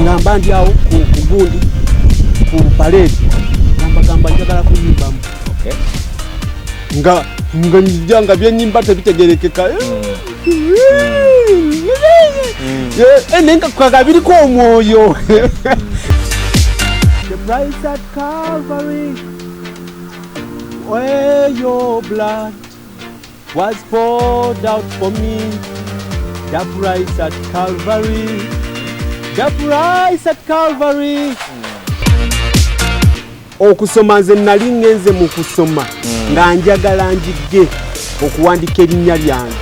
Nga mba ndi awo ku gundi ku parade, gamba gamba njagala kuyimbamu. Nga njja nga byenyimba tebitegerekeka. Naye nga kaga biriko omwoyo. The price at Calvary, where your blood was poured out for me. The price at Calvary, the price at Calvary. Okusoma nze nali ngenze mu kusoma nga njagala njige okuwandika erinnya lyange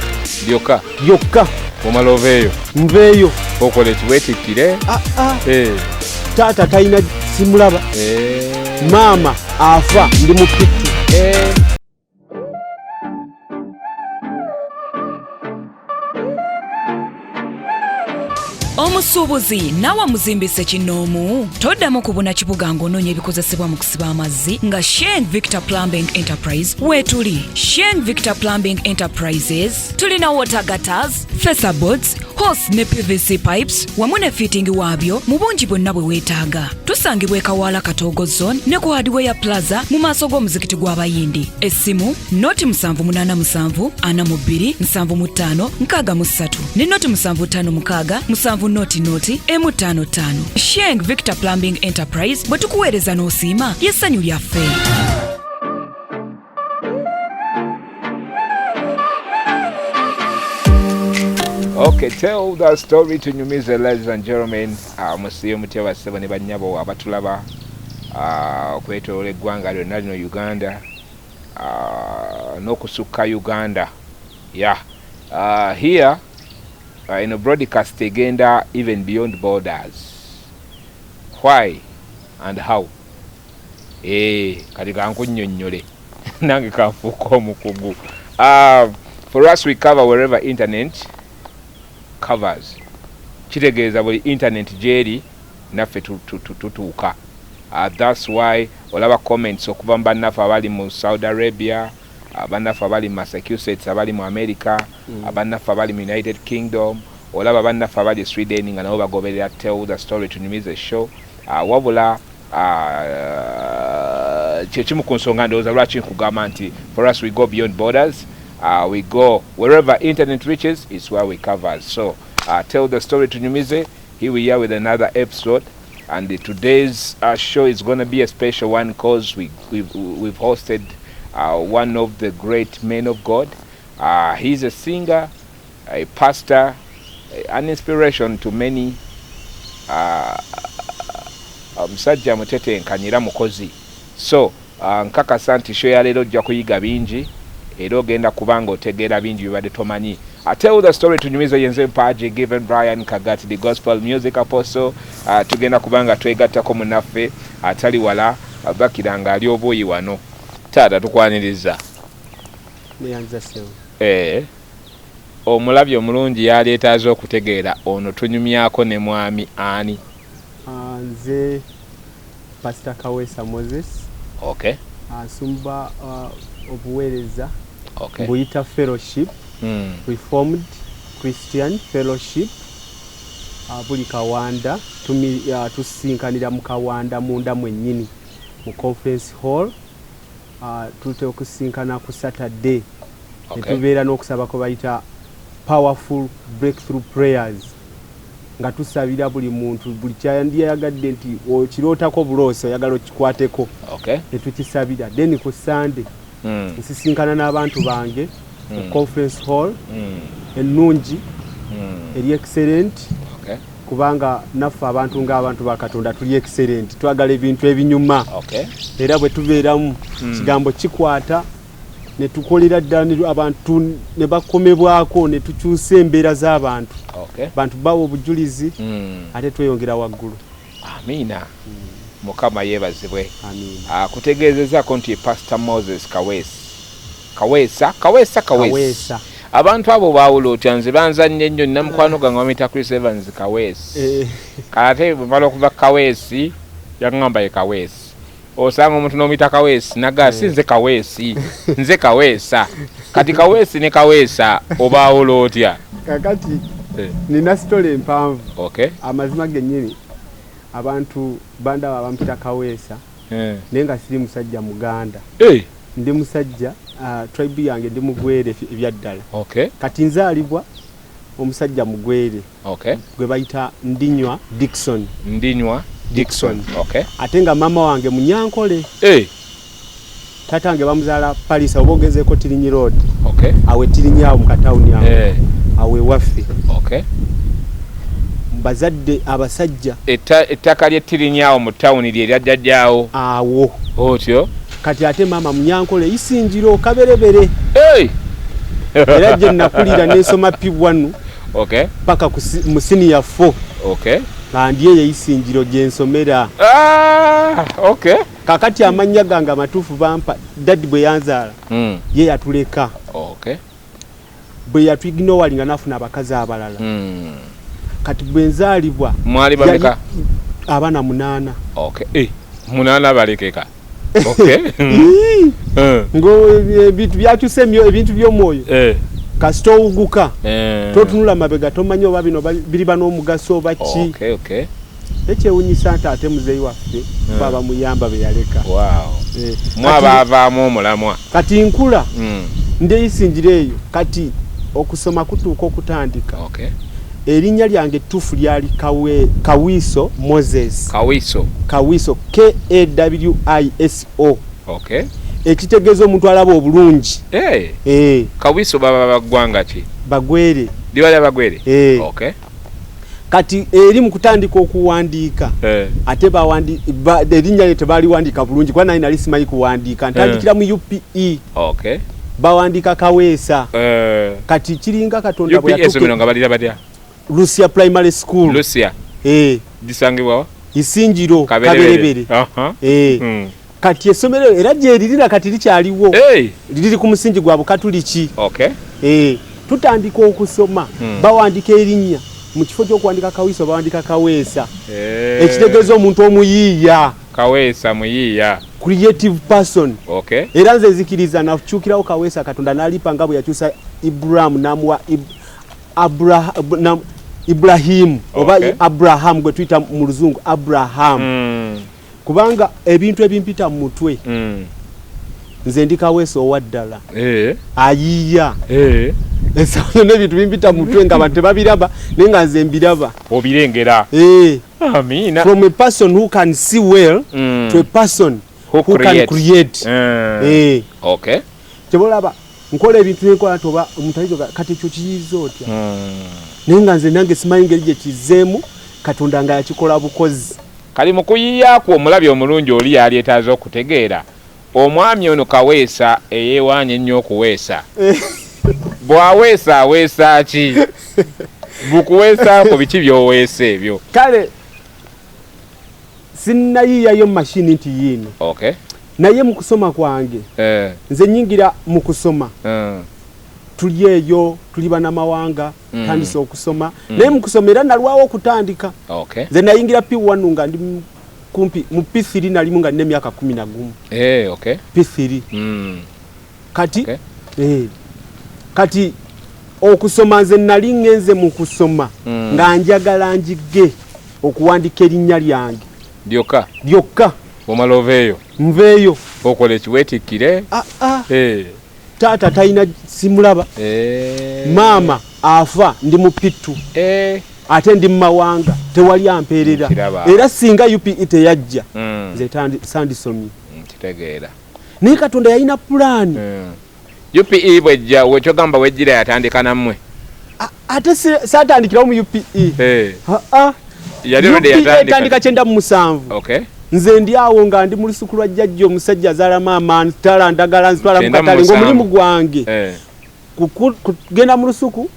lyokka. Lyokka. Omala oveeyo? Nveeyo. Okola ekiweetikkire? Ah, ah. Taata talina, simulaba. Maama afa ndi mu P2. Omusuubuzi naawe muzimbise kinoomu, toddamu kubuna kibuga ng'onoonya ebikozesebwa mu kusiba amazzi nga Sheng Victor Plumbing Enterprise weetuli. Sheng Victor Plumbing Enterprises tulina water gutters, fasciaboards, hose ne PVC pipes wamu ne fitting waabyo mu bungi bwonna bwe weetaaga. Tusangibwa e Kawaala, Katoogo Zone ne ku Hardware Plaza mu maaso g'omuzikiti gw'Abayindi. Essimu 078 42 75 63 ne 0756 70 0 0 155. Sheng Victor Plumbing Enterprise, bwe tukuweereza n'osiima ly'essanyu lyaffe. Okay, tell the story tunyumize, ladies and gentlemen. Musiibe mutya bassebo ne bannyabo abatulaba okwetoloola eggwanga lyonna lino Uganda, n'okusukka Uganda. Yeah. Here eno broadcast egenda even beyond borders. Why and how? Kati kankunnyonnyole nange kanfuuka omukugu. For us, we cover wherever internet covers. Kitegeeza buli internet gyeri naffe tutuuka. That's why olaba comments okuva mu bannaffe abali mu Saudi Arabia, bannaffe abali mu Massachusetts, abali mu America, bannaffe abali mu United Kingdom, olaba bannaffe abali Sweden nga nabo bagoberera Tell the Story Tunyumize show. Wabula kyekimu ku nsonga ndowooza lwaki nkugamba nti for us we go beyond borders. We go wherever internet reaches, is where we cover. So Tell the Story Tunyumize, here we are with another episode, and today's show is going to be a special one because we've hosted one of the great men of God. He's a singer, a pastor, an inspiration to many. Omusajja mutetenkanya era mukozi. So nkakasa nti show ya leero ojja kuyiga bingi era ogenda kubanga otegeera bingi bibadde tomanyi. Tell the Story Tunyumize, yenze Mpaji Given Brian Kagati, the gospel music apostle. Tugenda kubanga twegattako munaffe atali wala, bakira nga ali obuuyi wano. Taata, tukwaniriza. Neyanza, ssebo. Omulabi omulungi yaleetaaze okutegeera ono tunyumyako ne mwami ani? Nze Pastor Kaweesa Moses. Nsumba obuweereza buyita Fellowship, Reformed Christian Fellowship, buli Kawanda. Tusisinkanira mu Kawanda munda mwennyini mu conference hall. Tutera okusinkana ku Saturday netubeera n'okusaba kwe bayita powerful breakthrough prayers, nga tusabira buli muntu buli kyandiyagadde nti okirootako buloosi oyagala okikwateko, netukisabira. Then ku Sunday nsisinkana n'abantu bange mu conference hall ennungi eri excellent, kubanga naffe abantu ng'abantu ba Katonda tuli excellent, twagala ebintu ebinyuma. Era bwe tubeeramu kigambo kikwata ne tukolera ddala abantu ne bakomebwako ne tukyusa embeera z'abantu. Bantu bawa obujulizi ate tweyongera waggulu. Amiina, Mukama yeebazibwe. Amiina. Akutegeezezaako nti Pastor Moses Kaweesi, Kaweesa, Kaweesa, Kaweesi. Kaweesa. Abantu abo baawula otya? Nze banzannye ennyo. Nina mukwano gwange bamuyita Chris Evans Kaweesi. Ate bwemala okuva Kaweesi yaŋŋamba ye Kaweesi. Osanga omuntu n'omuyita Kaweesi nagaa si nze Kaweesi, nze Kaweesa. Kati Kaweesi ne Kaweesa obaawula otya? Kakati nina story empanvu. Amazima gennyini Abantu bandaba bampita Kaweesa, naye nga siri musajja Muganda. Ndi musajja, tribe yange ndi Mugwere ebyaddala. Kati nzaalibwa omusajja Mugwere gwe bayita Ndinywa Dickson. Ndinywa Dickson. Ate nga maama wange Munyankole. Taata wange bamuzaala Palisa, oba ogenzeeko Tirinyi Road. Awo Tirinyi awo mu katawuni awo. Awo ewaffe. Bazadde abasajja. Ettaka ly'e Tirinyi awo mu tawuni lye lya jjajjaawo. Awo. Otyo. Kati ate maama Munyankole, Isinjiro, Kaberebere. Era gye nakulira n'ensoma P1 paka mu senior 4. Nga ndi eyo Isinjiro gye nsomera. Kakati amannya gange amatuufu bampa daddy bwe yanzaala, ye yatuleka. Bwe yatuignoringa n'afuna abakazi abalala. Kati bwe nzaalibwa, Mwali bameka? Abaana 8. 8 balekeka. Ngo ebintu byakyusa ebintu by'omwoyo. Kasita owuguka, totunula mabega, tomanyi oba bino biriba n'omugaso oba ki. Ekyewunyisa nti ate muzeeyi waffe baba muyamba be yaleka. Mwabaavaamu omulamwa. Kati nkula, ndeyisingira eyo. Kati okusoma kutuuka okutandika. Erinnya lyange ettuufu lyali Kawiiso Moses. Kawiiso. Kawiiso, Kawiso. Ekitegeeza omuntu alaba obulungi. Kawiiso baba baggwanga ki? Bagwere. Liba lya Bagwere? Eh. Kati eri mu kutandika okuwandiika, ate erinnya lye tebaliwandiika bulungi, kuba naye nali simanyi kuwandiika. Ntandikira mu UPE. Bawandiika Kaweesa. Kati kiringa Katonda bwe UPE essomero nga balira batya? Lucia Primary School. Lucia. Eh. Gisangibwawa? Isinjiro. Kaberebere. Kaberebere. Kati essomero era gyeririra kati likyaliwo. Liri ku musingi gwa Bukatuliki. Tutandika okusoma, bawandiika erinnya, mu kifo ky'okuwandika Kawiiso bawandika Kaweesa. Ekitegeeza omuntu omuyiiya. Kaweesa muyiiya. Creative person. Era nze nzikiriza nakyukirawo Kaweesa, Katonda n'alipa nga bwe yakyusa Iburamu n'amuwa Iburahimu oba Abraham gwe tuyita mu Luzungu Abraham. Kubanga ebintu ebimpita mu mutwe, nze ndi Kaweesa owa ddala. Ayiiya. Ensawo yonna ebintu bimpita mu mutwe nga abantu tebabiraba, naye nga nze mbiraba. Obirengera. Amiina. From a person who can see well to a person who who can create. Create. Kyebolaba nkola ebintu nenkola nti oba omuntu ayinza kati ekyo kiyiiza otya? Naye nga nze nange simanyi ngeri gye kizzeemu, Katonda nga yakikola bukozi. Kali mu kuyiiya kwo, omulabi omulungi oli yalyetaaze okutegeera omwami ono Kaweesa eyeewaanya ennyo okuweesa, bw'aweesa aweesa ki? Bukuweesaako biki by'oweesa ebyo? Kale sinnayiiyayo mashini nti yiino, naye mu kusoma kwange, nze nyingira mu kusoma, tuli eyo tuli banamawanga, tandise okusoma, naye mu kusoma era nalwawo okutandika. Nze nayingira P1 nga ndi kumpi mu P3, nalimu nga nina emyaka 11. P3. Kati kati okusoma nze nali ŋŋenze mu kusoma nga njagala njige okuwandika erinnya lyange. Lyokka? Lyokka. Omala oveeyo? Nveeyo. Okola ekiweetikkire? Ah, ah. Taata talina, simulaba. Maama afa ndi mu P2. Ate ndi mu mawanga, tewali ampeerera. Nkiraba. Era singa UPE teyajja, nze sandisomye. Nkitegeera. Naye Katonda yalina pulaani. UPE bwejja, wekyogamba wejjira yatandika nammwe? Ate saatandikirawo mu UPE. Aa. Yali already UPE yatandika. Etandika 97. Nze ndi awo nga ndi mu lusuku lwa jjajja, omusajja azaala maama, ntwala ndagala, nzitwala mu 97. katale, ng'omulimu gwange kugenda mu lusuku,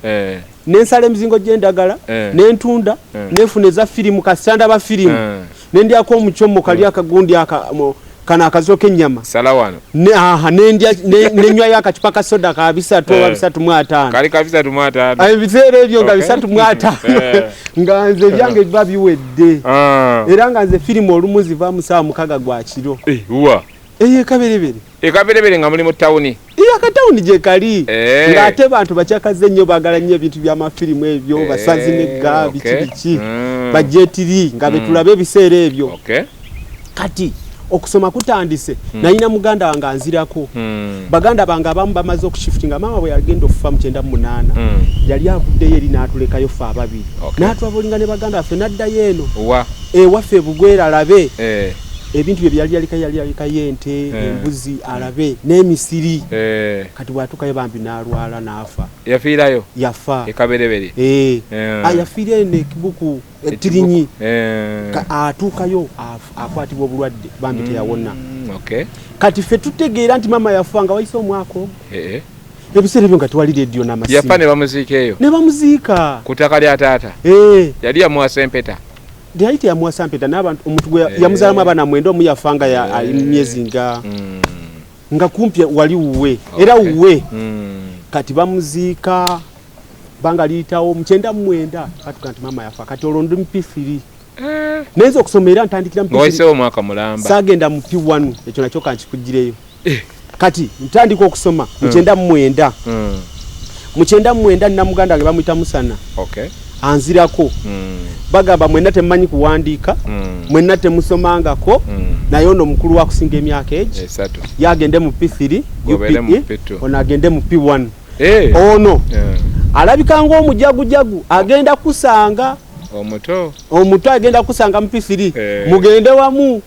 nensala emizingo gy'endagala, nentunda, nenfuna eza firimu, kasita ndaba firimu, nendyako omucomo kali akagundi aka kano akazo k'ennyama. Sala wano. Aha, nendya, nenywayo akacupa ka soda ka 300 oba 350. Kali ka 350. Ah, ebiseera ebyo nga 350. Nga nze ebyange biba biwedde. Era nga nze firimu olumu ziva mu ssaawa 6 gwa kiro. Wa? Eyo ekaberebere. Ekaberebere nga muli mu tawuni? Iyo akatawuni gye kali. Ng'ate bantu bakyakaze nnyo, baagala nnyo ebintu by'amafirimu ebyo, basazi negga, biki biki. Bajetiri nga betulabe ebiseera ebyo. Kati okusoma kutandise, nalina muganda wange anzirako. Baganda bange abamu bamaze okushiftinga. Maama bwe yagenda okufa mu 98, yali avuddeyo eri n'atulekayo ffe ababiri, n'atwabolinga ne baganda baffe, n'addayo eno ewaffe ebugwera alabe ebintu bye byali yalikayo, yali yalikayo ente, embuzi, alabe n'emisiri. Kati bw'atuukayo bambi n'alwala n'afa. Yafiirayo? Yafa. Ekaberebere? Eh. Ah, yafiira eno ekibuku ettirinyi. Atuukayo akwatibwa obulwadde, bambi teyawona. Kati ffe tutegeera nti maama yafa nga wayise omwaka ogwo. Ebiseera ebyo nga tewali rediyo n'amasimu. Yafa ne bamuziika eyo? Ne bamuziika. Ku ttaka lya taata? Yali yamuwasa empeta? Yali teyamuwasa mpeta, n'abantu omuntu gwe yamuzaalamu abaana 9, omu yafa nga ali mu myezi nga kumpi wali wuwe era wuwe. Kati bamuziika, banga liyitawo mu 99 batuga nti maama yafa. Kati olwo ndi mu P3, naye okusoma era ntandikira mu P3. Wayiseewo omwaka mulamba. Saagenda mu P1, ekyo nakyo kankikugireyo. Kati ntandika okusoma mu 99. Mu 99 nina muganda wange bamuyita Musana, anzirako. Bagamba mwenna temumanyi kuwandiika, mwenna temusomangako, naye ono mukulu wa kusinga emyaka egi, 3, yagende mu P3 Gobeere mu UPE, P2. ono agende mu P1. Ono alabika ng'omujagujagu agenda kusanga omuto. Omuto agenda kusanga mu P3, mugende wamu.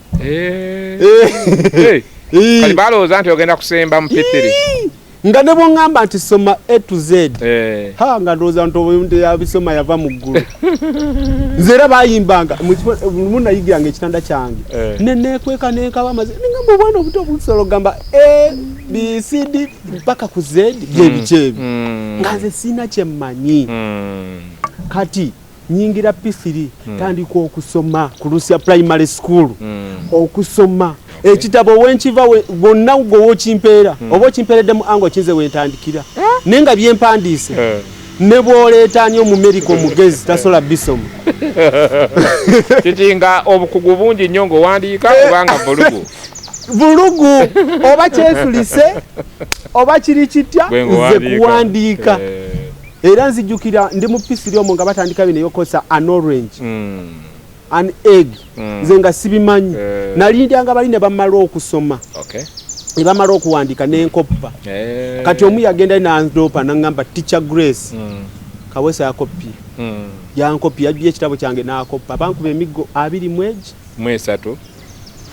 Kali balowooza nti ogenda kusemba mu P3. Nga ne bw'oŋŋamba nti soma A to Z, ha, nga ndowooza nti omuntu yabisoma yava mu ggulu. Nze era bayimbanga lumu nayigiranga ekitanda kyange, ne neekweka nenkaba amaze, nengamba obwana obuto obusobola okugamba A B C D mpaka ku Z, bye biki ebyo? Nga nze siina kye mmanyi. Kati nyingira P3, tandika okusoma ku Lusia Primary School. Okusoma ekitabo wenkiva bwonna gwe wokimpeera, oba okimpeeredde mu ango kinze wentandikira, naye nga byempandiise ne bw'oleeta ani omumerika omugezi tasobola bisoma. Kiki, nga obukugu bungi nnyo ng'owandiika obanga vulugu? Vulugu, oba kyesulise oba kiri kitya, Gwe nze ng'owandiika. Kuwandiika. Era nzijukira ndi mu P3 omwo nga batandika bino eyokozesa an orange, an egg, nze nga sibimanyi. Nalindyanga bali ne bamala okusoma, ne bamala okuwandiika, nenkoppa. Kati omu yagenda nandoopa naŋŋamba, "Teacher Grace, Kaweesa yakopye." Yankopi, yajja ekitabo kyange n'akoppa. Bankuba emiggo 23. Mu 3.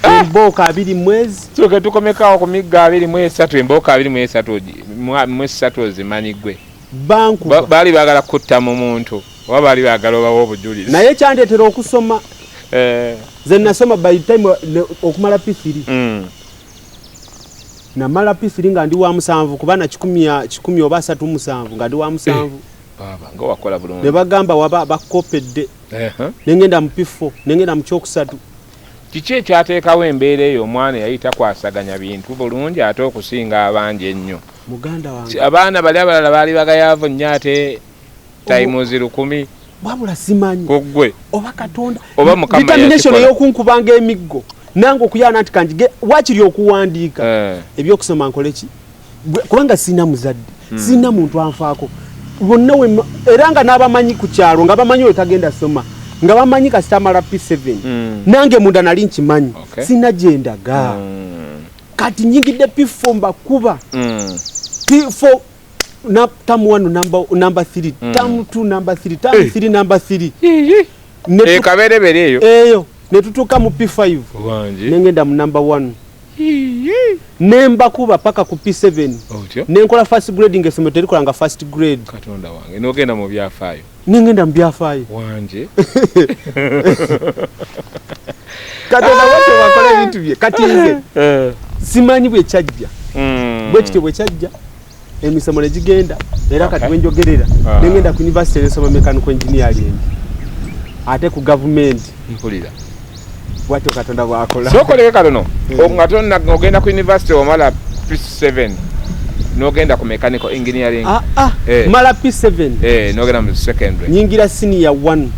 Embooko 23. Soke tukomekaawo ku miggo 23, embooko 23, mu 3 ozimanyi gwe? Bankuba. Baali baagala kutta mu muntu oba baali baagala obawa obujulizi? Naye kyandeetera okusoma. Nze nasoma by the time okumala P3. Namala P3 nga ndi wa 7, kuba na kikumi oba 37 nga ndi wa 7. Baba nga wakola bulungi. Ne bagamba waba bakopedde. Nengenda mu P4, nengenda mu kyokusatu. Kiki ekyateekawo embeera eyo, omwana yali takwasaganya bintu bulungi ate okusinga abangi ennyo? Muganda wange, Abaana bali abalala baali bagayaavu nnyo ate times 1000 wabula simanyi ku ggwe. Oba Katonda Oba Mukama determination yakikola. ey'okunkubanga emiggo nange okuyaana nti kanjige wakiri okuwandiika, ebyokusoma nkole ki? Kubanga sirina muzadde, sirina muntu anfaako, bonna era nga n'abamanyi ku kyalo nga bamanyi oyo tagenda soma, nga bamanyi kasita amala P7. Nange munda nali nkimanyi, sirina gyendaga. Kati nyingidde P4, mbakuba. P4 na term 1 number 3, term 2 number 3, term 3 number 3. Ekaberebere eyo. Eyo netutuuka mu P5, Wangi. nengenda mu number 1, nembakuba paka ku P7. Otyo. Nenkola first grade, nga essomero terikolanga first grade. Katonda wange, n'ogenda mu byafaayo. Nengenda mu byafaayo. Wange. Katonda bwatyo bakola ebintu bye. Kati nze simanyi bwe kyajja, bwe kityo bwe kyajja, emisomo ne gigenda era kati wenjogerera nengenda ku university nensoma mechanical engineering ate ku gavumenti. Mpulira. Bwatyo Katonda bwakola. Sookoleke katono. Nga tonna ogenda ku university, omala P7 n'ogenda ku mechanical engineering. Ah, ah, mala P7, n'ogenda mu secondary. Nyingira senior 1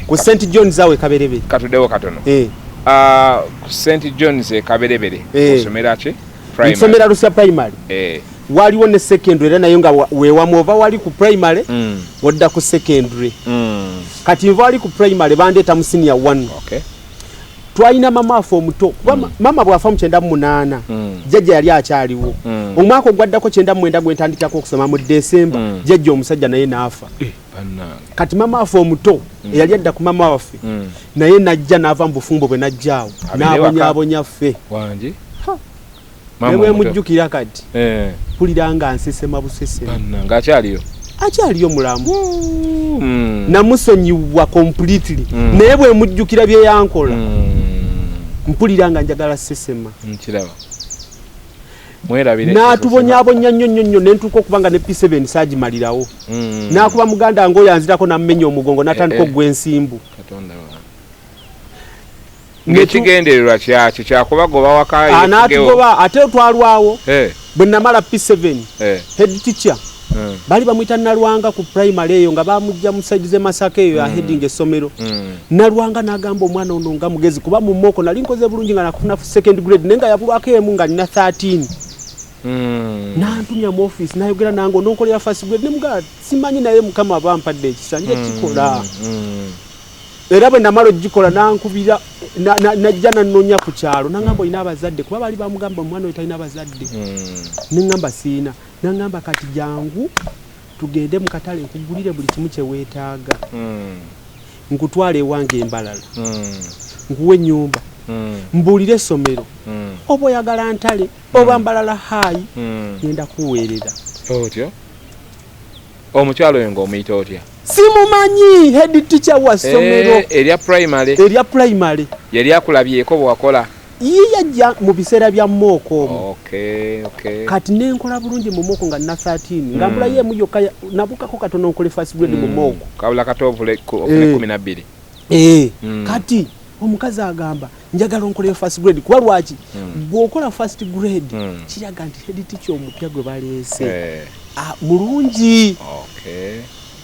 ku St Johns awe Kaberebere. Katuddewo katono. Ah, ku St Johns e Kaberebere. Osomera ki? Nsomera Lusia Primary. Waliwo ne secondary era nayo nga wewamu, ova wali ku primary odda ku secondary. Kati nva wali ku primary, bandeeta mu senior 1. Twalina mama waffe omuto, kuba mama bw'afa mu 98, jjajja yali akyaliwo. Omwaka ogwaddako, 99, gwentandikirako okusoma mu Desemba, jjajja omusajja naye n'afa. Eh, bannange. Kati mama waffe omuto eyali adda ku mama waffe, naye najja n'ava mu bufumbo bwe, najjaawo Abeere waka. n'abonyaabonya ffe. Wangi. Ne Maama bwe omuto. mujjukira kati, mpulira nga nsesema busesema. Bannange, akyaliyo? Akyaliyo, mulamu. Namusonyiwa completely, naye bwe mujjukira bye yankola, mpulira nga njagala sesema. Nkiraba, mwerabire. N'atubonyaabonya nnyo nnyo nnyo, nentuuka okuba nga ne P7 saagimalirawo. N'akuba muganda nga oyo anzirako, nammenya omugongo, n'atandika Eh, eh. okugwa ensimbu. Katonda wange, ng'ekigendererwa kyaki? Kyakubagoba waka? Ah, n'atugoba, ate twalwawo. Bwe namala P7, head teacher baali bamuyita Nalwanga ku primary eyo, nga bamujja mu side z'e Masaka eyo, mm. Heading essomero. Nalwanga n'agamba, omwana ono nga mugezi, kuba mu mock nali nkoze bulungi nga nakufuna second grade, naye nga yabulwako emu, nga nina 13. Nantumya mu office, nayogera nange, ononkolera first grade? Nemugaa, simanyi, naye Mukama aba ampadde ekisa, nja kikola. Era bwe namala ogikola, nankubira, najja nannonya ku kyalo, nangamba, olina abazadde? Kuba baali bamugamba, omwana oyo talina bazadde. Neŋŋamba, siina. Naŋŋamba, kati jangu tugende mu katale, nkugulire buli kimu kye weetaaga, nkutwala ewange embalala, nkuwa ennyumba, mbuulire essomero oba oyagala Ntale oba Mbalala High, ngenda kuweerera. Otyo omukyalo oyo ng'omuyita otya? Simumanyi, head teacher wa ssomero. Eh, erya primary? Erya primary. Yali akulabyeko bwe wakola? Ye yajja mu biseera bya mock omwo. Kati nenkola bulungi mu mock nga nina 13, nga mbulayo emu yokka, nabukako katono nkole first grade mu mock. Kabula kata ofune 12. Eh, kati omukazi agamba, njagala onkoleyo first grade, kuba lwaki? Bw'okola first grade, kiraga nti head teacher omupya gwe baleese ah, mulungi.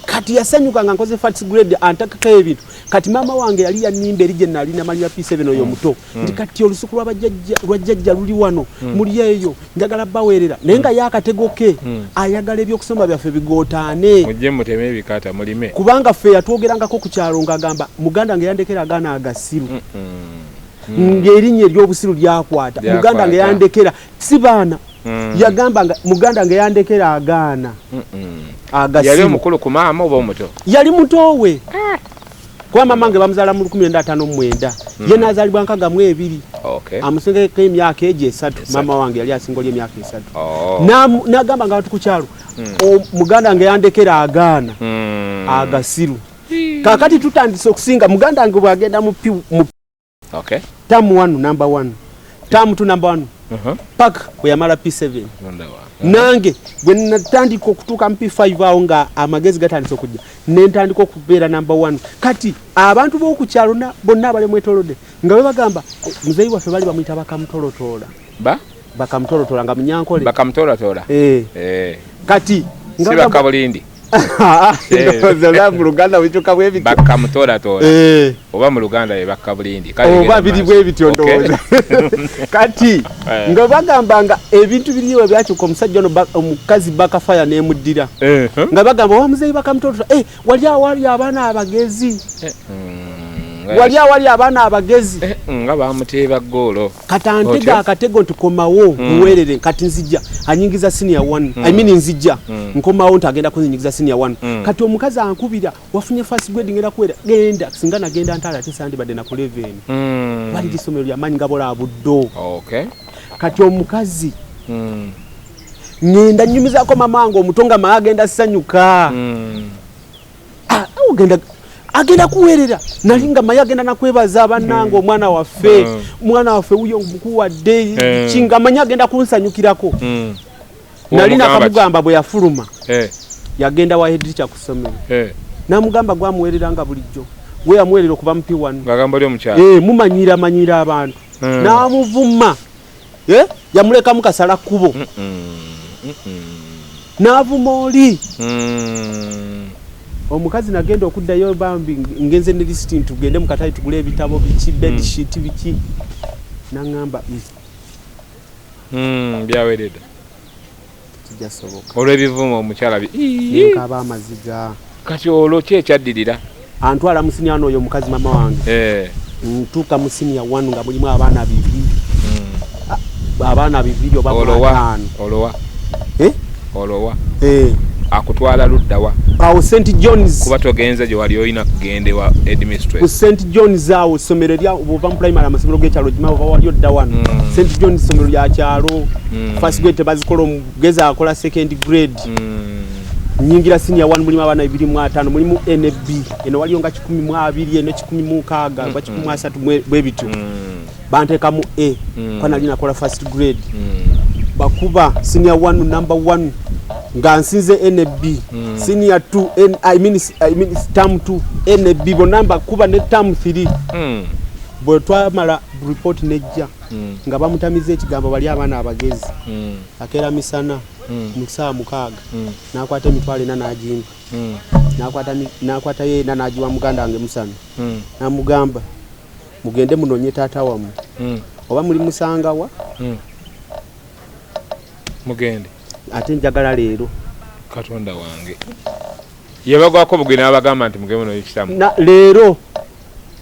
Kati yasanyuka nga nkoze first grade, antakako ebintu. Kati maama wange yali yanimba eri gye nali namalira P7, oyo muto, nti kati olusuku lwabajjajja, lwa jjajja luli wano, muli eyo, njagala baweerera, naye nga ye akatego ke ayagala ebyokusoma byaffe bigootaane. Mujje muteme ebikata mulime. Kubanga ffe yatwogerangako ku kyalo ng'agamba, muganda nga yandekera agaana agasiru, ng'erinnya ery'obusiru lyakwata Lyakwata. Muganda nga yandekera si baana, yagamba nga muganda nga yandekera agaana Yali agasiru. omukulu ku maama oba omuto? Yali muto we, kuba mama nge bamuzaala mu 1959, ye nazaalibwa 62. Amusingeko emyaka egyo 3. 3. Maama wange yali asinga oli emyaka 3. Oh. N'agamba nga abantu ku kyalo, muganda nga yandekera agaana agasiru. Kakati tutandise okusinga muganda wange bwagenda mu mu term 1 number 1, term 2 number 1, paka bwe yamala P7. Katonda wange. Nange bwe natandika okutuuka mu P5 awo nga amagezi gatandise okujja, nentandika okubeera number 1. Kati abantu b'oku kyalo bonna abali mwetolodde nga bwe bagamba, "Eh, muzeeyi waffe bali bamuyita Bakamutolotoola." Ba? Bakamutolotoola, nga Munyankole. Bakamutolatola. Eh. Kati Si Bakabulindi? Ndowooza olaba mu Luganda bikyuka bwe bityo. Bakamutolatola. Eh. Oba mu Luganda ye Bakabulindi. Kale oba genda biri maaso. bwe bityo. Ndowooza kati nga bagamba nga ebintu biriwo byakyuka, omusajja ono omukazi bakafaya nemuddira, nga bagamba, wa muzeeyi Bakamutolatola, eh, wali awali abaana abagezi, wali awali abaana abagezi. Eh, nga bamuteeba ggoolo. Kati antega Otyo? akatego nti komawo muweerere. Kati nzija anyingiza senior one, I mean nzija nkomawo nti agenda kunzinyigiza senior one. Kati omukazi ankubira, wafunye first grade, ngenda kuwera, genda. Singa nagenda Ntale, ate sandibadde na ku 11. Bali lisomero lyamaanyi nga bola Buddo. Kati omukazi ngenda nyumizaako mama wange omuto nga maa agenda sanyuka. Ah, ogenda agenda kuweerera, nali nga maye agenda nakwebaza, bannange, omwana waffe, omwana waffe wuyo mukuwadde. Kinga manyi agenda kunsanyukirako. Nali Womugamba ki? nakamugamba bwe yafuluma, yagenda wa head teacher ku ssomero, namugamba gwamuweerera nga bulijjo gwe yamuweerera okuva mu P1. Ng'agamba oli omukyala. Eh, mumanyira manyira abantu. N'amuvuma. Eh, yamulekamu kasala kkubo, n'avuma oli. Omukazi nagenda okuddayo, bambi ngenze ne lisiti nti tugende mu katale tugule ebitabo biki, bedsheet biki, naŋŋamba, Byaweredde. Tekijja soboka. Olw'ebivumo omukyala Nenkaaba amaziga. Kati olwo ki ekyaddirira? Antwala mu siniya n'oyo omukazi mama wange. Ntuuka mu siniya 1 nga mulimu abaana 2. Abaana 2 oba 5. Olowa? Olowa? Akutwala ludda wa? Awo St John's. Kuba togenze gye wali olina kugenda ewa headmistress. Ku St John's awo essomero erya bw'ova mu primary amasomero g'ekyalo gima oba wali odda wano. St John's ssomero lya kyalo. First grade tebazikola, omugezi akola second grade. Nnyingira senior 1 mulimu abaana 25, mulimu A ne B. Eno waliyo nga 120, eno 160 oba 130 bwe bityo. Banteekamu A kuba nali nakola first grade. Bakuba senior 1 number 1 nga nsinze A ne B. Senior 2 N, I mean term 2 A ne B bonna mbakuba ne term 3. Bwe twamala report nejja nga bamutamiza ekigambo bali abaana abagezi. Akeera misana mu ssaawa 6 n'akwata emitwalo 4 n'agimpa. N'akwata ye 4 n'agiwa muganda wange Musana. N'amugamba mugende munoonye taata wammwe. Oba muli musangawa? Mugende. Ate njagala leero. Katonda wange. Yabagwako bugwi n'abagamba nti mugende munoonye kitammwe. Na leero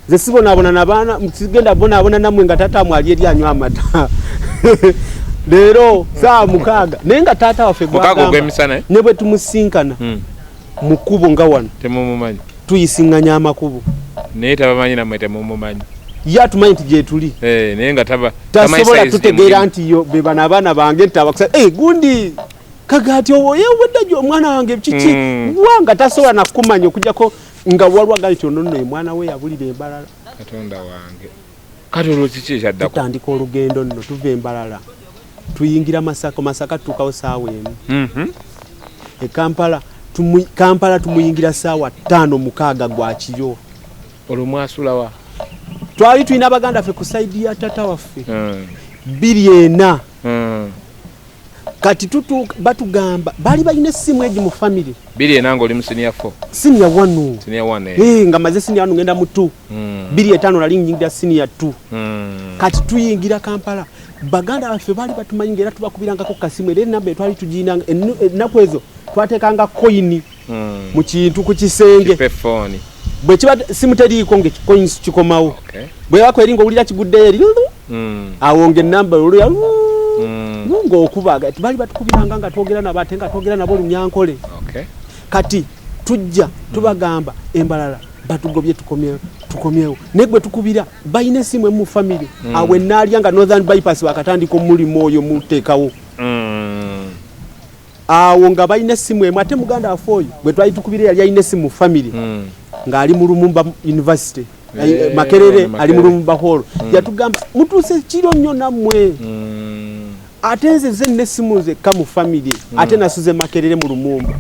nze sibonaabona n'abaana, sigenda bonaabona nammwe nga taata wammwe ali eri anywa amata. Leero ssaawa 6 naye nga taata waffe gwagamba ogw'emisana, ne bwe tumusinkana mu kkubo nga wano temumumanyi, tuyisiŋŋanya amakubo, naye tabamanyi nammwe temumumanyi. Ye atumanyi nti gye tuli, naye nga tasobola tutegeera nti yo be bano abaana bange nti abakusa gundi kagaati owo yewedde omwana wange kiki wanga tasobola nakumanya okujjako nga waliwo agali nti ono nno mwana we yabulira embalala. Katonda wange. Kati olwo kiki ekyaddako? Tutandika olugendo nno tuva embalala tuyingira Masaka. Masaka tutuukawo ssaawa 1. E Kampala Kampala tumuyingira ssaawa 5 6 gwa kiro. Olwo mwasulawa? Twali tulina baganda ffe ku sayidi ya tata waffe 24. Kati batugamba bali balina essimu egi mu family. 24 ng'oli mu senior 4? Senior 1. Senior 1. Nga maze senior 1 ngenda mu 2. 25 nali nyingira senior 2. Kati tuyingira Kampala. Baganda baffe baali batumanyi ng'era tubakubirangako kasimu, era enamba twali tugiinanga ennaku ezo twateekanga koyini mu kintu ku kisenge. Bwe kiba simu teriiko ng'ekoyini kikomawo. Bwe bako eri ng'owulira kiguddeyo eri awo ng'ennamba olwo ng'okuba baali batukubiranga nga twogera nabo ate nga twogera nabo Olunyankole. Kati tujja tubagamba embalala batugobye tukomyewo naye gwe tukubira balina essimu emu mu family. Awo enaalya nga Northern Bypass bakatandika omulimu oyo muteekawo. Awo nga balina essimu emu ate muganda waffe oyo gwe twali tukubira yali alina essimu mu family ng'ali mu Lumumba University. Makerere ali mu Lumumba Hall. Yatugamba mutuuse kiro nnyo nammwe. Ate nze nze nina essimu nzekka mu family ate nasuze Makerere mu Lumumba.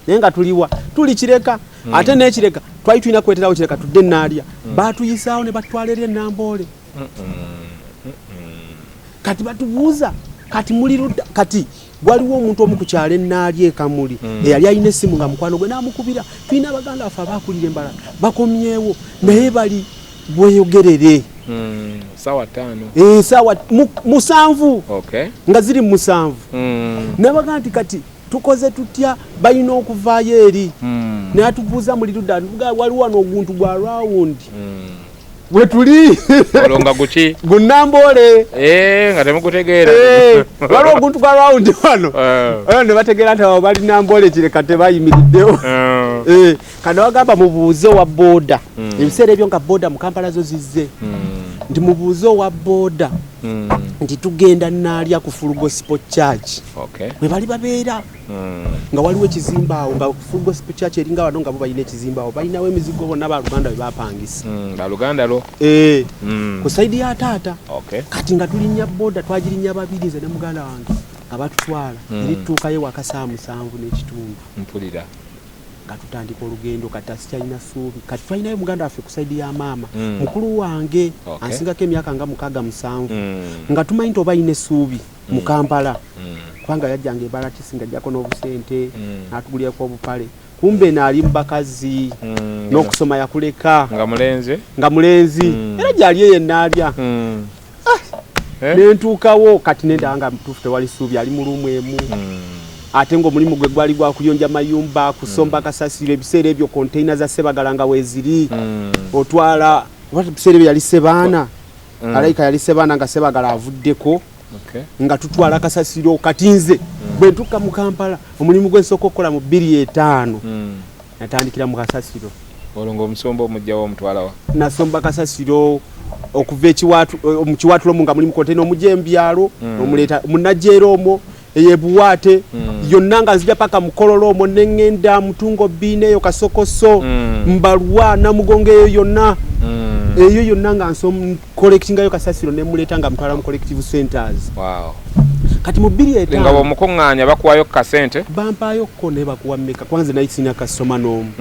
Naye nga tuliwa tuli Kireka ate n'Ekireka twali tulina kweterawo Kireka tudde Naalya. Baatuyisaawo ne batutwala eri Enamboole. Kati batubuuza kati muli ludda. Kati waliwo omuntu omu ku kyalo Enaalya e Kamuli eyali alina essimu nga mukwano gwe n'amukubira, tulina abaganda baffe abaakulira embalala bakomyewo naye bali bweyogerere. Ssaawa 5. Ssaawa 7. Nga ziri 7. Nabaga nti kati tukoze tutya, balina okuvaayo eri. N'atubuuza muli ludda, waliwo wano oguntu gwa rawundi. Bwe tuli. Olwo nga guki? Gunnamboole. Nga temugutegeera. Waliwo oguntu gwa rawundi wano. Ne bategeera nti abo bali Namboole Kireka tebayimiriddewo. Kano bagamba mubuuze owa booda. Ebiseera ebyo nga booda mu Kampala zo zizze. Nti mubuuze owa booda. Nti tugenda Naalya ku Full Gospel Church. Bwe bali babeera. Nga waliwo ekizimbe awo, nga Full Gospel Church eringa wano nga bo balina ekizimbe awo. Balinawo emizigo bonna baluganda be bapangisa. Baluganda lwo? Ku sayidi ya taata. Kati nga tulinnya booda, twagirinnya babiri nze ne muganda wange nga batutwala. Eri tutuukayo waka ssaawa 7:30. Mpulira. Nga tutandika olugendo kati asikyalina ssuubi. Kati twalinayo muganda waffe ku sayidi ya maama. Mukulu wange ansingako emyaka nga 6 7. Nga tumanyi nti oba alina essuubi mu Kampala. Kubanga yajjanga ebalatisi ng'ajjako n'obusente, n'atugulirako obupale. Kumbe n'ali mu bakazi, n'okusoma yakuleka. Nga mulenzi? Nga mulenzi. Era gy'ali eyo Naalya. Nentuukawo kati nendaba nga mutuufu tewali ssuubi, ali mu room emu, ate ng'omulimu gwe gwali gwa kuyonja mayumba, kusomba kasasiro. Ebiseera ebyo container za Sebagala nga weeziri, otwala oba ebiseera ebyo yali Sebaana, alayika yali Sebaana nga Sebagala avuddeko, nga tutwala kasasiro. Kati nze bwe ntuuka mu Kampala, omulimu gwe nsooka okukola mu 2005, natandikira mu kasasiro. Olwo ng'omusomba omugjawo omutwalawa? Nasomba kasasiro okuva mu Kiwatulo mu nga mulimu container, omugya embyalo, omuleeta munajeera omwo eyebuwaate yonna, nga nzija paka mukololo omwo, neŋŋenda Mutungo Bbiina eyo, Kasokoso, Mbalwa, Namugongo, eyo yonna, eyo yonna nga collectingayo kasasiro nemuleeta nga mutwala mu collective centers. Kati mu bbiri nga etaano bw'omukuŋŋaanya bakuwayo ku kasente? Bampaayo ko, naye bakuwa mmeka? Kwanze naye sirina kasitoma n'omu.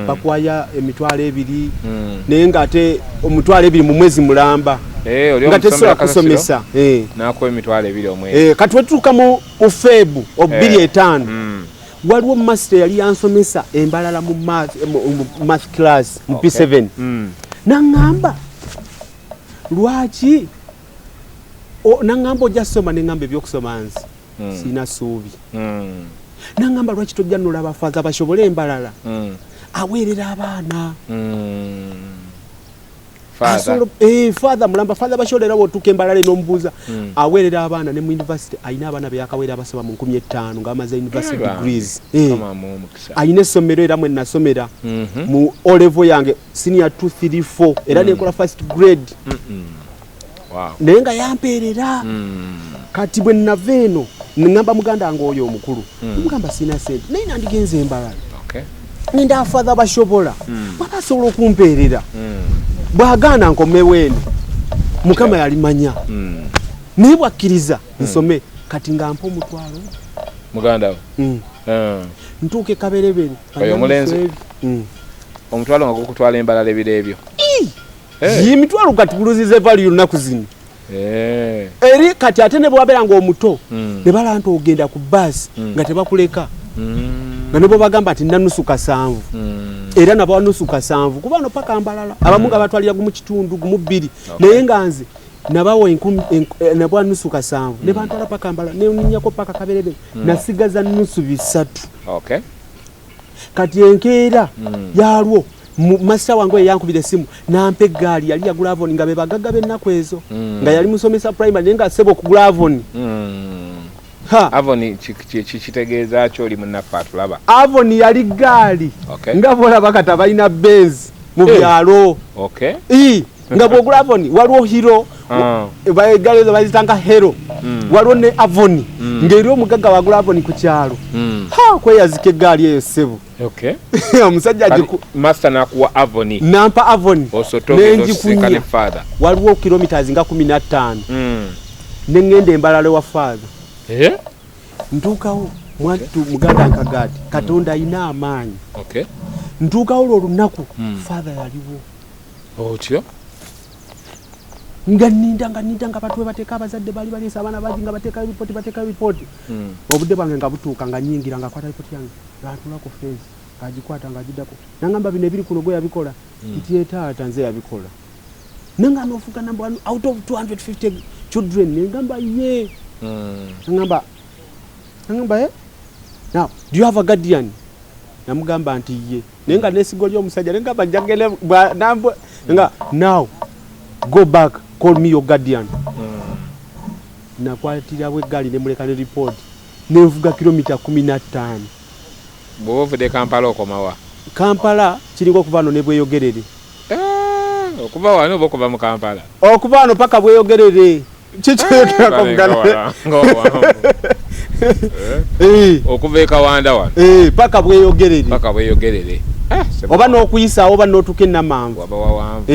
Bakuwaya 20,000, naye ng'ate 20,000 mu mwezi mulamba Eh, oli nga omusomera tesobola kasasiro kusomesa. N'akuwa 20,000 omwezi. Kati wetutuuka mu Feb o 2005, waliwo master yali yansomesa embalala mu math class mu P7, naŋŋamba lwaki naŋŋamba ojja soma, neŋŋamba ebyokusoma nze sirina ssuubi. Naŋŋamba lwaki tojja nolaba Father bashobole embalala, aweerera abaana. Father. Father mulamba, Father Bashobora, era bwotuuka embalala enomubuuza, aweerera abaana ne mu university alina abaana beyakaweera abasaba mu 5000 nga bamaze university Bambi. degrees. Mukama amuwe omukisa. Alina essomero era mwe nasomera mu O level yange, senior 2 3 4, era nenkola first grade. Naye nga yampeerera. Kati bwe nava eno neŋŋamba muganda wange oyo omukulu, mugamba sirina sente naye nandigenza embalala, ngenda Father Bashobola, bwaba asobola okumpeerera, bw'agaana nkomewo eno, Mukama yalimanya, naye bwakkiriza nsome. Kati nga mpa 50. Muganda wo? Ntuuka ekaberebere. Oyo omulenzi? 50 nga gukutwala embalala ebiro ebyo? Ye emitwalo kati buluziza value lunaku zino eri kati, ate ne bwabeera nga omuto, ne balaba nti ogenda ku baasi nga tebakuleka, nga ne bwebagamba nti nanusu 7, era nabawa nusu 7 kuba no paka mbalala abamu nga batwalira gumu kitundu, gumu bbiri, naye nga nze nabawa nabawa nusu 7 ne bantwala paka mbalala, neninyako paka Kaberebere, nasigaza nusu 3. Kati enkeera yalwo master wange oyo yankubira essimu nampa eggaali, yali yagula Avon, nga be bagagga b'ennaku ezo, nga yali musomesa primary naye nga seba okugula Avon. Ha! Avon kitegeeza ki oli munnaffe atulaba? Avon yali gaali nga bolaba kati abalina Benz mu byalo. Nga bwogula Avon, waliwo Hero, egaali ezo bazitanga Hero, waliwo ne Avon, ng'eri omugagga wagula Avon ku kyalo, ha, kweyazika eggaali eyo ssebo. Omusajja Kati master nakuwa Avon? Nampa Avon. Osotoge osisinkane Nenjikunya. father. Waliwo kilometers nga 15, neŋŋenda embalala wa Father. Ntuukawo mwattu muganda nkagaati Katonda alina amaanyi. Ntuukawo olwo olunaku, Father yaliwo. Otyo. Nga nninda, nga nninda, nga batuwe bateeka abazadde baali baleese abaana bangi, nga bateekayo ripooti, bateekayo ripooti. Obudde bwange nga butuuka, nga nyingira, nga akwata ripooti yange, ng'atuula ku fence, ng'agikwata, ng'agiddako, nangamba bino ebiri kuno gwe yabikola? Nti ye taata, nze yabikola. Nangamba ofuuka number one out of 250 children? Nengamba ye. Nangamba eh? Now do you have a guardian? Namugamba nti ye, naye nga nesiga oli omusajja, nengamba njagende nga now go back, call me your guardian. Nakwatirawo eggaali nemuleka ne report, nenvuga kilomita 15. Bw'oba ovudde Kampala okomawa? Kampala kiringa okuva wano ne Bweyogerere. Eh, okuva wano oba okuva mu Kampala? Okuva wano paka Bweyogerere kikyogerako. Kale muganda. nga wawanvu. Okuva e Kawanda wano paka Bweyogerere. Paka Bweyogerere. Oba n'okuyisaawo oba n'otuuka enamanvu. Waba wawanvu.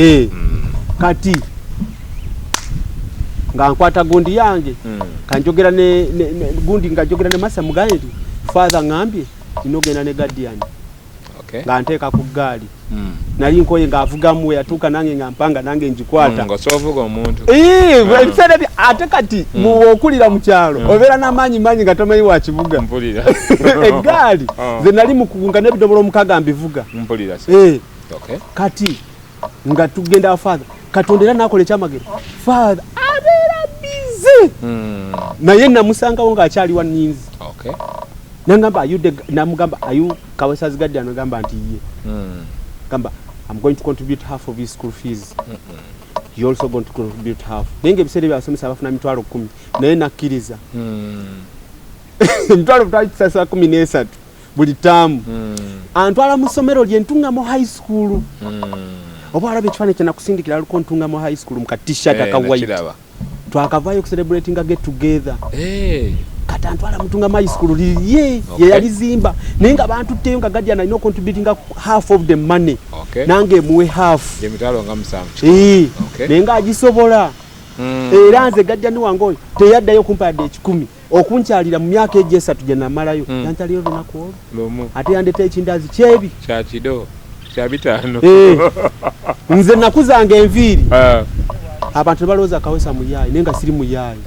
Kati nga nkwata gundi yange, kanjogera ne gundi, nga njogera ne master, mugambe nti Father ngambye nina ogenda ne guardian. Nga nteeka ku ggaali. Nali nkoye, ng'avugamu, we yatuuka nange nga mpanga nange ngikwata. Nga sovuga omuntu. Ebiseera ate kati bw'okulira mu kyalo, obeera n'amaanyi mangi nga tomanyi wa kibuga. Mpulira. Eggaali nze nali mukugu, nga n'ebidomola 6 mbivuga. Mpulira. Kati nga tugenda Father, Katonda era nakola ekyamagero, Father abeera busy. Naye namusangawo ng'akyali wa nninzi. Nangamba, "Are you the," namugamba, "Are you Kawesa's guardian?" Nagamba nti ye. Gamba, "I'm going to contribute half of his school fees, you also going to contribute half." Naye nga ebiseera ebyo abasomesa bafuna 100,000, naye nakkiriza. Emitwalo twali tusasula 13 buli taamu. Antwala mu ssomero lye, Ntungamo High School. Oba walaba ekifaananyi kyenakusindikira, aliko Ntungamo High School mu ka T-shirt aka white. Nakiraba. Twakavaayo okucelebratinga get together. Kati antwala mu Ntungamo High School lirye. Ye yalizimba, naye nga bantutteyo nga guardian alina ocontributinga half of the money. Nange emuwe half. Emitwalo nga 7. Naye ng'agisobola. Era nze guardian wange oyo teyaddayo okumpa yadde 100 okunkyalira mu myaka egyo 3 gye namalayo. Yankyalira olunaku olwo. Lumu. Ate yandeta ekindazi kyebi. Kya kido kya 5. Nze nakuzanga enviiri. Abantu tebalowooza Kawesa muyaayi, naye nga siri muyaayi.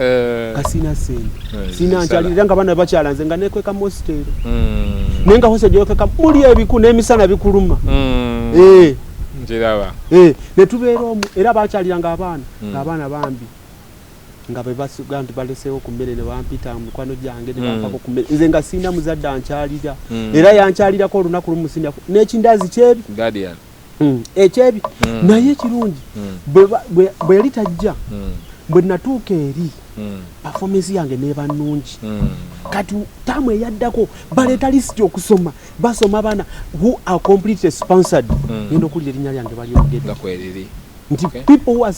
Nga sina sente. Sina nkyalira, era nga baana bakyala nze nga nekweka mu hostel. Naye nga hostel gyewekweka muli ebiku n'emisana bikuluma. Nkiraba. Ne tubeera omwo, era bakyaliranga abaana. Ng'abaana bambi nga bwe basuga nti baleseewo ku mmere, ne bampita mu mikwano gyange ne bampako ku mmere. Nze nga sirina muzadde ankyalira. Era yankyalirako olunaku lumu senior n'ekindazi kyebi. Guardian. Ekyebi. Naye ekirungi, bwe yali tajja, bwe natuuka eri, performance yange neeba nnungi. Kati taamu eyaddako baleeta lisiti okusoma, basoma abaana who are completely sponsored. Ngenda okuwulira erinnya lyange balyogedde. Nga kweriri. Nti people who are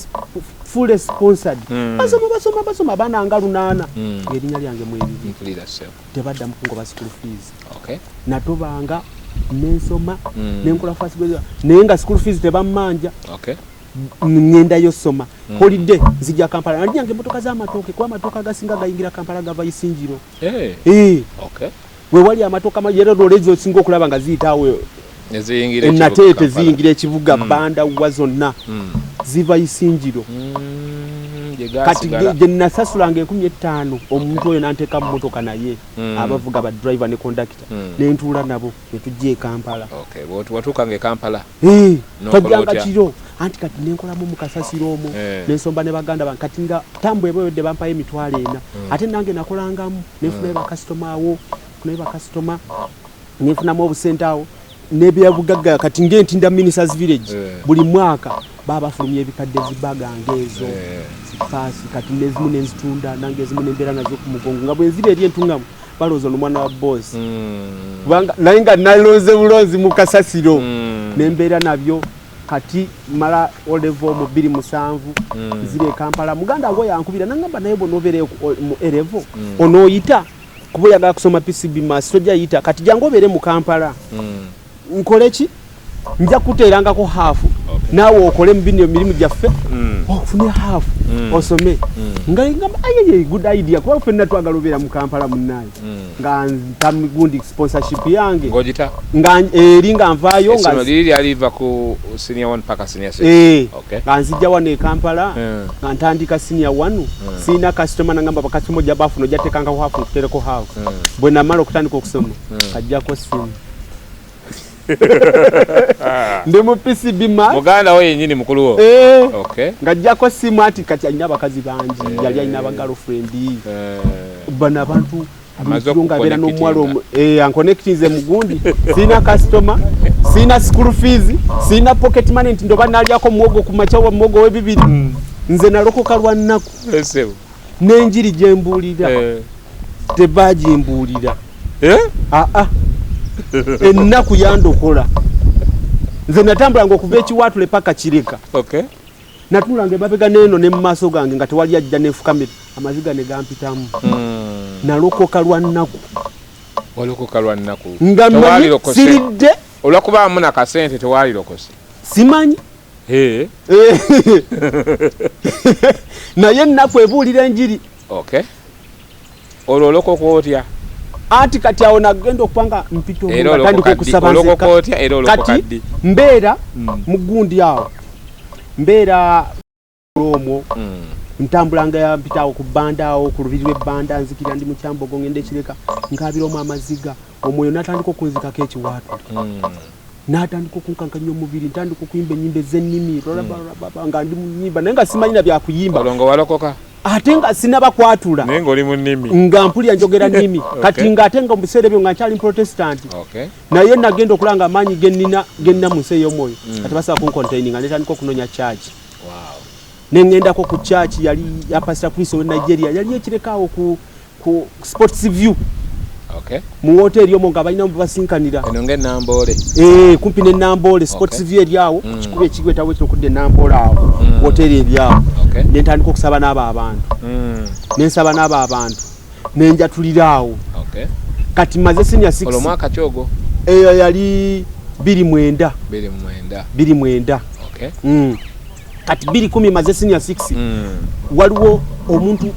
fully sponsored. Basoma, basoma, basoma abaana nga 8. Ng'erinnya lyange mweriri. Mpulira ssebo. Tebaddamu kungoba school fees. Natobanga nensoma, nenkola first grade, naye nga school fees tebammanja. Ŋŋendayo soma. Holiday nzija Kampala, nalinnyanga emmotoka z'amatooke, kuba amatooke agasinga gayingira Kampala gava Isingiro. We wali amatooka era loole ezo osinga okulaba nga ziyitaawo. Neziyingira ekibuga enateete Kampala. Ziyingira ekibuga, Banda wa zonna ziva Isingiro. Gye Kati gasigala. gye nasasulanga 5,000, omuntu oyo nanteeka mu motoka naye, abavuga ba driver ne conductor, nentuula nabo netujja e Kampala. Okay, watuukanga e Kampala. N'okola Twajjanga otya? kiro, anti kati nenkolamu mu kasasiro omwo. Nensomba ne baganda bange. Kati nga tambwe eba ewedde bampayo 40,000. Ate nange nakolangamu, nenfunayo bakasitoma awo, nfunayo bakasitoma, nenfunamu obusente awo n'ebyabugagga. Kati ng'entinda Ministers Village, buli mwaka baba bafulumya ebikadde, zibaga ng'ezo, zipaasi. Kati nezimu nenzitunda nange, ezimu nembeera nazo ku mugongo, nga bwe nzira eri Entungamu balowooza nomwana wa bosi. Kubanga naye nga nalonze bulonzi mu kasasiro. Nembeera nabyo. Kati mala O level mu 2007. Nzira e Kampala, muganda wange yankubira nangamba, "Naye bw'onoobeera mu A level, onooyita, kuba oyagala kusoma PCB maths, tojja yita. Kati jangu obeere mu Kampala." Nkole ki? Nja kuteerangako half, naawe okole mu bino emirimu gyaffe, ofune half, osome. Nga ngamba, "Ayeye, good idea," kuba ffenna twagala obeera mu Kampala munnaye. Nga nta gundi sponsorship yange. Ng'ogita nga eri nga nvaayo nga essomero liri lyaliva ku senior 1 paka senior 6. Nga nzijja wano e Kampala, nga ntandika senior 1, siina kasitoma. Nangamba, "Bakasitoma ojja bafuna, ojja tekangako half, nkutereko half." Bwe namala okutandika okusoma, kajjako simu, ndi mu PCB maths. Muganda we yennyini mukulu wo. Ng'ajjako simu, anti kati alina abakazi bangi. Yali alina abagirlfriend. Bano abantu Amaze bulijjo ng'abeera n'omuwala okuconnectinga. Anconnectinze mugundi. Siina kasitoma, siina school fees, siina pocket money, nti ndoba nalyako muwogo ku makya wa muwogo w'ebibiri. Nze nalokoka lwa nnaku. Ssebo. N'enjiri gye mbuulira, tebagimbuulira. Aa, ennaku yandokola. Nze natambulanga okuva Ekiwaatule paka Kireka. Natulanga emabega neeno ne mu maaso gange nga tewali ajja, nefukamira, amaziga ne gampitamu. Nalokoka lwa nnaku. Walokoka lwa nnaku. Nga mmanyi Tewalirokose. siridde. Olwakubaamu nakasente tewalirokose. Simanyi. Naye ennaku ebuulira enjiri. Olwo olokoka otya? Anti kati awo nagenda okuba nga mpita Era omwo, nga tandika olokoka ddi? okusaba Olokoka nzeka. otya era olokoka Kati ddi? mbeera mu gundi awo, mbeera omwo. Ntambulanga mpitaawo ku bbanda awo, ku lubiri lw'ebbanda, nzikira ndi mu Kyambogo, ngenda Ekireka, nkabira omwo amaziga. Omwoyo natandika okunzikako ekiwaatule. Natandika okunkankanya omubiri, ntandika okuyimba enyimba ez'ennimi, rarababa, nga ndi mu nyimba naye nga simanyi na byakuyimba. Olwo nga walokoka. Ate nga sinaba kwatula. Naye ng'oli mu nnimi. Nga mpulira njogera nnimi. Kati nga ate nga mu biseera ebyo nga nkyali Protestant. Naye nagenda okulaba nga amaanyi ge nnina mu nsi ey'omwoyo kati basobola kuncontaininga, netandika okunoonya church. Ne ŋŋendako ku church yali ya Pastor Chris owe Nigeria, yali ekirekaawo ku Sports View mu woteeri omwo nga balina basinkanira. Eno ng'enamboole. Eh, kumpi ne Namboole, Sports View eri awo ku kikubo ekigwetawo ekyo okudda Enamboole awo, woteeri eri awo. Ne ntandika okusaba n'abo abantu. Ne nsaba n'abo abantu, ne njatulira awo. Kati maze senior six. Olwo mwaka ki ogwo? Eyo yali 2009. 2009. 2009. Kati 2010 maze senior six. Waliwo omuntu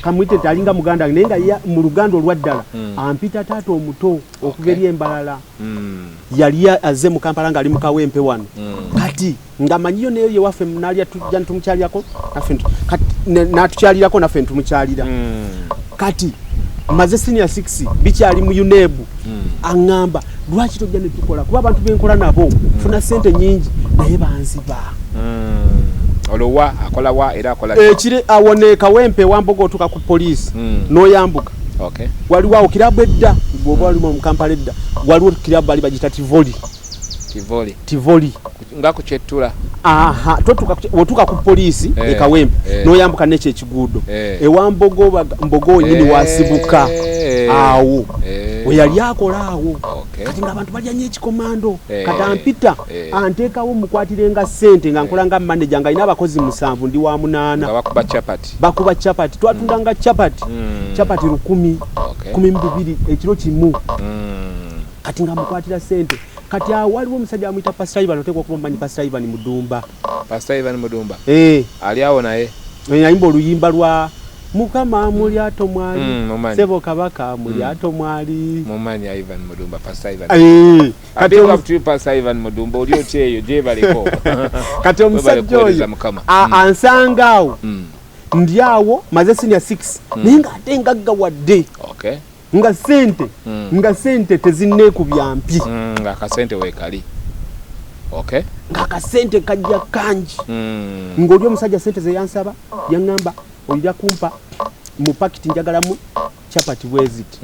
kamuyite nti alinga muganda wange, naye nga mu luganda olwaddala ampita taata omuto okuva eri embalala. Yali azze mu Kampala ng'ali mu Kawempe wano. Kati nga manyiyo naye yewaffe nalya tujja ntumukyalirako naffe kati n'atukyalirako naffe ntumukyalira. Kati maze senior 6, bikyali mu UNEB. Aŋŋamba, "Lwaki tojja ne tukola? Kuba abantu benkola nabo funa sente nyingi, naye banziba." Olwo wa akola wa era akola ki? Ekiri awo ne Kawempe wamboga otuuka ku poliisi n'oyambuka. Waliwo awo kirabu edda, bw'oba walimu mu Kampala edda, waliwo kirabu bali bagita Tivoli. Tivoli. Tivoli. Nga ku Kyettula. Aha, wotuuka ku poliisi e Kawempe n'oyambuka nekyo ekiguudo ewambogo mbogo wenyini wasibuka awo we yali akola awo. Kati ng'abantu balya nnyo ekikomando. Kati ampita anteekawo mukwatirenga ssente nga nkola nga manager, nga alina abakozi musanvu, ndi wa munaana. Nga bakuba chapati. Bakuba chapati, twatundanga chapati chapati 1000 12,000 ekiro kimu. Kati nga mukwatira ssente. Kati awo waliwo omusajja amuyita Pastor Ivan, oteekwa okuba omumanyi, Pastor Ivan Mudumba. Pastor Ivan Mudumba. Eh. Ali awo naye. Yayimba oluyimba lwa Mukama mu lyato mwali Mumanyi. Sebo Kabaka mu lyato mwali. Mumanyi Ivan Mudumba, Pastor Ivan. Kati Kati up to you, Pastor Ivan Mudumba, oli otya eyo gyebaleko. Kati omusajja kuweereza oyo Mukama. Ansanga awo, ndi awo maze senior 6, naye ng'ate ngaggawadde nga sente nga sente tezinneekubya mpi. Ng'akasente weekali. Ng'akasente kajja kangi. Ng'oli omusajja sente ze yansaba, yaŋŋamba, "Ojja kumpa mu pakiti, njagalamu chapati bweziti."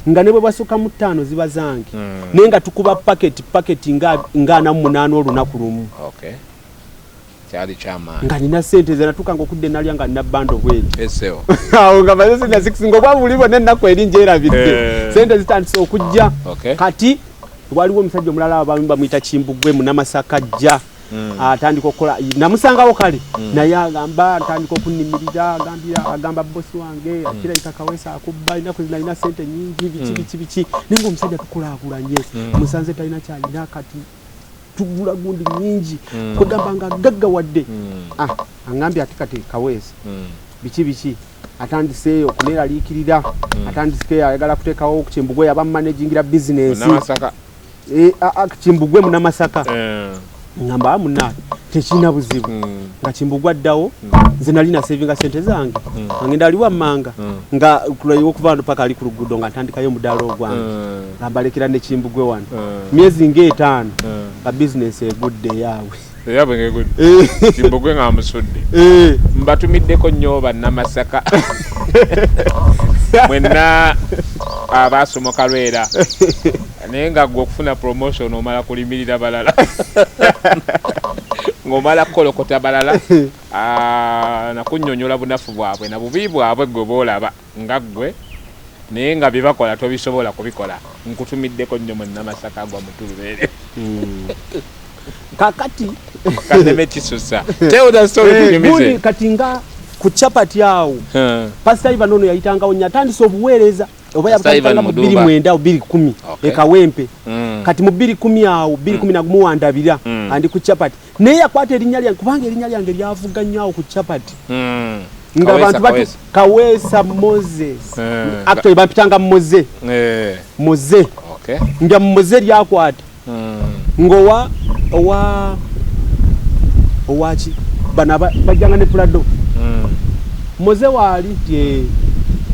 Nga ne bwe basukka mu ttaano ziba zange. Naye nga tukuba paketi paketi nga 48 olunaku lumu. Kyali kyamaanyi. Nga nina sente ze natuukanga okudda enalya nga nina bando bweti. Eseo. Awo nga maze senior six, nga obwa buli bwonna ennaku eri ngyerabidde. Sente zitandise okujja. Kati waliwo omusajja omulala abamu bamuyita Kimbugwe, Munamasaka, jja atandika okukola, namusangawo kale naye agamba atandika okunnimirira, agambira agamba bosi wange, "Akirabika Kaweesa akubba, ennaku zino alina sente nyingi," biki biki biki. Naye nga omusajja tukulaakulanye, musanze talina kyalina, kati tugula gundi nyingi, kwegamba nga gaggawadde. Ah, aŋŋambye ati, "Kati Kaweesa biki biki," atandise okuneeraliikirira, atandise ayagala kuteekawo Kimbugwe yaba managingira bizinensi. Namasaka. Eh, Kimbugwe Munamasaka. Ngamba muna tekirina buzibu. Nga Kimbugwe addawo, nze nali nasevinga sente zange, nga ngenda ali wammanga nga kulaiwa okuva wano paka ali ku luguudo, nga ntandikayo omudaala ogwange, nga mbalekera ne Kimbugwe wano. Myezi ng'etaano nga bizinensi egudde eyaabwe. Eyabwe ngegudde. Kimbugwe nga amusudde. Eh. Mbatumiddeko nnyo Bannamasaka mwenna abasomoka lwera, naye nga gwe okufuna promotion omala kulimirira balala, ng'omala kukolokota balala, nakunnyonnyola bunafu bwabwe na bubi bwabwe gwe boolaba nga ggwe, naye nga bye bakola tobisobola kubikola. Nkutumiddeko nnyo Munnamasaka gwa mutulubeere. Kakati kaneme kisusa. Tell the story. Gundi Tunyumize. Kati nga ku chapati awo, Pastor Ivan ono yayitangawo nnyo, atandise obuweereza oba Pastor Ivan yabutandikanga mu Mudumba. 2009, 2010 ekawempe. Kati mu 2010 awo, 2011 wandabira andi ku chapati, naye yakwata erinnya lyange kubanga erinnya lyange lyavuga nnyo awo ku chapati nga Kaweesa, abantu batu Kaweesa. Kaweesa Moses. Actually bampitanga Moze. Moze. Nga Moze lyakwata ng'owa owa owaki bano bajjanga ne Prado. "Moze waali?" Ti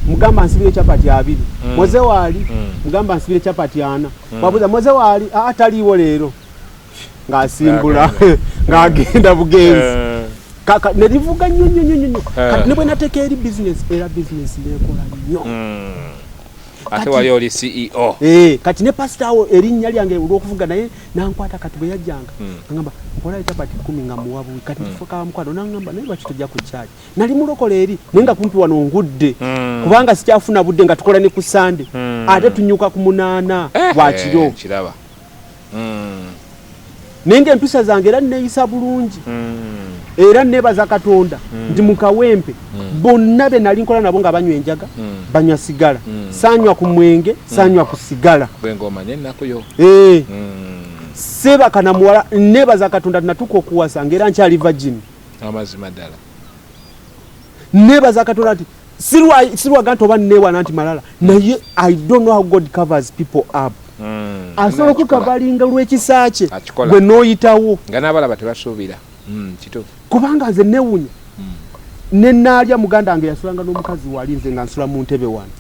mugamba nsibire chapati 20. "Moze waali?" Mugamba nsibire chapati 40. Wabuza, "Moze waali?" "Aa, taliiwo leero." Ng'asimbula ng'agenda bugenzi. Kaka ne livuga nnyo nnyo nnyo nnyo. Kati ne bwe nateeka eri business, era business nekola nnyo. Ate wali oli CEO. Kati ne pastor awo erinnya lyange olw'okuvuga naye nankwata. Kati bwe yajjanga ngamba nkolayo capati 10 nga muwa buwi. Kati nfuuka mukwano, nangamba naye lwaki tojja ku church? Nali mulokola eri naye nga kumpi wano ngudde, kubanga sikyafuna budde nga tukola ne ku Sande, ate tunyuka ku 8 bwakiro. Kiraba. Naye nga empisa zange era neeyisa bulungi, era neebaza Katonda nti mu Kawempe bonna be nali nkola nabo nga banywa enjaga, banywa sigala, saanywa ku mwenge, saanywa ku sigala. Gwe ng'omanye ennaku yo. Seebaka na muwala. Neebaza Katonda natuuka okuwasa ng'era nkyali virgin. Amazima ddala. Neebaza Katonda nti sirwaga nti oba neewana nti malala, naye I don't know how God covers people up. Asobola okukavalinga olw'ekisa kye. Akikola. Gwe n'oyitawo nga n'abalaba tebasuubira. Kituufu. Kubanga nze newunya ne naalya muganda wange yasulanga n'omukazi wali, nze nga nsula mu ntebe wano.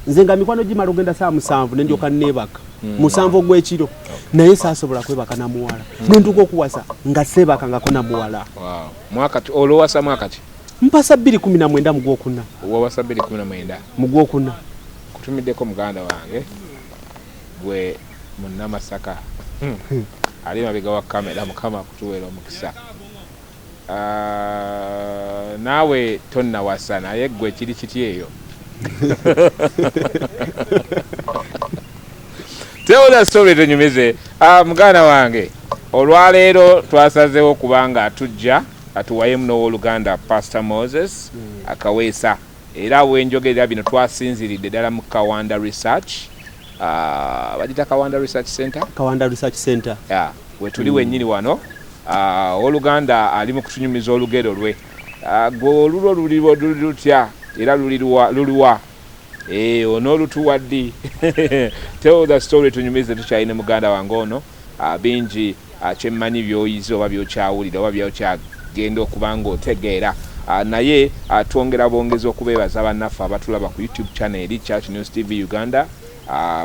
Nze nga mikwano gimala ogenda saa 7 ne ndyoka neebaka, 7 ogw'ekiro, naye saasobola kwebaka na muwala. Ne ntuuka okuwasa nga seebakangako na muwala. Wow. Mwaka ki olowasa, mwaka ki? Mpasa 2019 mu gwokuna. Wawasa 2019? Mu gwokuna. Kutumiddeko muganda wange gwe Munnamasaka ali mabega wa kamera. Mukama akutuweera omukisa. Ah, naawe tonnawasa, naye gwe kiri kiti eyo? Tell the story, tunyumize. Ah, muganda wange, olwaleero twasazeewo kubanga tujja atuwayemu n'owooluganda Pastor Moses Akaweesa. Era wenjogerera bino twasinziridde ddala mu Kawanda Research, bagita Kawanda Research Center. Kawanda Research Center. Yeah, wetuli wennyini wano. Owooluganda ali mu kutunyumiza olugero lwe. Gwe olulwo luli lutya era luliwa? Onoolutuwa ddi? Tell the story, tunyumize. Tukyalina muganda wange ono. Bingi kyemmanyi by'oyize oba by'okyawulira oba by'okyagenda okuba ng'otegeera. Naye twongera bwongezi okubeebaza bannaffe abatulaba ku YouTube channel eri Church News TV Uganda.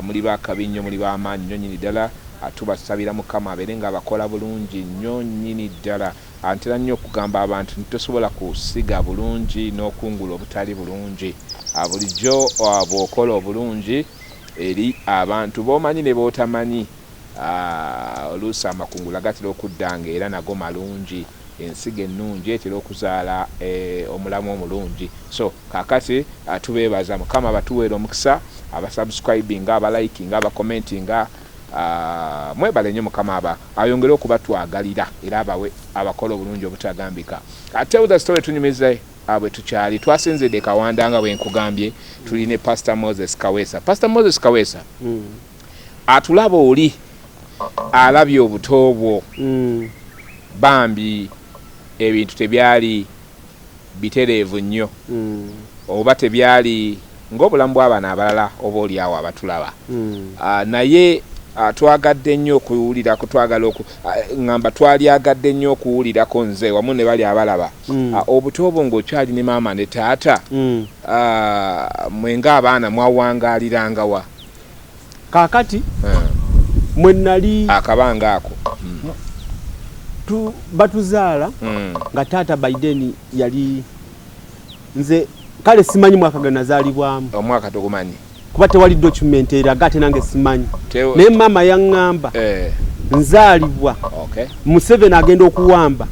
Muli bakabi nnyo, muli b'amaanyi nnyo nnyini ddala. Tubasabira Mukama abeere ng'abakola bulungi nnyo nnyini ddala. Ntera nnyo okugamba abantu nti tosobola kusiga bulungi n'okungula obutali bulungi. Bulijjo bw'okola obulungi eri abantu b'omanyi ne b'otamanyi, oluusi amakungula gatera okudda nga era nago malungi. Ensigo ennungi etera okuzaala omulamu omulungi. So kaakati tubeebaza, Mukama batuweera omukisa, abasubscribinga, abalikinga, abacommentinga, mwebale nnyo. Mukama aba ayongere okubatwagalira era abawe abakola obulungi obutagambika. Tell the story, tunyumize. Bwe tukyali twasinzidde Kawanda, nga bwe nkugambye, tuli ne Pastor Moses Kaweesa. Pastor Moses Kaweesa, atulaba oli alabye obuto bwo, bambi ebintu tebyali bitereevu nnyo oba tebyali ng'obulamu bw'abaana abalala oba oli awo abatulaba. Naye twagadde nnyo okuwulirako, twagala ŋŋamba twalyagadde nnyo okuwulirako nze wamu ne bali abalaba obuto obwo ng'okyali ne maama ne taata. Mwe ng'abaana mwawangaaliranga wa? Kaakati mwe nali akabanga ako. Batuzaala nga taata Biden yali, nze kale simanyi mwaka gwe nazaalibwamu. Omwaka togumanyi? Kuba tewali document eraga, ate nange simanyi, naye maama yaŋŋamba nzaalibwa Museveni agenda okuwamba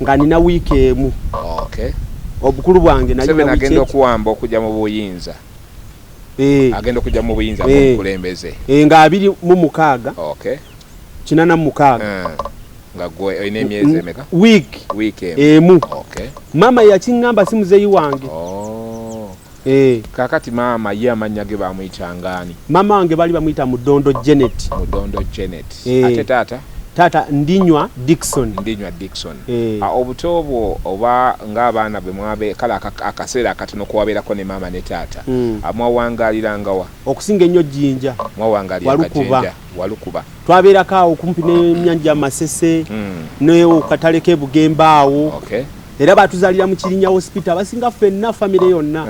nga nina wiiki 1. Obukulu bwange nalina Museveni wiiki agenda okuwamba okujja mu buyinza, agenda okujja mu buyinza ng'omukulembeze. Nga 26, 86. Nga gwe olina emyezi emeka? Wiiki Wiiki 1. Emu. Maama yakiŋŋamba, si muzeeyi wange. Oh. Eh. Kaakati maama ye amannya ge bamuyitanga ani? Maama wange baali bamuyita Mudondo Janet. Mudondo Janet. Eh. Ate taata? Taata Ndinywa Dickson. Ndinywa Dickson. Eh. Ah, obuto bwo oba ng'abaana bwe mwabe kale akaseera akatono kuwabeerako ne maama ne taata, mwawangaaliranga wa? Okusinga ennyo Jjinja. Mwawangaaliranga Walukuba. Jjinja, Walukuba. Twabeerako awo kumpi n'ennyanja Masese, ne katale k'e Bugembe awo. Era batuzaalira mu Kirinya Hospital, abasinga ffenna, famire yonna.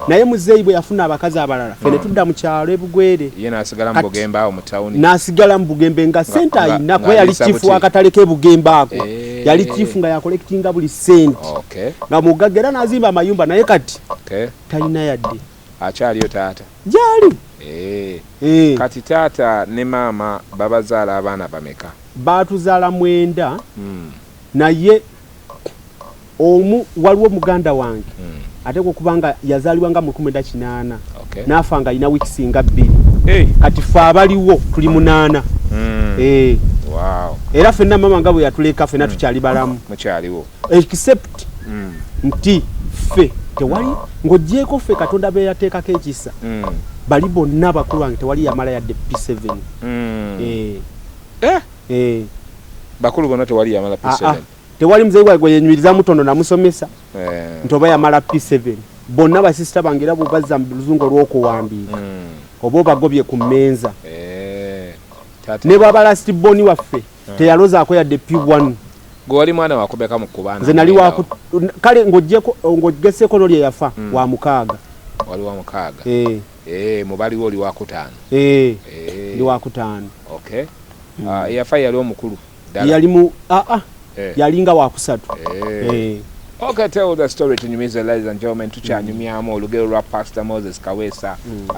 Naye muzeeyi bwe yafuna abakazi abalala, ffe ne tudda mu kyalo ebugwere. Ye n'asigala mu Bugembe awo mu tawuni. N'asigala mu Bugembe nga sente ayina, kuba yali chief w'akatale k'e Bugembe ako. Yali chief nga yakolekitinga buli sente, nga mugagga, era n'azimba amayumba, naye kati talina yadde. Akyaliyo taata? Gyali. Kati taata ne maama babazaala abaana bameka? Baatuzaala 9. Naye omu, waliwo muganda wange, ateekwa okuba nga yazaalibwa nga mu 1980, n'afa nga alina weeks nga 2. Kati ffe abaliwo tuli 8. Era ffenna maama nga bwe yatuleka, ffenna tukyali balamu. Mukyaliwo. Except nti ffe tewali, ng'oggyeeko ffe Katonda be yateekako ekisa, bali bonna bakulu bange tewali yamala yadde P7. Bakulu bonna tewali yamala P7? Ah, ah. Tewali. Muzeeyi wange gwe yenyumiriza mutono namusomesa nti oba yamala P7. Bonna basisita bange, era bwebazza mu luzungu olw'okuwandiika, oba obagobye ku mmenza. Ne bwaba last born waffe, teyalozaako yadde P1. Gwe wali mwana wakumeka mu kubaana? Nze nali waku, kale ng'oggyeko, ng'ogesseeko n'oli eyafa, wa mukaaga. Wali wa mukaaga? Eh. Mubaliwo oli wakutaano? Eh. Ndi wakutaano. Okay. Ah, eyafa yali omukulu ddala? Yali mu, aa, yalinga wakusatu. Okay, tell the story, tunyumize. Ladies and gentlemen, tukyanyumyamu olugero lwa Pastor Moses Kaweesa.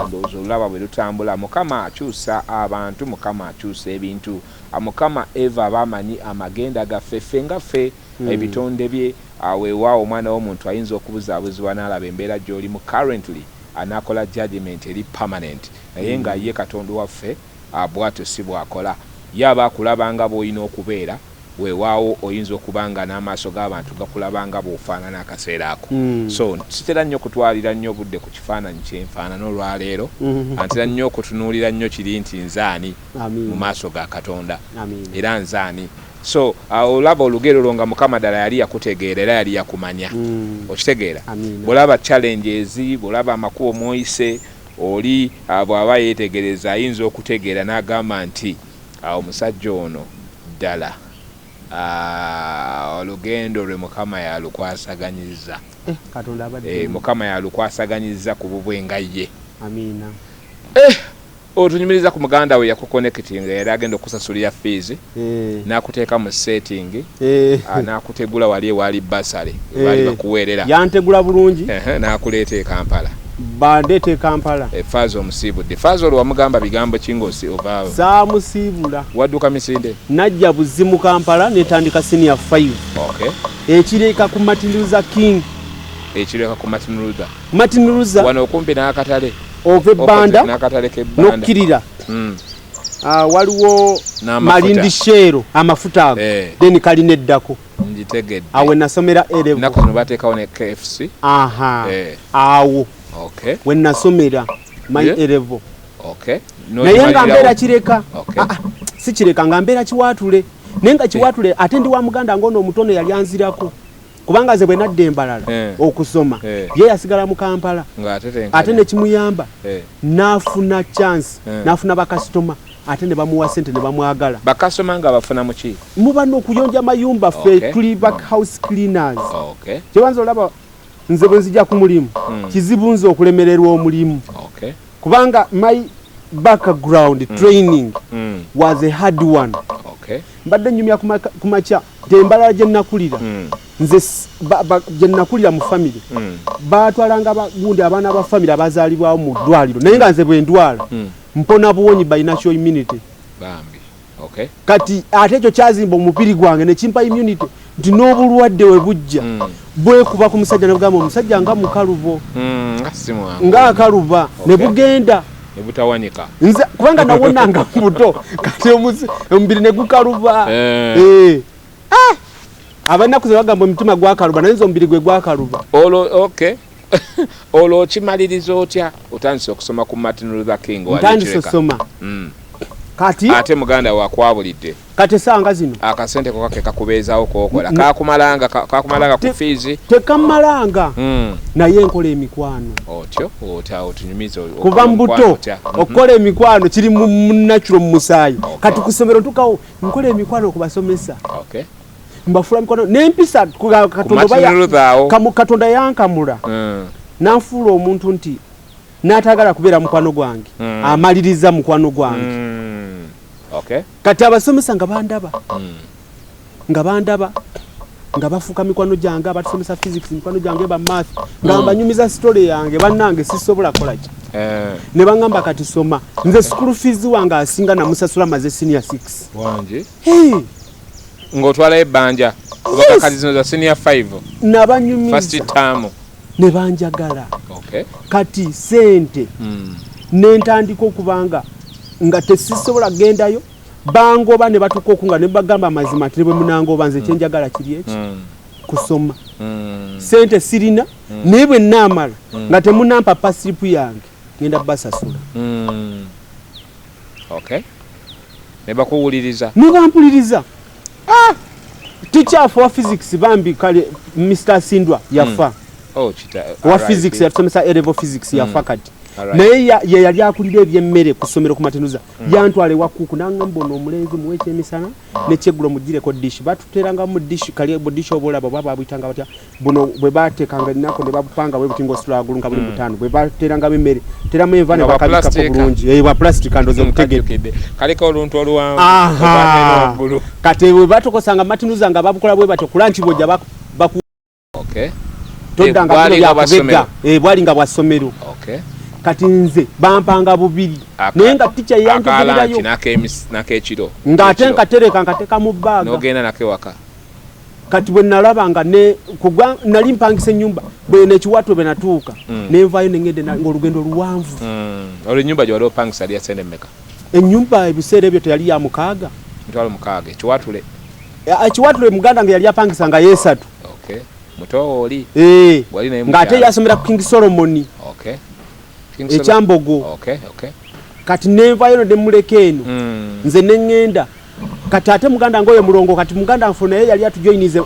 Ndowooza olulaba bwe lutambula. Mukama akyusa abantu, Mukama akyusa ebintu. Ah, Mukama eva aba amanyi amagenda gaffe, ffe nga ffe ebitonde bye. Ah, weewaawo omwana w'omuntu ayinza okubuzaabuzibwa n'alaba embeera gy'olimu currently, anaakola judgment eri permanent, naye nga ye Katonda waffe, ah, bw'atyo si bw'akola. Ye aba akulaba nga bw'olina okubeera. Weewaawo oyinza okuba nga n'amaaso g'abantu gakulaba nga bw'ofaanana akaseera ako. So sitera nnyo kutwalira nnyo obudde ku kifaananyi kyenfaanana olwaleero. Antera nnyo okutunuulira nnyo kiri nti nzaani mu maaso ga Katonda, era nzaani. So olaba olugero lwo nga Mukama ddala yali yakutegeera era yali yakumanya. Okitegeera? Bw'olaba challenges, bw'olaba amakubo mw'oyise, oli bw'aba yeetegereza ayinza okutegeera n'agamba nti omusajja ono ddala olugendo lwe Mukama yalukwasaganyiza. Eh, Katonda abadde Mukama yalukwasaganyiza ku bubwe nga ye. Amiina. Otunyumiriza ku muganda we yakuconnectinga, yali agenda okusasulira fees, n'akuteeka mu setting, n'akutegula wali ewali bursary baali bakuweerera. Yantegula bulungi. Ehe, n'akuleeta e Kampala. Bandeeta e Kampala. Faaza omusiibudde. Faaza olwo wamugamba bigambo ki ng'osi ovaawo? Saamusiibula. Wadduka misinde? Najja buzi mu Kampala, netandika senior 5, ekireka ku Martin Luther King. Ekireka ku Martin Luther? Martin Luther. Wano okumpi n'akatale? Ova ebbanda. N'akatale k'ebbanda. N'okkirira. Ah, waliwo N'amafuta. Malindi Shell, amafuta ago. Then kalina eddako. Ngitegedde. Awo nasomera A level. Ennaku zino bateekawo ne KFC. Aha. Awo we nasomera my A level. Naye nga mbeera Kireka. Ah, ah, si Kireka, nga mbeera Kiwaatule, naye nga Kiwaatule ate ndi wa muganda ngaono omutono yali anzirako, kubanga nze bwe nadda embalala okusoma, ye yasigala mu Kampala. Ng'ate tenkanya. Ate nekimuyamba, n'afuna chance, n'afuna bakasitoma, ate ne bamuwa sente ne bamwagala. Bakasitoma nga bafuna muki? Muba n'okuyonja amayumba ffe. Tuli ba house cleaners. Kyebanza olaba nze bwe nzija ku mulimu, kizibu nze okulemererwa omulimu, kubanga my background training was a hard one. Mbadde nyumya ku makya nti embalala gye nakulira, nze gye nakulira mu famire, batwalanga gundi abaana ba famire abazaalibwawo mu ddwaliro, naye nga nze bwe ndwala, mpona buwonyi by natural immunity. Bambi. Okay. Kati ate ekyo kyazimba omubiri gwange nekimpa immunity nti n'obulwadde we bujja, bwekuba ku musajja nebugamba omusajja nga mukalubo, Nga si mwangu. Ng'akaluba ne bugenda. Ne butawanyika. Nze kubanga nawonanga buto, kati omubiri ne gukaluba. Eh. Ah! Abanaku ze bagamba omutima gwakaluba, naye nze omubiri gwe gwakaluba. Olwo okay. Olwo okimaliriza otya? Otandise okusoma ku Martin Luther King wali Ntandise Kireka. osoma. Kati Ate muganda wakwabulidde. Kati esanga zino Akasente koka ke kakubeezaawo kokola. Kakumalanga ku fees. Tekammalanga, naye nkola emikwano. Otyo ota otunyumiza Kuva mu buto, otya? Okukola emikwano kiri mu natural, mu musaayi. Kati ku ssomero ntukawo nkola emikwano ku basomesa. Mbafula mikono nempisa Katonda yankamula nanfuula omuntu nti n'atagala kubeera mukwano gwange amaliriza mukwano gwange. Kati abasomesa nga bandaba nga bafuuka mikwano gyange, abatusomesa physics mikwano gyange, ba math, nga mbanyumiza story yange, bannange sisobola kukola ki. Ne bangamba kati soma. Nze school fees wange asinga namusasula maze senior 6. Wangi? Ng'otwalayo ebbanja oba kati zino za senior 5? Nabanyumiza. First term. Ne banjagala. Kati sente ne ntandika okubanga nga tesisobola kugendayo. Bangoba ne batuuka okunga ne bagamba amazima nti ne bwe munangoba nze kyenjagala kiri eki kusoma. Sente sirina naye bwe nnaamala nga temunampa pasiripu yange ngenda basasula. Ne bakuwuliriza. Ne bampuliriza. Teacher wa physics bambi kale Mr. Sindwa yafa. Wa physics yatusomesa A level physics yafa kati. Naye ye yali akulira ebyemmere ku ssomero ku Matenuza. Yantwala ewa kuku n'angamba ono omulenzi muwe ekyemisana n'ekyeggulo mugireko dish. Batuteeranga mu dish kali bu dish oba olaba oba babuyitanga batya buno bwe bateekanga ennaku ne babupanga bwe buti ng'osula waggulu nga buli butaano bwe bateerangamu emmere teramu enva ne Nga bwa bakabikako plastic. bulungi. Bwa plastic ndoza obutegedde. Kaliko oluntu oluwanvu oba waggulu. Kati bwe batokosanga Matenuza nga babukola bwe batyo ku lunch bw'ojja baku toddanga Bwali bino nga bwa byakubegga. ssomero. Bwali nga bwa ssomero. Kati nze bampanga bubiri. Naye nga teacher yanjogererayo. Aka lunch n'akekiro. Ng'ate nkatereka nkateeka mu bbaaga. N'ogenda nako ewaka. Kati bwe nalaba nga ne kugwa nali mpangisa ennyumba bwe n'ekiwato bwe natuuka ne nvaayo ne ngenda ng'olugendo luwanvu. Olwo ennyumba gye wali opangisa yali ya ssente mmeka? Ennyumba ebiseera ebyo teyali ya mukaaga. Mitwalo mukaaga ekiwatule. Ekiwatule muganda nga yali apangisa nga yeesatu. Muto oli. Wali naye Ng'ate mukyala. yasomera ku King Solomon. Ekyambogo. Kati nenvaayo ne mmuleka eno. Nze ne ŋŋenda. Kati ate muganda ng'oyo mulongo kati muganda nfo naye yali atujoininze,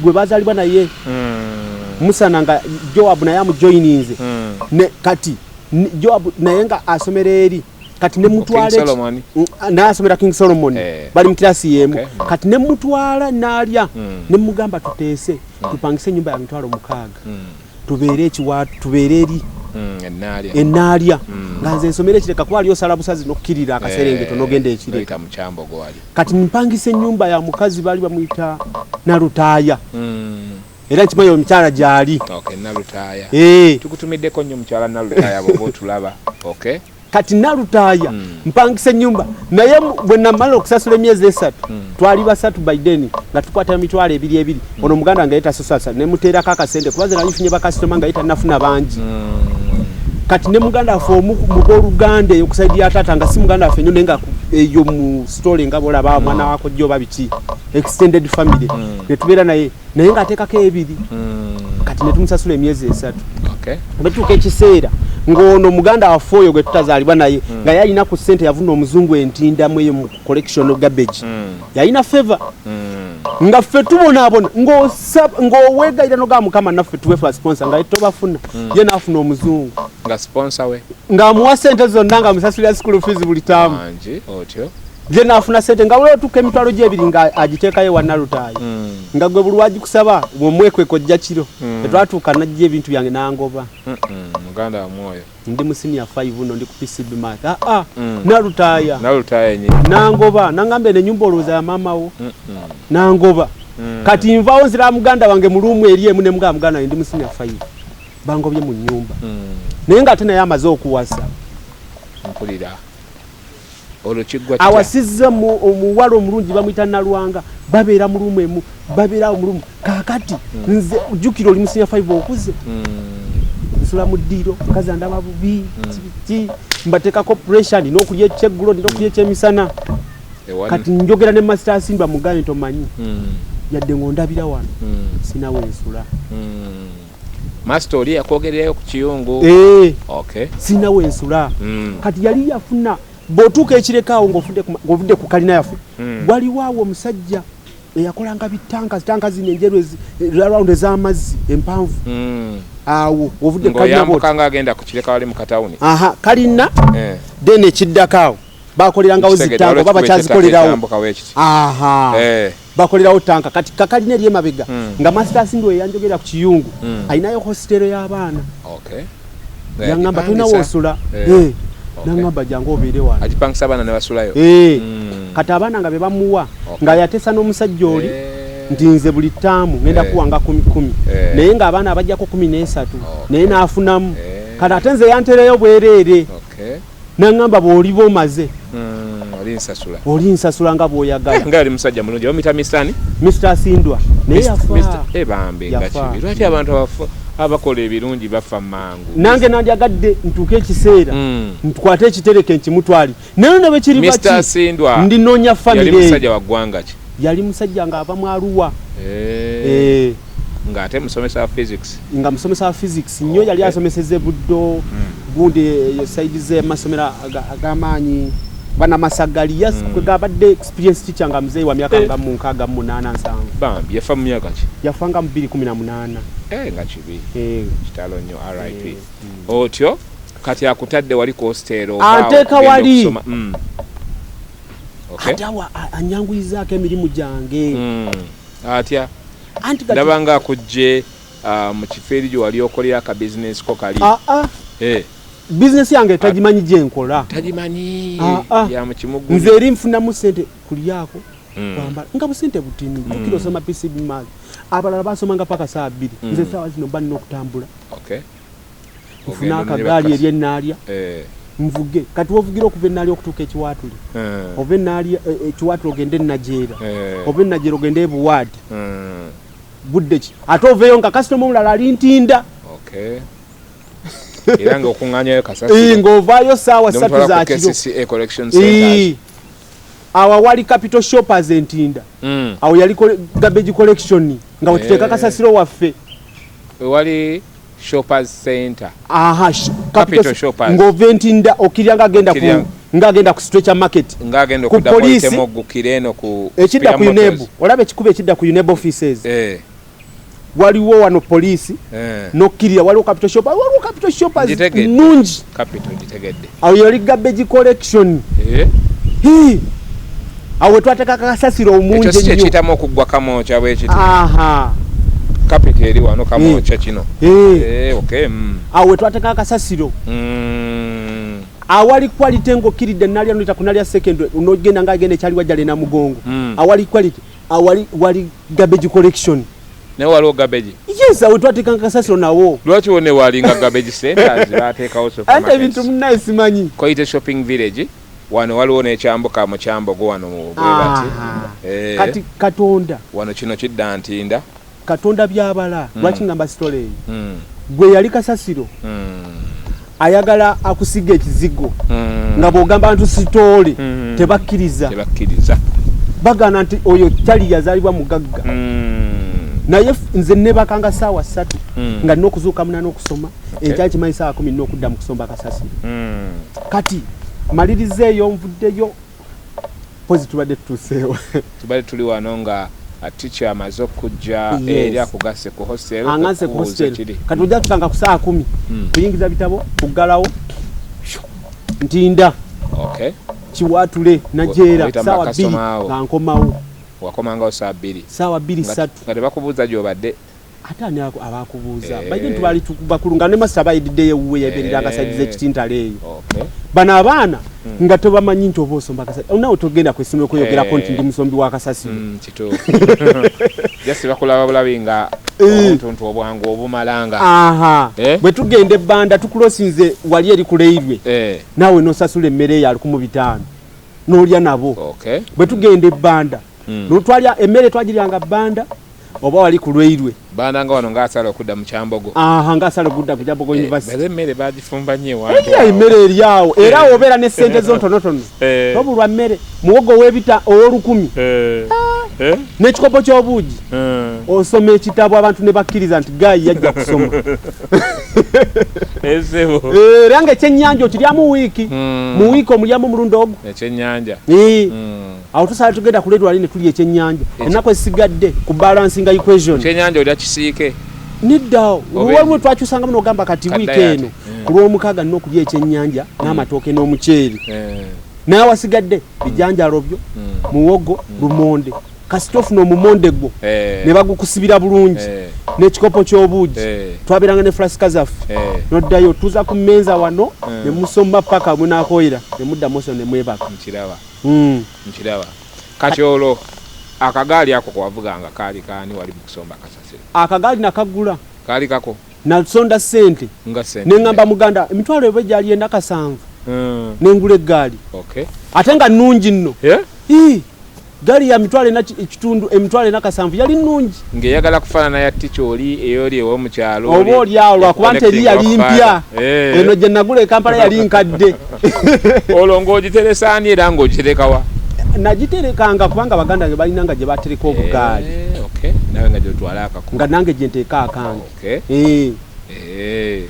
gwe bazaalibwa naye. Musana nga Joab naye amujoininze. Ne kati Joab naye nga asomera eri. Kati ne mutwala King Solomon. Naye asomera King Solomon. Bali mu kirasi y'emu. Kati ne mutwala n'alya. Ne mugamba tuteese, tupangise ennyumba ya mitwalo mukaaga. Tubeere ekiwa, tubeere eri. Ennaalya. Ennaalya. Nga nze nsomera ekireka kuba ali osala busazi n'okkirira akaserengeto n'ogenda ekireka. N'oyita mu Kyambogo wali. Kati mpangisa ennyumba ya mukazi baali bamuyita Nalutaaya. Era nkimanyi omukyala gy'ali. Nalutaaya. Tukutumiddeko nnyo mukyala Nalutaaya bw'oba otulaba. Kati Nalutaaya mpangisa ennyumba naye bwe namala okusasula emyezi esatu twali basatu by then nga tukwata emitwalo ebiri ebiri. Ono muganda nga ye tasasula ne muteerako akasente kuba nze nali nfunye bakasitoma nga ye tannafuna bangi. Kati ne muganda waffe omu mu booluganda eyo ku side ya taata nga si muganda waffe nnyo naye nga eyo mu story nga bw'olaba mwana wa kojja oba biki extended family ne tubeera naye naye ng'ateekako ebiri. Kati ne tumusasula emyezi esatu. Bwe tutuuka ekiseera ng'ono muganda waffe oyo gwe tutazaalibwa naye nga yalina ku ssente yavuna omuzungu entindamu eyo mu collection of garbage. Yalina favor. Nga ffe tubonaabona ng'oweegayirira n'ogamba Mukama naffe tuwe fa sponsor nga tobafuna. Ye n'afuna omuzungu. Nga sponsor we. Ng'amuwa ssente zonna ng'amusasulira school fees buli taamu. Wangi, otyo. Ye n'afuna ssente nga buli otuuka emitwalo gy'ebiri nga agiteekayo wa Nalutaayi. Nga gwe buli lw'agikusaba bw'omwekweka ojja kiro. Tetwatuuka n'ajja ebintu byange n'angoba. Muganda wa mwoyo. Ndi mu senior 5 no ndi ku PCB math. Nalutaaya. Nalutaaya nnyini. Nangoba, nangamba eno ennyumba olowooza ya maama wo. Nangoba. Kati nvaawo nzira muganda wange mu luumu eri emu ne mugamba muganda wange ndi mu senior 5. Bangobye mu nnyumba. Naye ng'ate naye amaze okuwasa. Mpulira. Olwo kiggwa kitya? Awasizza omuwala omulungi bamuyita Nalwanga, babeera mu luumu emu, babeera awo mu luumu. Kaakati nze jjukira oli mu senior 5 okuze. Nsula mu ddiiro, mukazi andaba bubi, ki, mbateekako pressure, nina okulya ekyeggulo, nina okulya ekyemisana. Kati njogera ne Master Simba mugambe nti omanyi, yadde ng'ondabira wano, sina we nsula. Master oli yakwogererayo ku kiyungu. Sina we nsula. Kati yali yafuna, bw'otuuka ekireka awo ng'ovudde ku kalina yaffe, waliwo awo omusajja eyakolanga bitanka, tanka zino enjeru round ez'amazzi empanvu. Awo ng'ovudde ku kalina Ng'oyambuka bw'oti. ng'agenda ku kireka wali mu katawuni. Aha, kalina, then ekiddako awo. Bakolerangawo Kitegedde, zitanka oba waliwo ekikubo bakyazikolerawo. ekyambuka weekiti. Aha. Bakolerawo tanka kati kakalina eri emabega nga Master Sindwa eyanjogera ku kiyungu alinayo hositero y'abaana. Yaŋŋamba tolina woosula. Naŋŋamba jangu obeere wano. Agipangisa abaana ne basulayo. Kati abaana nga be bamuwa nga yateesa n'omusajja oli nti nze buli ttaamu ngenda kuwanga 10,000 naye ng'abaana abajjako 13 naye n'afunamu. Kati ate nze yantereyo bwereere. Naŋŋamba bw'oliba omaze oli nsasula nga bw'oyagala. Nga yali musajja mulungi. Bamuyita Mr. Mr. Sindwa. Naye yafa. Bambi nga kibi. Lwaki abantu abakola ebirungi bafa mangu? Nange nandyagadde ntuuke ekiseera ntukwate ekitereke nkimutwali. Naye ne bwe kiri baki. Mr. Sindwa. Ndinoonya famire. Yali musajja wa ggwanga ki? Yali musajja ng'ava mu Arua. Ng'ate musomesa wa physics. Nga musomesa wa physics nnyo yali asomeseza e Buddo. Gundi saidi z'amasomero ag'amaanyi banamasagali gabadde experience teacher nga muzeeyi wa myaka nga 68 7. Bambi yafa mu myaka ki? Yafa nga mu 2018. Nga kibi. Kitalo nnyo RIP. Otyo kati akutadde wali ku hostel anteeka wali. Ate awo anyanguyizaako emirimu gyange. Atya? Ndaba nga akujje mu kifo eri gye wali okolera aka business ko kali. Business yange tagimanyi gye nkola. Tagimanyi. Ya mu kimugu. Nze eri nfunamu ssente kulyako kwambala nga busente butini. Jjukira osoma PCB math. Abalala basomanga paka saa 2. Nze ssaawa zino mba nina okutambula. Nfuna akagaali eri Ennaalya. Nvuge. Kati wovugira okuva Ennaalya okutuuka Ekiwaatule. Ova Ennaalya Ekiwaatule ogende Najeera. Ova Najeera ogende Ebuwaadi. Budde ki? Ate oveeyo nga kasitoma omulala ali Ntinda. Era ng'okuŋŋaanyayo kasasiro. Ng'ovaayo ssaawa 3 za kiro. KCCA collection centers. Awo awali Capital Shoppers Entinda. Awo yali garbage collection nga wetuteeka kasasiro waffe. Wali Shoppers Center. Aha, Capital Shoppers. Ng'ova Entinda okirya ng'agenda ku stretcher market. Ng'agenda okudda ku Temogukire eno ku ekidda ku UNEB. Olaba ekikubo ekidda ku UNEB offices. Waliwo wano poliisi n'okkirira waliwo Capital Shoppers, waliwo Capital Shoppers nnungi. Capital gitegedde. Awo yali garbage collection. Awo we twateeka kasasiro omungi ennyo. Ekyo si kye kiyitamu okuggwa Kamwokya bwe kiti. Capital eri wano Kamwokya kino. Awo we twateeka kasasiro. Awali quality ng'okkiridde Naalya n'oyita ku Naalya secondary n'ogenda ng'agenda ekyali Wajjale Namugongo. Awali quality, awali wali garbage collection. Naye waliwo garbage? Yes, awo twateekanga kasasiro nawo. Lwaki wonna walinga garbage centers baateekawo supermarkets? Ate ebintu munnaye simanyi. Quality shopping village wano waliwo n'ekyambuka mu Kyambogo wano bwe bati. Kati Katonda. Wano kino kidda Ntinda. Katonda by'abala. Lwaki ngamba sitole eyo? Gwe yali kasasiro. Ayagala akusiga ekizigo. Nga bw'ogamba nti sitoole tebakkiriza. Tebakkiriza. Bagamba nti oyo kyali yazaalibwa mugagga. Naye nze neebakanga ssaawa 3 nga nina okuzuuka 8 okusoma. Enkya nkimanyi ssaawa 10 nina okudda mu kusomba kasasiro. Kati maliriza eyo nvuddeyo. Pozi tubadde tutuuseewo. Tubadde tuli wano nga teacher amaze okujja eri akugasse ku hostel. Angasse ku hostel. Kati ojja kusanga ku ssaawa 10. Kuyingiza bitabo, kuggalawo. Ntinda. Kiwaatule Najeera ssaawa 2 nga nkomawo. Wakomangawo ssaawa 2. Ssaawa 2 3. Nga tebakubuuza gy'obadde. Ate ani abakubuuza? Baije ntubali bakulu nga ne master bayididdeyo ewuwe yabeereranga saidi z'ekitintale eyo. Bano abaana nga tobamanyi nti oba osomba kasasiro. Naawe togenda ku essomero kweyogerako nti ndi musombi wa kasasiro. Kituufu. Just bakulaba bulabi nga obuntuntu obwangu obumalanga. Bwe tugenda ebbanda tukulosinze wali eri ku railway. Naawe n'osasula emmere eyo 1500 n'olya nabo. Bwe tugenda ebbanda, n'otwalya emmere twagiryanga bbanda oba wali ku railway. Banda nga wano ng'asala okudda mu Kyambogo. Ng'asala okudda ku Kyambogo University. Bale emmere bagifumba nnyo ewantu. Erya emmere eri awo. Era obeera ne ssente zo ntonotono. Tobulwa mmere. Muwogo ow'ebita ow'olukumi. N'ekikopo ky'obuugi. Osoma ekitabo abantu ne bakkiriza nti Guy yajja kusoma. Era ng'ekyennyanja okiryamu wiiki. Mu wiiki omulyamu omulundi ogwo. Ekyennyanja. Awo tusala tugenda ku leero ne tulya ekyennyanja. Ennaku ezisigadde ku balancinga equation. Ekyennyanja olya kisiike? Nedda. Waliwo twakyusangamu n'ogamba kati wiiki eno ku Lwomukaaga nina okulya ekyennyanja n'amatooke n'omuceere. Naye awasigadde bijanjaalo byo, muwogo, lumonde. Kasita ofuna omumonde gwo ne bagukusibira bulungi n'ekikopo ky'obuugi, twabeeranga ne fulasika zaffe, noddayo tuza ku mmeeza wano ne musoma paka munakoyera ne mudda moso ne mwebaka. Nkiraba. Nkiraba. Kati olwo akagaali ako kwavuganga kaali kaani wali mu kusomba kasasiro? Akagaali nakagula. Kaali kako? Nasonda ssente. Nga ssente. Ne ŋŋamba muganda emitwalo eba egyali ena kasanvu. Ne ngula eggaali. Ate nga nnungi nno. Gaali ya mitwalo ena ekitundu, emitwalo ena kasanvu yali nnungi. Ng'eyagala kufaanana ya tica oli ey'oli ew'omu kyalo. Oba oli awo lwakuba nti eri yali mpya. Eno gye nagula e Kampala yali nkadde. Olwo ng'ogiteresa ani era ng'ogitereka wa? Nagiterekanga kubanga baganda bange balina nga gye batereka obugaali. Nawe nga gy'otwala akako. Nga nange gye nteeka akange.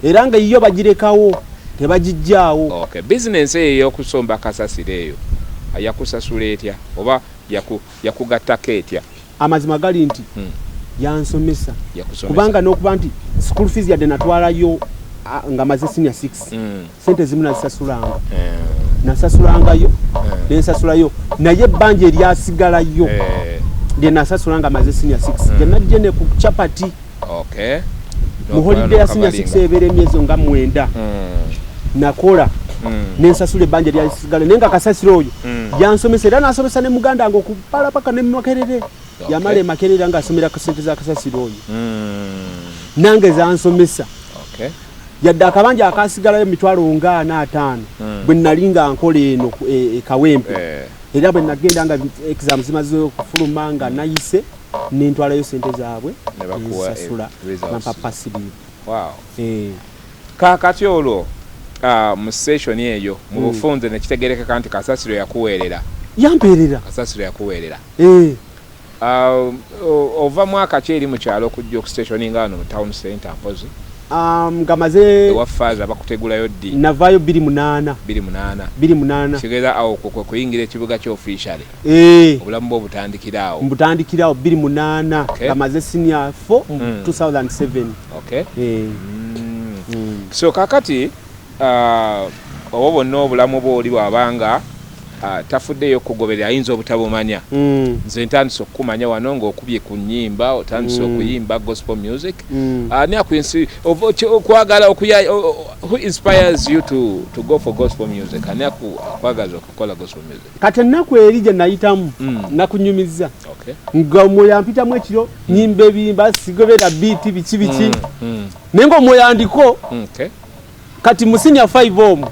Era nga yo bagirekawo tebagijjaawo. Bizinensi eyo ey'okusomba kasasiro eyo yakusasula etya oba yakugattako etya? Amazima gali nti yansomesa. Kubanga n'okuba nti school fees yadde natwalayo nga maze senior 6, sente zimu nazisasulanga. Nasasulangayo, nensasulayo, naye ebbanja eryasigalayo lye nasasula nga maze senior 6, gye najja ne ku chapati. Mu holiday ya senior 6 ebeera emyezi nga 9, nakola nensasula ebbanja eryasigala, naye nga kasasiro oyo yansomesa era n'asomesa ne muganda wange okupala paka ne Makerere. Yamala e Makerere ng'asomera ku ssente za kasasiro oyo. Nange zansomesa. Yadde akabanja akasigalayo emitwalo nga ana ataano, bwe nali nga nkola eno e Kawempe. Era bwe nagenda nga exam zimaze okufuluma nga nayise, nentwalayo ssente zaabwe Ne bakuwa nzisasula, results. Bampa pass slip. Kaakati olwo mu session eyo mu bufunze ne kitegerekeka nti kasasiro yakuweerera. Yampeerera. Kasasiro yakuweerera. Ova mwaka ki eri mu kyalo okujja okustationinga wano mu town center mpozi? Nga maze Ewa faaza bakutegulayo ddi? Navaayo bbiri munaana. Bbiri munaana. Bbiri munaana. Kitegeeza awo kwe kuyingira ekibuga kyo officially. Obulamu bwo butandikira awo. Mbutandikira awo bbiri munaana. Nga maze senior 4 mu 2007. So kakati, obwo bwonna obulamu bwo oli bw'abanga tafuddeyo okugoberera ayinza obutabumanya. Nze ntandise okukumanya wano ng'okubye ku nnyimba, otandise okuyimba gospel music. Ani okwagala who inspires you to go for gospel music? Ani akwagaza okukola gospel music? Kati ennaku eri gye nayitamu, nakunyumizza. Nga omwoyo ampitamu ekiro, nnyimba ebiyimba, sigobera beat, biki biki. Naye ng'omwoyo andiko, kati mu senior 5 omwo,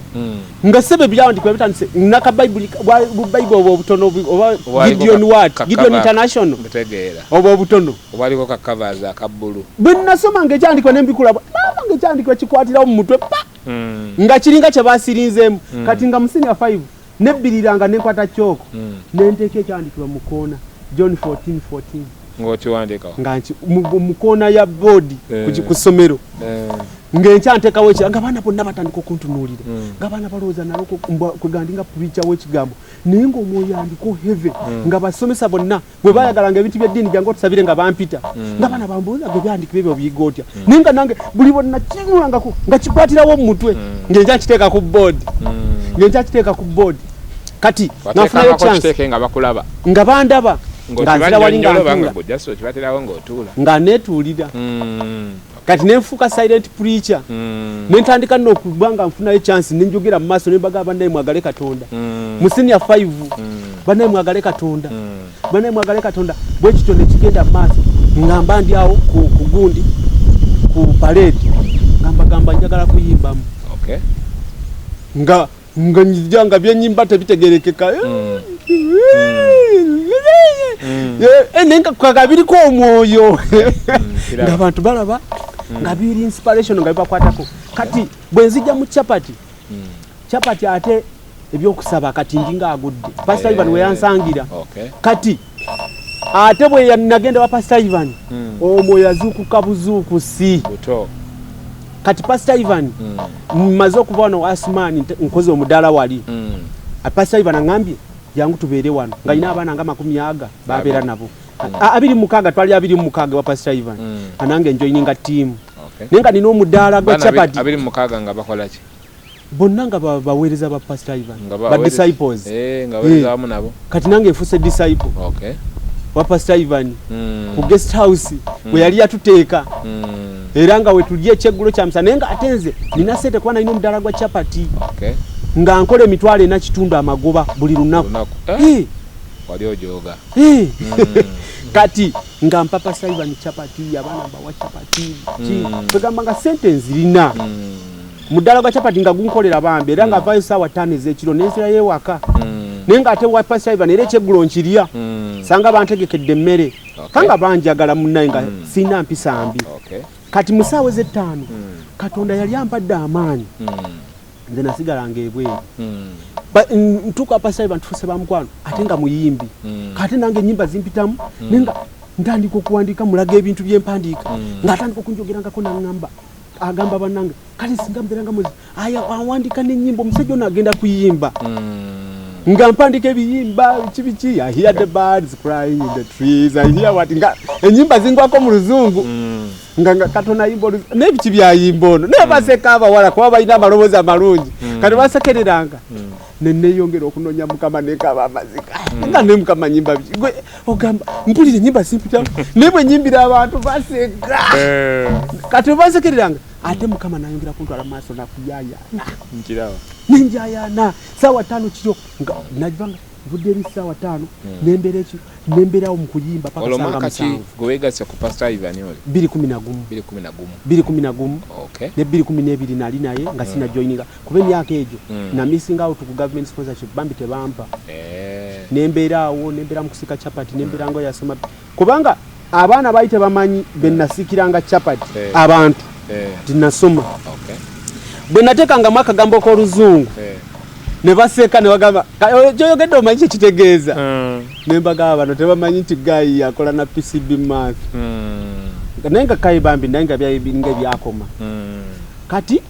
nga ssebe byawandiikibwa bitandise, naka Bayibuli, bu Bayibuli obwo obutono oba Obwaliko Gideon what? ka Gideon cover. International. Mbutegeera. Obwo obutono. Obwaliko ka covers aka bbulu. Bwe nasoma ng'ekyandiikibwa ne mbikula, maama ng'ekyandiikibwa kikwatirawo mu mutwe pa! Nga kiringa kye baasirinzeemu. Kati nga mu senior 5, nebbiriranga ne nkwata kyoko, ne nteeka ekyandiikibwa mu koona, John 14:14. Ng'okiwandiika? Nga nki, mu koona ya board ku ssomero. Ng'enkya nteekawo ekira, ng'abaana bonna batandika okuntunuulira. Ng'abaana balowooza nalo kwe gandi nga preacher w'ekigambo. Naye ng'omwoyo andiko heavy. Nga basomesa bonna bwe bayagalanga ebintu by'eddiini jangu otusabire nga bampita. Ng'abaana bambuuza nga ebyandiikibwa ebyo obiyiga otya. Naye nga nange buli bonna kinulangako nga kikwatirawo mu mutwe. Ng'enkya nkiteeka ku board. Ng'enkya nkiteeka ku board. Kati Wateekangako nafunayo chance. Kiteeke nga bakulaba. Nga bandaba. Ng'okiba Nga nzira wali nga nnyonnyola oba nga ntuula. gwe just okibaterawo ng'otuula. Nga neetuulira. Kati ne nfuuka silent preacher. Ne ntandika nno okuba nga nfunayo chance ne njogera mu maaso ne mbagamba bannaye mwagale Katonda. Mu senior 5, bannaye mwagale Katonda. Bannaye mwagale Katonda. Bwe kityo ne kigenda mu maaso. Nga mba ndi awo ku gundi, ku parade. Nga mbagamba njagala kuyimbamu. Nga njija nga bye nnyimba tebitegeerekeka. Naye nga kaga biriko omwoyo. Kiraba. Ng'abantu balaba, nga biri inspiration nga bibakwatako. Kati bwe nzija mu chapati, chapati ate ebyokusaba kati ndi ng'agudde. Pastor Ivan we yansangira. Kati ate bwe nagenda wa Pastor Ivan, omwoyo azuukuka buzuukusi. Buto. Kati Pastor Ivan, mmaze okuva wano Asumani, nkoze omudaala wali. Pastor Ivan aŋŋambye jangu tubeere wano. Nga nina abaana nga makumi aga babeera nabo. 26, twali 26 wa Pastor Ivan. Anange njoininga ttiimu. Naye nga nina omudaala gwa Baana chapati. 26 nga bakola ki? Bonna nga baweereza ba Pastor Ivan. Nga Ba disciples. Nga baweereza wamu nabo. Kati nange nfuuse disciple. Wa Pastor Ivan ku guest house we yali yatuteeka era nga wetulya ekyeggulo kya misana, naye nga ate nze nina sente kuba nalina omudaala gwa chapati nga nkola 4,500 amagoba buli lunaku. Lunaku. Eh? Eh, Wali ojooga. Eh. Kati nga mpa Pastor Ivan chapati, abaana mbawa chapati ki, kwegamba nga sente nzirina, mudaala gwa chapati nga gunkolera bambi, era nga avayo saawa 5 ez'ekiro nenzirayo ewaka, naye nga ate wa Pastor Ivan era ekyeggulo nkirya, sanga bantegekedde emmere. Kanga banjagala munnaye, nga sirina mpisa mbi. Kati mu ssaawa ez'ettaano Katonda yali ampadde amaanyi, nze nasigalanga ebweru. Ntuuka Pastor Ivan, tufuuse ba mukwano, ate nga muyimbi, kate nange ennyimba zimpitamu, naye nga ntandika okuwandiika, mulaga ebintu byempandiika, ng'atandika okunjogerangako, naŋŋamba, agamba bannange, kale singa mbeeranga muzi aya awandiika n'ennyimba, omusajja ono agenda kuyimba. Nga mpandiika ebiyimba biki biki, "I hear the birds crying in the trees, I hear what", nga ennyimba zingwako mu Luzungu, nga katonda ayimba oluzungu naye biki byayimba ono, naye baseka abawala kuba balina amaloboozi amalungi. Kati basekereranga, neneyongera okunoonya Mukama, nekaba amazika nga ne Mukama nyimba biki? Gwe ogamba mpulira enyimba simpitamu, naye bwe nyimbira abantu baseka. Kati basekereranga, ate Mukama nayongera kuntwala mu maaso nakuyayana. Nkiraba. Nenjayana saawa 5 kiro, nga najbanga nvudde eri saawa 5, nembeera ekiro, nembeerawo mu kuyimba paka Olwo sanga mwaka ki 7. Gwe weegasse ku Pastor Ivan oli? 211. 211. 211. Ne 212 nali naye nga sina joininga, kuba emyaka egyo na missing out ku government sponsorship, bambi tebampa. Nembeera awo, nembeera mu kusika chapati, nembeera nga yasoma, kubanga abaana baali tebamanyi be nasikiranga chapati, abantu tinasoma. Bwe nateekangamu akagambo k'Oluzungu ne baseka ne bagamba, "Kyoyogedde omanyi kyekitegeeza?" Ne mbagamba, bano tebamanyi nti guy akola na PCB math. Naye nga kayi bambi, naye nga nga byakoma. Kati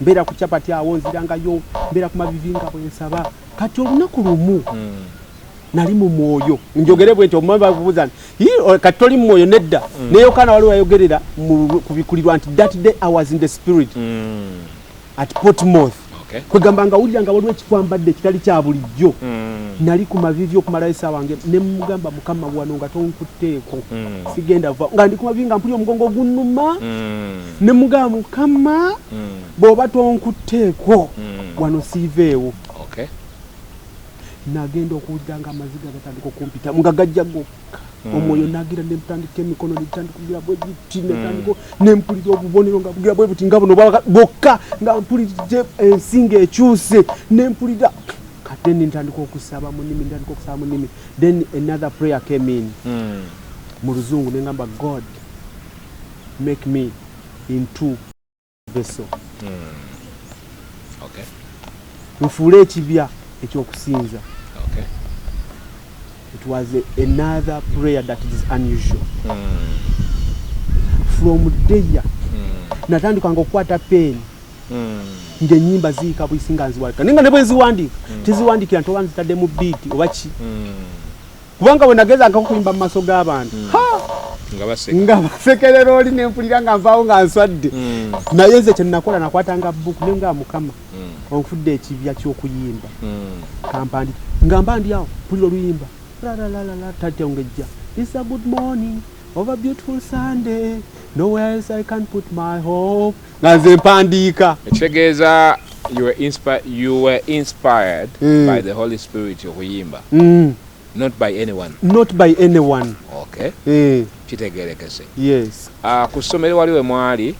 mbeera ku chapati awo, nzirangayo, mbeera ku mavivi nga bwensaba. Kati olunaku lumu nali mu mwoyo, njogere bwe nti omumanyi bakubuuza nti, "Ii, kati toli mu mwoyo?" Nedda. Ne Yokaana waliwo yayogerera mu kubikulirwa nti, "That day I was in the spirit at Portmouth." Kwegamba nga wulira nga waliwo ekikwambadde ekitali kya bulijjo. Nali ku mavivi okumalayo essaawa nge, ne mugamba, "Mukama, wano nga tonkutteeko sigenda va." Nga ndi ku mavivi, nga mpulira omugongo gunnuma, ne mugamba, "Mukama, bw'oba tonkutteeko wano siiveewo." Nagenda okuwulira nga amaziga gatandika okumpita, nga gajja gokka. Omwoyo nagira, nemutandika emikono netandika kugira bwe giti, netandika nempulira obubonero nga bugira bwe buti, nga buno bwokka, nga mpulidde ensi ng'ekyuse, nempulira. Kati then ntandika okusaba mu nnimi, ntandika okusaba mu nnimi. Then another prayer came in mu Luzungu, nengamba, "God, make me into vessel." Nfuule ekibya ekyokusinza. It was another prayer that is unusual. From there natandikanga okukwata peeni, ng'ennyimba ziyiika buyisi nga nziwandika, naye nga ne bwe nziwandiika tiziwandikira nti oba nzitadde mu beat oba ki, kubanga bwe nagezangako okuyimba mu maaso g'abantu, ha! Nga baseka. Nga basekerera oli, nempulira nga nvaawo nga nswadde. Naye nze kyenakola, nakwatanga buku ne nga, "Mukama, onfudde ekibya ky'okuyimba, kampandi." Nga mba ndi awo, mpulira oluyimba lalalala, tate ngejja, "It's a good morning of a beautiful Sunday, nowhere else I can put my hope." Nga nze mpandiika. Ekitegeeza you were inspired by the Holy Spirit okuyimba, not by anyone. Not by anyone. Kitegerekese. Yes. Ku ssomero wali we mwali,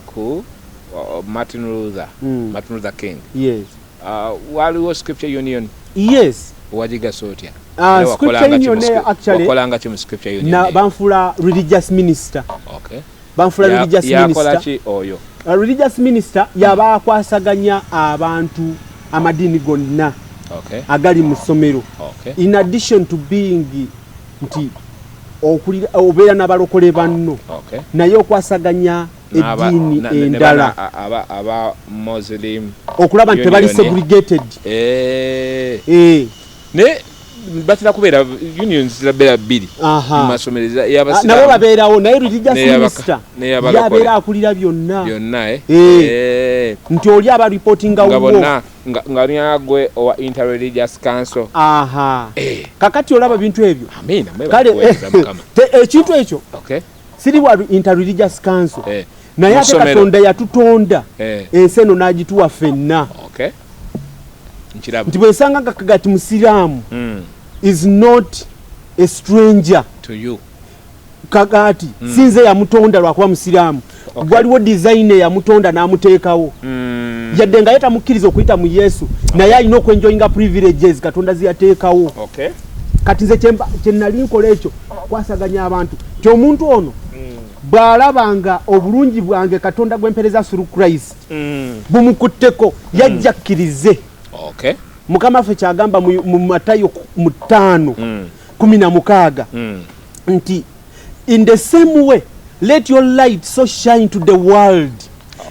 ku Martin Luther, Martin Luther King, waliwo Scripture Union. Yes. Wagigasa otya? Era Scripture Union actually wakolanga ki mu Scripture Union? Na banfula religious minister. Banfula religious Yakola minister. ki oyo? Religious minister yaba akwasaganya abantu amadiini gonna agali mu ssomero. In addition to being nti okulira obeera n'abalokole banno, naye okwasaganya eddiini Ne endala, bana aba Muslim okulaba nti tebali Union. segregated. Ne Batera kubeera unions zirabeera bbiri mu masomero, ey'abasiraamu nabo babeerawo, naye religious minister yabeera akulira byonna. Byonna, eh? Eh. Nti oli aba reportinga nga bonna nga lyagwe owa interreligious council. Aha. Kakati olaba bintu ebyo. Amiina. Kale ekintu ekyo siri wa interreligious council, naye ate Katonda yatutonda ensi eno n'agituwa ffenna. Nti bwensanga nga Kagati musiraamu is not a stranger to you. Kagati sinze yamutonda lwakuba musiraamu. Waliwo design eyamutonda n'amuteekawo. Yadde nga ye tamukkiriza okuyita mu Yesu, naye alina okwenjoyinga privileges Katonda zeyateekawo. Kati nze kye nali nkola ekyo kwasaganya abantu nti omuntu ono bw'alaba nga obulungi bwange Katonda gwempereza through Christ bumukutteko, yajja akkirize. Mukama waffe kyagamba mu Matayo mu 5 16 nti, "In the same way let your light so shine to the world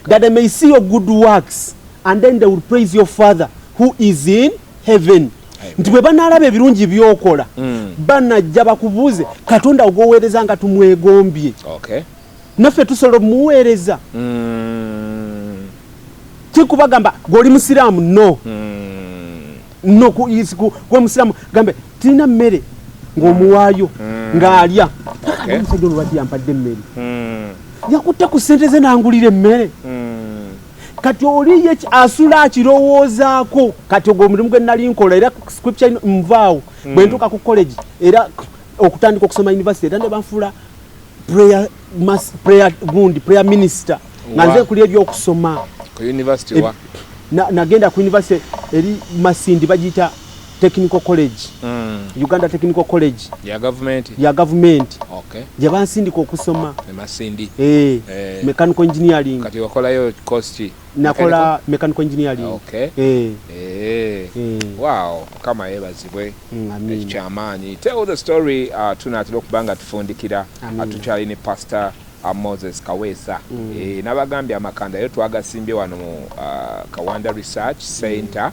that they may see your good works and then they will praise your Father who is in heaven." Nti bwe banaalaba ebirungi byokola, banajja bakubuuze, "Katonda ogwoweereza nga tumwegombye, naffe tusobola omuweereza?" Kikubagamba gweoli musiraamu, no. No, gwe musiraamu gambe tulina mmere ng'omuwaayo ng'alya. Omusajja ono lwaki yampadde emmere? Yakutte ku ssente ze nangulira emmere. Kati oli ye asula akirowoozaako. Kati ogwo omulimu gwe nali nkola, era scripture nvaawo bwe ntuuka ku college, era okutandika okusoma university, era ne banfuula prayer, mass, prayer gundi, prayer minister, nga nze nkulira ebyokusoma. Ku university wa? Nagenda ku university eri Masindi, bagiyita Technical College. Uganda Technical College. Ya gavumenti? Ya gavumenti. Gye bansindika okusoma. E Masindi. Eh, mechanical engineering. Kati wakolayo course ki? Nakola mechanical engineering. Eh. Eh. Wow, Mukama yeebazibwe. Amiina. Ekyamaanyi. Tell the story, tunaatera okuba nga tufundikira. Amiina. Tukyali ne Pastor Moses Kaweesa. Eh, n'abagambye amakanda yo twagasimbye wano mu Kawanda Research Center,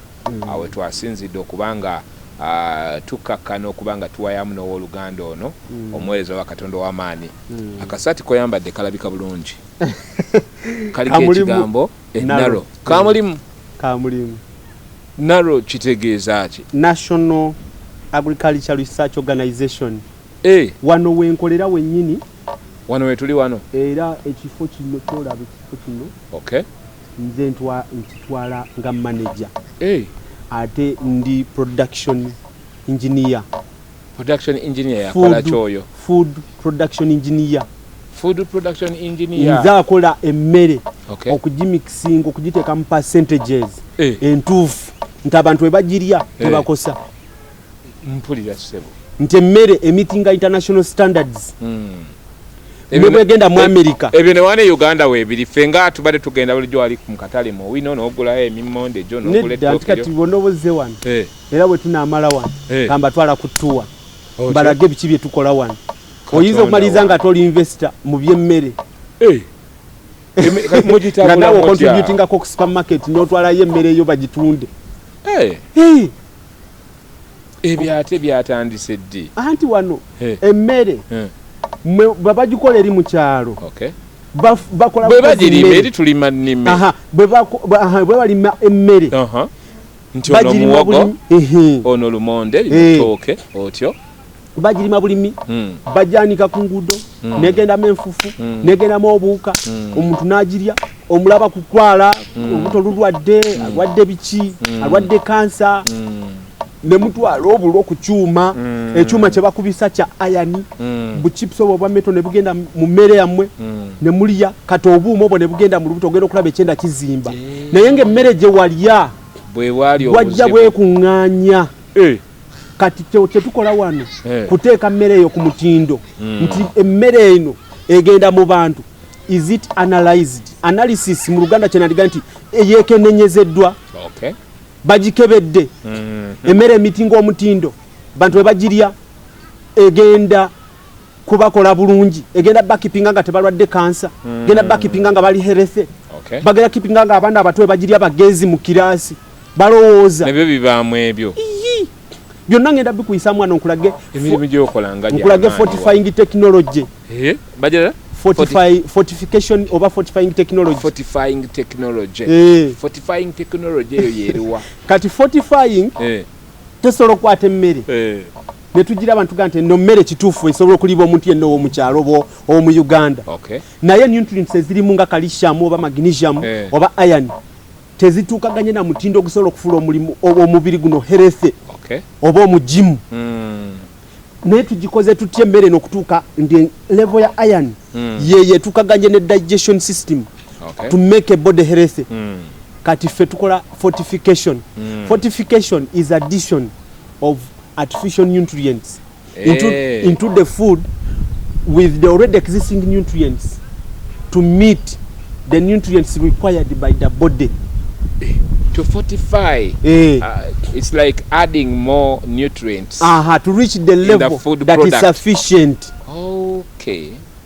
we twasinzidde okuba nga tukkakkana okuba nga tuwayamu n'owooluganda ono, omuweereza wa Katonda ow'amaanyi. Akasaati koyambadde kalabika bulungi, kaliko Kamulimu. ekigambo Naro. enaro kamulimu. Kamulimu. Naro kitegeeza ki? National Agriculture Research Organization. Eh, wano wenkolera wennyini. Wano wetuli wano? Era ekifo kino kyolaba, ekifo kino, nze nkitwala nga manager. Ate ndi production engineer. Production engineer yakola kyoyo? Food production engineer. Food production engineer. Nze akola emmere, okugimixinga, okugiteeka mu percentages entuufu nti abantu bwe bagirya tebakosa. Mpulira, ssebo. Nti emmere emeetinga international standards. Ne bwegenda mu America. Ebyo ne wane Uganda weebiri, ffe nga tubadde tugenda bulijjo wali mu katale mu wino n'ogulayo emimonde gyo n'ogula Nedda, nti ettooke kati lyo. bonna obozze wano, era bwe tunaamala wano, kambatwala ku tour, mbalage biki bye tukola wano. Oyinza okumaliriza nga toli investor mu byemmere. Eh. Kati Nga mugitabula naawe mutya? ocontributingako ku supermarket n'otwalayo emmere eyo bagitunde. Eh, Ebyo ate byatandise ddi? Anti wano emmere mwe bwe bagikola eri mu kyalo, bakola Bwe bukozi bagirima mmere. eri tulima nnime. Aha, bwe balima emmere, Nti ono bagirima muwogo, bulimi. Ehe. ono lumonde, lino ttooke, otyo. Bagirima bulimi, bajanika ku nguudo, negendamu enfufu, negendamu obuwuka. Omuntu n'agirya, omulaba kutwala olubuto lulwadde, alwadde biki, alwadde kansa. Ne mutwala obulo ku kyuma, ekyuma kye bakubisa kya iron, buchips obwo obwa metal ne bugenda mu mmere yammwe ne mulya. Kati obuuma obwo ne bugenda mu lubuto, ogenda okulaba ekyenda kizimba, naye ng'emmere gye walya Bwe bwali bwajja obuzibu. bwekuŋŋaanya. Kati kyetukola wano kuteeka mmere eyo ku mutindo, nti emmere eno egenda mu bantu, is it analyzed? Analysis mu Luganda kyenandiga nti eyekenenyezeddwa, bagikebedde. Emmere emeetinga omutindo, bantu bwe bagirya egenda kubakola bulungi, egenda bakeepinga nga tebalwadde kansa, egenda bakeepinga nga bali healthy, bagenda keepinga nga abaana abato bwe bagirya bagezi mu kiraasi, balowooza. Nabyo bibaamu ebyo? Iyi. Byonna ngenda bikuyisa mwana, nkulage. Emirimu gyokola nga nkulage fortifying technology. Bajira? Fortification oba fortifying technology. Fortifying technology. Fortifying technology eyo yeeriwa? Kati fortifying, tesobola okukwata emmere ne tugira abantu ga nti eno mmere kituufu esobola okuliibwa omuntu yenna ow'omukyalo oba ow'omu Uganda, naye nutrients ezirimu nga calcium oba magnesium oba iron tezituukaganye na mutindo ogusobola okufuula omulimu omubiri guno healthy oba omugimu. Naye tugikoze tutya emmere eno okutuuka nti level ya iron yeyo etuukaganye ne digestion system to make a body healthy? Kati ffe tukola fortification. Fortification is addition of artificial nutrients into the food with the already existing nutrients to meet the nutrients required by the body. To fortify, it's like adding more nutrients to reach the in the level food that is product. sufficient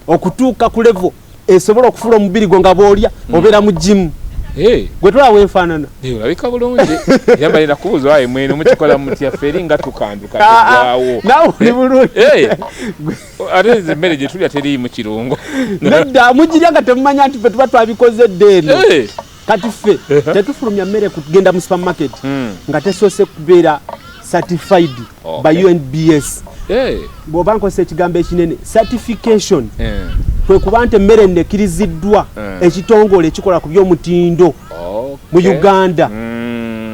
okutuuka ku level esobola okufuula omubiri gwo nga bw'olya obeera mu gimu. Gwe tulaba wenfaanana. Olabika bulungi, era balina kubuuza waye mwene mukikola mutya? Ffe eri nga tukanduka, Ah, ah, tugwawo. Naawe oli bulungi. Ate nze emmere gye tulya teriimu kirungo. Nedda, mugirya nga temumanya nti ffe tuba twabikoze dda eno. Kati ffe tetufulumya mmere kugenda mu supermarket nga tesoose kubeera certified by UNBS. Bw'oba nkozesa ekigambo ekinene, certification kwe kuba nti emmere eno ekkiriziddwa ekitongole ekikola ku by'omutindo mu Uganda,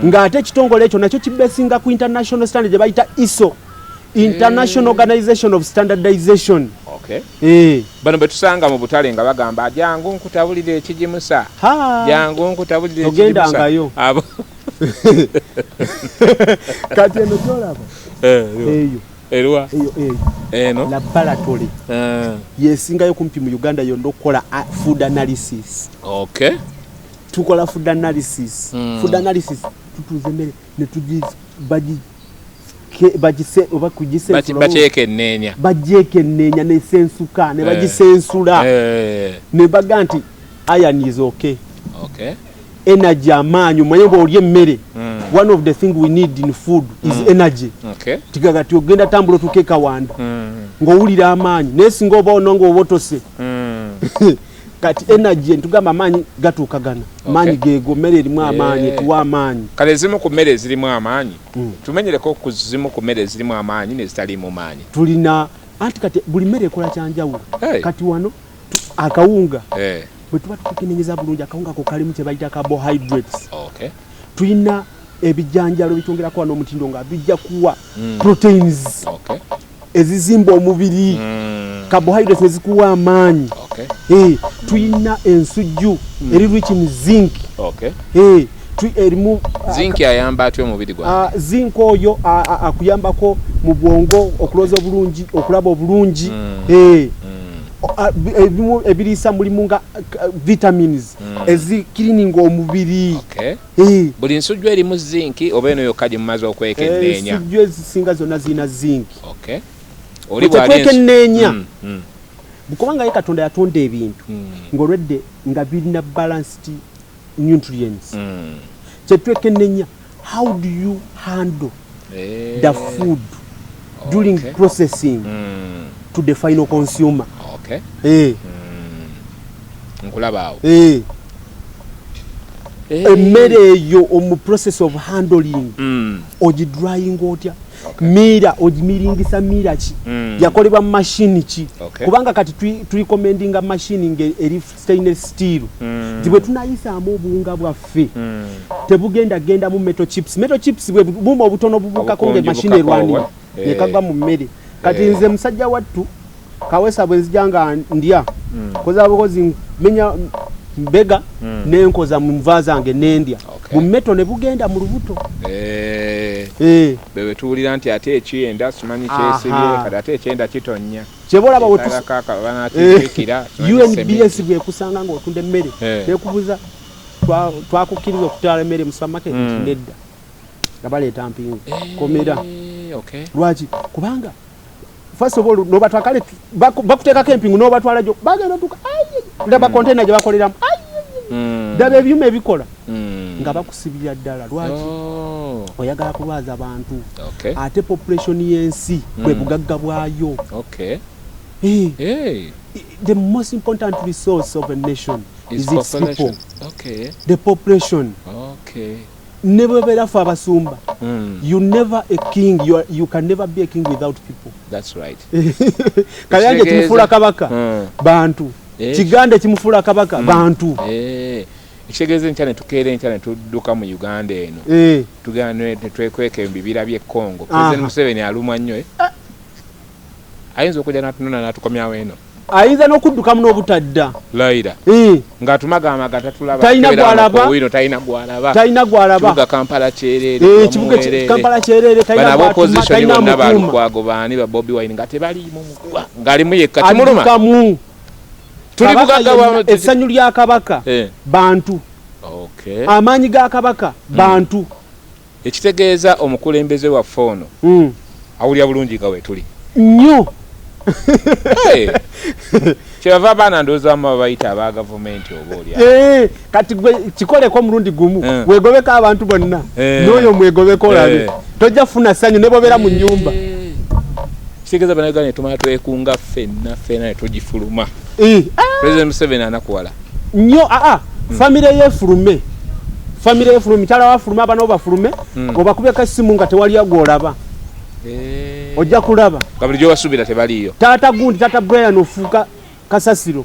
ng'ate ekitongole ekyo nakyo kibesinga ku international standard gye bayita ISO, International Organization of Standardization. Bano betusanga mu butale nga bagamba, "Jangu nkutabulire ekigimusa." Ha. "Jangu nkutabulire ekigimusa." Ogendangayo. Abo. Kati eno gyolaba eyo, Eruwa? Eyo eyo. Eno? Laboratory yesingayo kumpi mu Uganda yonna okukola food analysis. Tukola food analysis. Food analysis, tutuuza emmere ne tugi bagi bagise oba kugisensula. Bakyekenneenya. Bagyekenneenya nesensuka ne bagisensula ne baga nti iron is okay, energy, amaanyi. Omanye bw'olya emmere, one of the thing we need in food is energy. Tigaga ti ogenda tambula otuuka ekawanda ng'owulira amaanyi, naye singa oba ono ng'obotose. Kati energy, ntugamba amaanyi gatuukagana, amaanyi geego, mmere erimu amaanyi, etuwa amaanyi. Kale ezimu ku mmere ezirimu amaanyi, tumenyereko ku zimu ku mmere ezirimu amaanyi nezitaliimu maanyi. Tulina anti kati buli mmere ekola kyanjawulo. Kati wano akawunga, bwe tuba tukenenyeza bulungi, akawunga ko kalimu kye bayita carbohydrates. Tulina ebijanjalo bitongerako wano omutindo nga bijja kuwa proteins ezizimba omubiri, carbohydrates nezikuwa amaanyi. Tulina ensujju eri rich in zinc. Erimu Zinc ayamba atya omubiri gwange? Zinc oyo akuyambako mu bwongo okulowooza obulungi, okulaba obulungi. Ebimu ebiriisa mulimu nga vitamins ezikirininga omubiri. Buli nsujju erimu zinc oba eno yokka gye mumaze okwekenneenya? Ensujju ezisinga zonna zirina zinc. Oli bw'alya Tetwekenneenya kubanga ye Katonda yatonda ebintu ng'olwedde nga birina balanced nutrients. Kyetwekenneenya, how do you handle the food during processing to the final consumer? Nkulaba awo. Emmere eyo omu process of handling, ogidryinga otya? Miller ogimiringisa miller ki? Yakolebwa mu mashini ki? Kubanga kati turecommendinga mashini nga eri stainless steel, nti bwe tunayisaamu obuwunga bwaffe tebugenda genda mu metal chips. Metal chips bwe buuma obutono bubuukako nga Obukonjo emashini bukakoowe. erwanira nekagwa mu mmere. Kati nze musajja wattu Kawesa, bwe nzija nga ndya, koza bukozi, menya mbega nenkoza mu nva zange nendya, bu metal ne bugenda mu lubuto. Bwe tuwulira nti ate ekyenda simanyi kyesibye, kati ate ekyenda kitonnya. Kyeba olaba banakibikira. UNBS bwekusanga ng'otunda emmere nekubuza, "Twakukkiriza okutwala emmere mu supermarket?" Nti nedda, nga baleeta mpingu, komera. Lwaki? Kubanga first of all nobatwala, kale bakuteekako empingu nobatwala gyo bagenda otuka, laba container gye bakoleramu, daba ebyuma ebikola, nga bakusibira ddala. Lwaki? Oh. Oyagala kulwaza bantu. Ate population y'ensi bwe bugagga bwayo. The most important resource of a nation is its people. The population. Ne bwebeera ffe abasumba, you never a king, you can never be a king without people. That's right. Kayanja kimufuula kabaka, bantu. Kiganda kimufuula kabaka, bantu. Ekitegeeza enkya ne tukeera enkya ne tudduka mu Uganda eno, tugenda ne twekweka mu bibira by'e Congo. President Museveni alumwa nnyo, eh? Ayinza okujja n'atunona n'atukomyawo eno. Ayinza n'okuddukamu n'obutadda. Layira. Ng'atumagamaga tatulaba. Talina gw'alaba. Owino talina gw'alaba. Talina gw'alaba. Kibuga Kampala kyereere. Ekibuga Kampala kyereere, talina Bano gw'atuma, opposition talina bonna mukuuma. Balukwago baani, ba Bobi Wine nga tebaliimu mugwa. Ng'alimu yekka kimuluma. Addukamu. Tuli Kabaka bugagga bwa yenna, essanyu lya Kabaka, bantu. Amaanyi ga Kabaka, bantu. Ekitegeeza omukulembeze waffe ono awulira bulungi nga weetuli. Nnyo. Kyebava abaana ndowooza babayita aba gavumenti oba oli awo. Kati gwe kikoleko omulundi gumu, weegobeko abantu bonna, n'oyo mwegobeko olabe. Tojja kufuna ssanyu ne bw'obeera mu nnyumba. Kitegeeza Bannayuganda ne tumala twekunga ffenna ffenna ne tugifuluma. President Museveni anakuwala. Nnyo, aa, famire yeefulume. Famire yeefulume, mukyala wafulume, abaana bo bafulume, obakubeko essimu nga tewali gw'olaba. Ojja kulaba. Nga bulijjo wasuubira tebaliiyo. Taata gundi, taata Brian ofuuka kasasiro.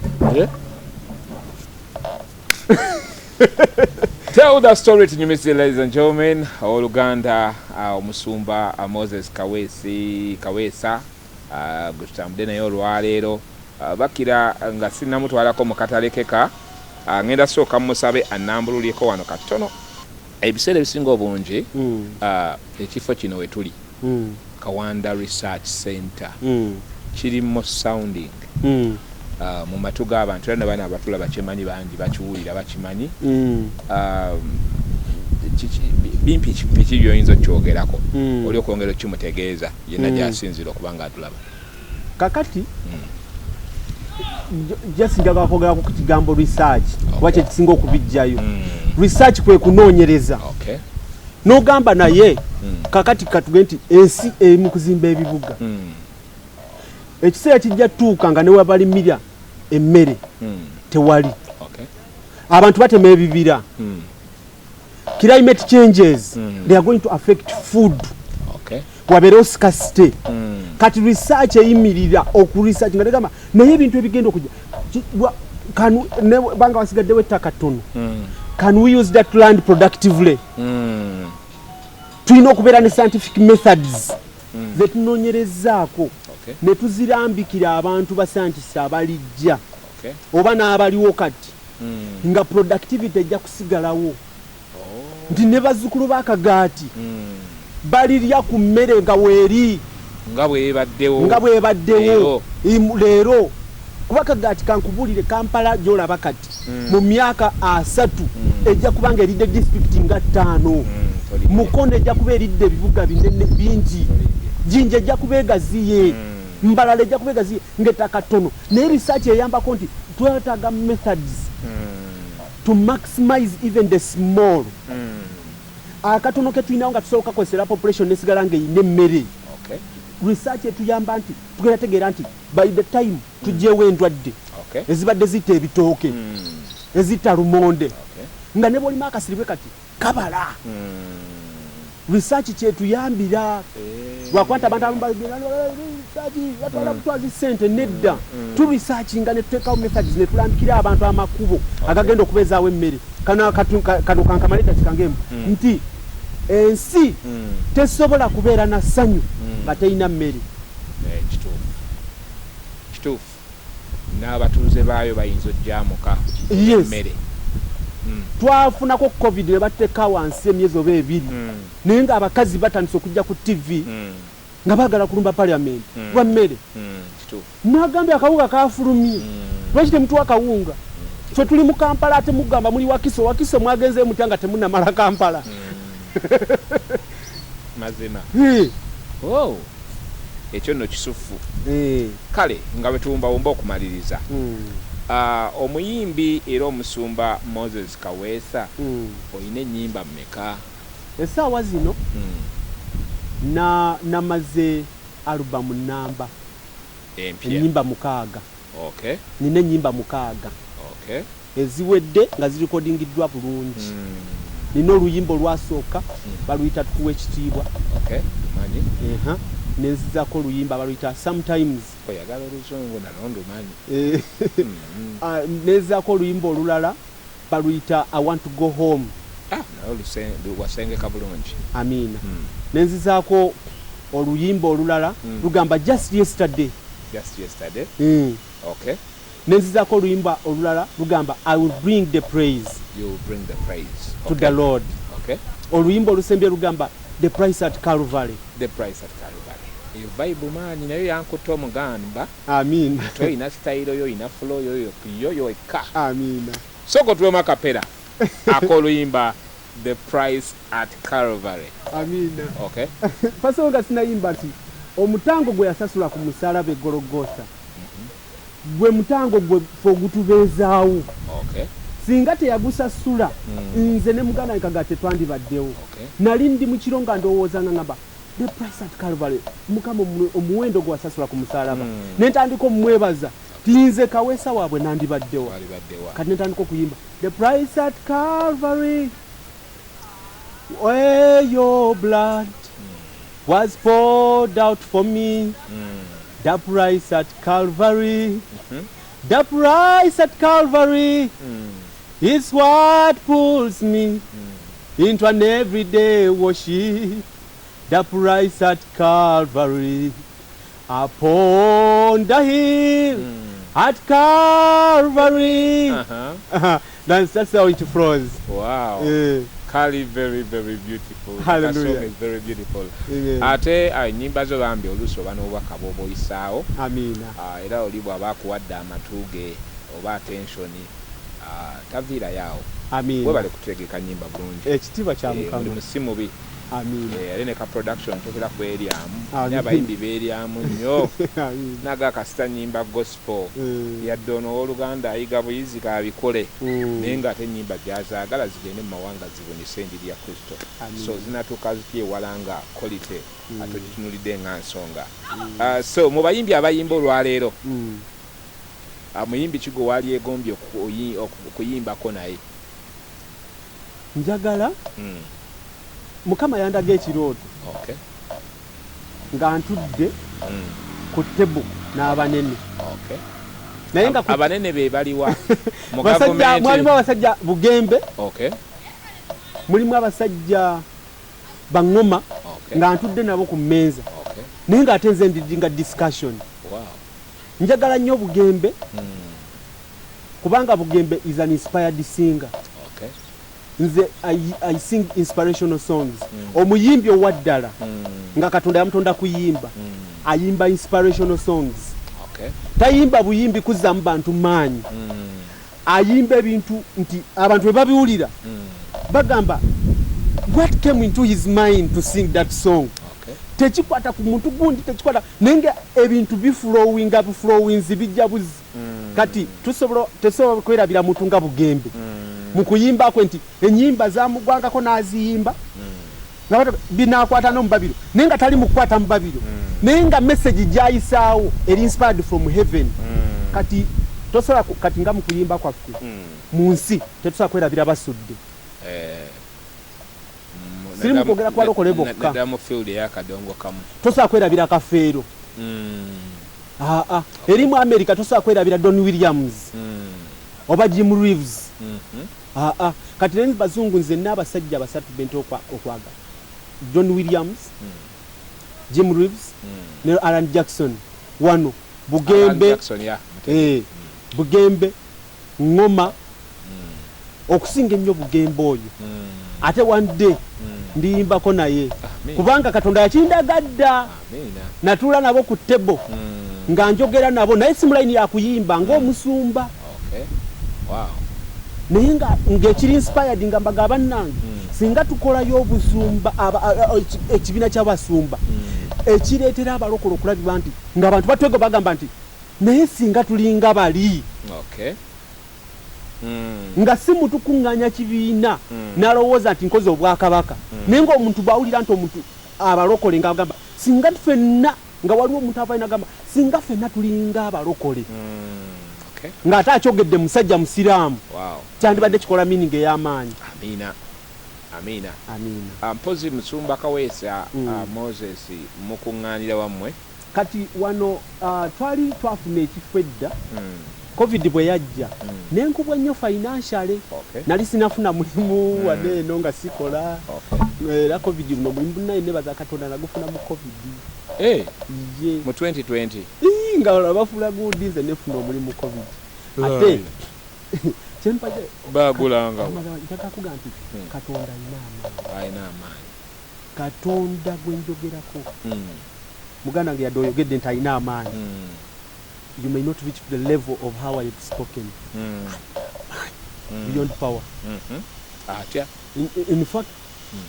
Tell the story tunyumize, ladies and gentlemen, owooluganda, omusumba Moses Kaweesi Kaweesa, gwe tutambudde naye olwaleero. Bakira nga sinnamutwalako mu katale keka, ngenda sooka mmusabe annambululyeko wano katono. Ebiseera ebisinga obungi, ekifo kino we tuli, Kawanda Research Center, kiri mu sounding mu matu g'abantu, era nabaana abatula bakimanyi, bangi bakiwulira, bakimanyi. Bimpi biki by'oyinza okyogerako oli okwongera okimutegeeza yenna gy'asinziira okuba nga atulaba? Kakati just njagala kwogerako ku kigambo research, kuba kyekisinga okubijjayo. Research kwe kunoonyereza. N'ogamba naye, kakati katuge nti ensi eri mu kuzimba ebibuga. Ekiseera kijja tuuka nga ne webalimira emmere tewali. Abantu batema ebibira. Climate changes, they are going to affect food. Wabeerewo scarcity. Kati research eyimirira okuresearch nga tegamba naye ebintu ebigenda okujja banga wasigaddewo ettaka ttono, can we use that land productively? Tulina okubeera ne scientific methods zetunoonyerezaako ne tuzirambikira abantu ba scientists abalijja oba n'abaliwo kati, nga productivity ejja kusigalawo, nti ne bazzukulu b'akagaati balirya ku mmere nga weeri. Nga bwebaddewo. Nga bwebaddewo leero. Kuba kagaati kankubuulire, Kampala gy'olaba kati, mu myaka 30 ejja kuba nga eridde disitulikiti nga 5. Mukono ejja kuba eridde ebibuga binene bingi. Jinja ejja kuba egaziye, Mbalala ejja kuba egaziye, ng'ettaka ttono. Naye research eyambako nti twetaaga methods to maximize even the small, akatono ke tulinawo, nga tusobola okukakozesera population nesigala ng'erina emmere. Research etuyamba nti tugenda tegeera nti by the time tugyewo endwadde ezibadde zitta ebitooke, ezitta lumonde, nga ne bwolima akasiri bwe kati kabala. Research kyetuyambira. Lwakuba nti abantu abamu bagenda, research batwala butwazi ssente. Nedda, tu researchinga ne tuteekawo methods ne tulambikira abantu amakubo agagenda okubeezaawo emmere. Kano kano kankamale dakika ng'emu, nti ensi tesobola kubeera na ssanyu nga terina mmere. Kituufu, kituufu, n'abatuuze baayo bayinza ojjamuka emmere. Twafunako COVID ne batuteeka wansi emyezi oba 2, naye ng'abakazi batandise okujja ku TV nga baagala kulumba parliament lwa mmere. Kituufu. Mwagambye akawunga kafulumye, lwaki temutuwa kawunga? Ffe tuli mu Kampala, ate mugamba muli Wakiso. Wakiso mwagenzeyo mutya nga temunamala Kampala? Mazima. Eh. Oh. Ekyo nno kisufu. Kale nga bwe tuwumbawumba okumaliriza, omuyimbi era omusumba Moses Kaweesa, olina ennyimba mmeka? Essaawa zino namaze alubamu namba ennyimba 6. Nina ennyimba 6 eziwedde nga zirikodingiddwa bulungi. Nina oluyimba olwasooka baluyita Tukuwa Ekitiibwa. Nenzizaako oluyimba baluyita Sometimes. Oyagala oluzungu nalwo ndumanyi. Nenzizaako oluyimba olulala baluyita I Want to Go Home. Nalwo wasengeka bulungi. Amiina. Nenzizaako oluyimba olulala lugamba Just Yesterday. Just Yesterday. Nenzizaako oluyimba olulala lugamba I will bring the praise. You will bring the praise to the Lord. Oluyimba olusembye lugamba The Price at Calvary. The Price at Calvary. Eyo vibe maanyi nayo yankutta omugamba. Amiina. Toyina style yo, oyina flow yo, yo yekka. Amiina. Soko tuwemu akapera ak'oluyimba The Price at Calvary. Amiina. Pasonga sinayimba nti omutango gwe yasasula ku musalaba e Golgotha gwe mutango gwe ffe ogutubeezaawo. Singa teyagusasula nze ne muganda wange Kagatte twandibaddewo. Nali ndi mu kiro nga ndowooza nga ngamba The Price at Calvary, Mukama omuwendo gwe wasasula ku musalaba. Ne ntandika omwebaza nti nze Kaweesa waabwe nandibaddewa. Kati ne ntandika okuyimba The Price at Calvary, where your blood was poured out for me. The price at Calvary, the price at Calvary is what pulls me into an everyday worship. The price at Calvary, upon the hill at Calvary. That's how it flows. Wow. Kali very, very beautiful. Hallelujah. The song is very beautiful. Amen. Ate ennyimba zo bambi oluusi oba n'obubaka bw'oba oyisaawo. Amiina. Era oli bw'aba akuwadde amatu ge oba attention, taviirayo awo. Amiina. Webale kutegeka nnyimba bulungi. Ekitiibwa kya Mukama. Mulimu si mubi. Amiina. Ate ne ka production tokera kweryamu. Amiina. Naye abayimbi beeryamu nnyo. Amiina. Naga kasita nnyimba gospel. Yadde ono owooluganda ayiga buyizi k'abikole. Naye ng'ate ennyimba gy'azaagala zigende mu mawanga zibunise enjiri ya Kristo. Amiina. So zinatuuka zitya ewala nga quality ate ogitunulidde nga nsonga. So mu bayimbi abayimba olwaleero, muyimbi ki gwe waali egombye okuyimbako naye? Njagala Mukama yandaga ekirooto. Nga ntudde ku table n'abanene. Naye nga Abanene be baliwa mu Basajja, gavumenti? mwalimu abasajja Bugembe. Mulimu abasajja Bangoma. Nga ntudde nabo ku mmeeza. Naye ng'ate nze ndidinga discussion. Njagala nnyo Bugembe. Kubanga Bugembe is an inspired singer. Nze I sing inspirational songs. Omuyimbi owa ddala nga Katonda yamutonda kuyimba, ayimba inspirational songs. Tayimba buyimbi kuzzamu bantu maanyi. Ayimba ebintu nti abantu bwe babiwulira bagamba what came into his mind to sing that song. Tekikwata ku muntu gundi, tekikwata, naye nga ebintu biflowinga, biflowinzi bijja buzi. Kati tetusobola kwerabira muntu nga Bugembe. Mu kuyimba kwe nti ennyimba zamugwangako n'aziyimba. Nga bata binaakwata n'omubabiro, naye nga tali mu kukwata mubabiro. Naye nga message gy'ayisaawo eri inspired from heaven. Kati tosobola kati nga mu kuyimba kwaffe, mu nsi tetusobola kwerabira Basudde. Siri mu kwogera kwa lokole bokka. Naddala mu field ey'akadongo kamu. Tosobola kwerabira Kafeero. Eri mu America tosobola kwerabira Don Williams. Oba Jim Reeves. Kati rero bazungu nze n'abasajja basatu bente okwagala. Don Williams, Jim Reeves, ne Alan Jackson. Wano Bugembe, Alan Jackson, yeah. Bugembe, Ngoma. Okusinga ennyo Bugembe oyo. Ate one day ndiyimbako naye. Amen. Kubanga Katonda yakindaga dda. Amina. Natuula nabo ku table. Nga njogera nabo naye si mu line ya kuyimba ng'omusumba. Wow. Naye ng'ekiri inspired nga mbaga bannange. Singa tukolayo obusumba, ekibiina ky'abasumba. Ekireetera abalokole okulabibwa nti ng'abantu batwego bagamba nti naye singa tulinga bali. Nga si muntu kuŋŋaanya kibiina n'alowooza nti nkoze obwakabaka, naye ng'omuntu bw'awulira nti omuntu abalokole ng'agamba singa ffenna, nga waliwo omuntu avayo n'agamba singa ffenna tulinga abalokole, ng'ate akyogedde musajja musiraamu, kyandibadde kikola meaning ey'amaanyi. Amiina, amiina. Amiina. Mpozi Musumba Kaweesa Moses, mukuŋŋaanira wammwe? Kati wano twali twafuna ekifo edda, COVID bwe yajja nenkubwa nnyo financially. Nali sinafuna mulimu wane eno nga sikola. Era COVID guno omulimu naye nebaza Katonda nagufuna mu COVID. Ye Mu 2020? Nga bafula gundi, nze nefuna omulimu mu COVID. Ate kyempaja Bagulanga? Njagala kuga nti Katonda alina amaanyi. Alina amaanyi. Katonda gwe njogerako, muganda wange, yadde oyogedde nti alina amaanyi, you may not reach the level of how I have spoken. Beyond power. Atya? In fact,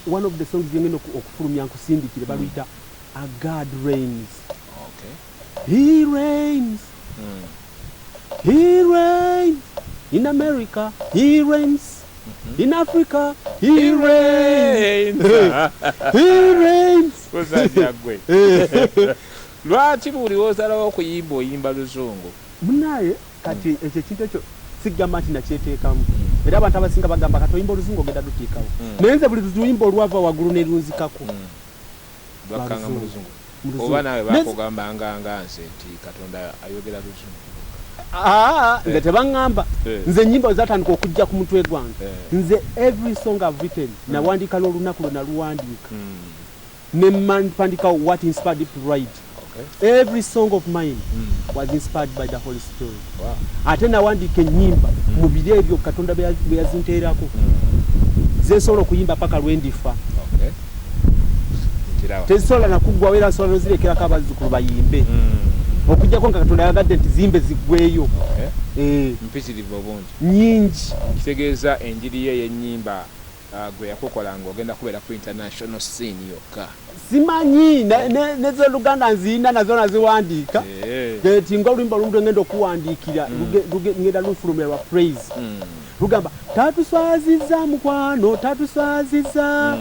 one of the songs gyengenda okufulumya nkusindikire, baluyita "A God Reigns". He reigns. He reigns in America, he reigns in Africa, he reigns, he reigns. Musajja gwe, lwaki buli wosalawo okuyimba oyimba luzungu? Munaye, kati ekyo ekintu ekyo sigamba nti nakyeteekamu, era abantu abasinga bagamba kati oyimba oluzungu ogenda lutiikawo, naye nze buli luyimba olwava waggulu ne lunzikako Lwakkanga mu luzungu. Mu luzungu. Oba naawe bakugambanga nga nze nti Katonda ayogera luzungu? Aa, nze tebaŋŋamba. Nze ennyimba bwe zatandika okujja ku mutwe gwange, nze every song I've written nawandiika n'olunaku lwe naluwandiika, ne mpandikawo what inspired it to write. Every song of mine was inspired by the Holy Spirit. Ate nawandiika ennyimba mu biro ebyo Katonda bwe yazinteerako, zensobola okuyimba paka lwendifa. Okay. Nkiraba. Tezisobola nakuggwawo, era nsobola nozirekerako abazzukulu bayimbe, okuggyako nga Katonda yagadde nti zimbe ziggweyo. Mpitirivu obungi. Nyingi. Kitegeeza enjiri ye ey'ennyimba gwe yakukola ng'ogenda kubeera ku international scene yokka. Simanyi, nezoluganda nziyina, nazo naziwandiika. Ti nga oluyimba olumu lwengenda okuwandiikira, ngenda lufulumira lwa praise, lugamba tatuswaziza mukwano, tatuswaziza,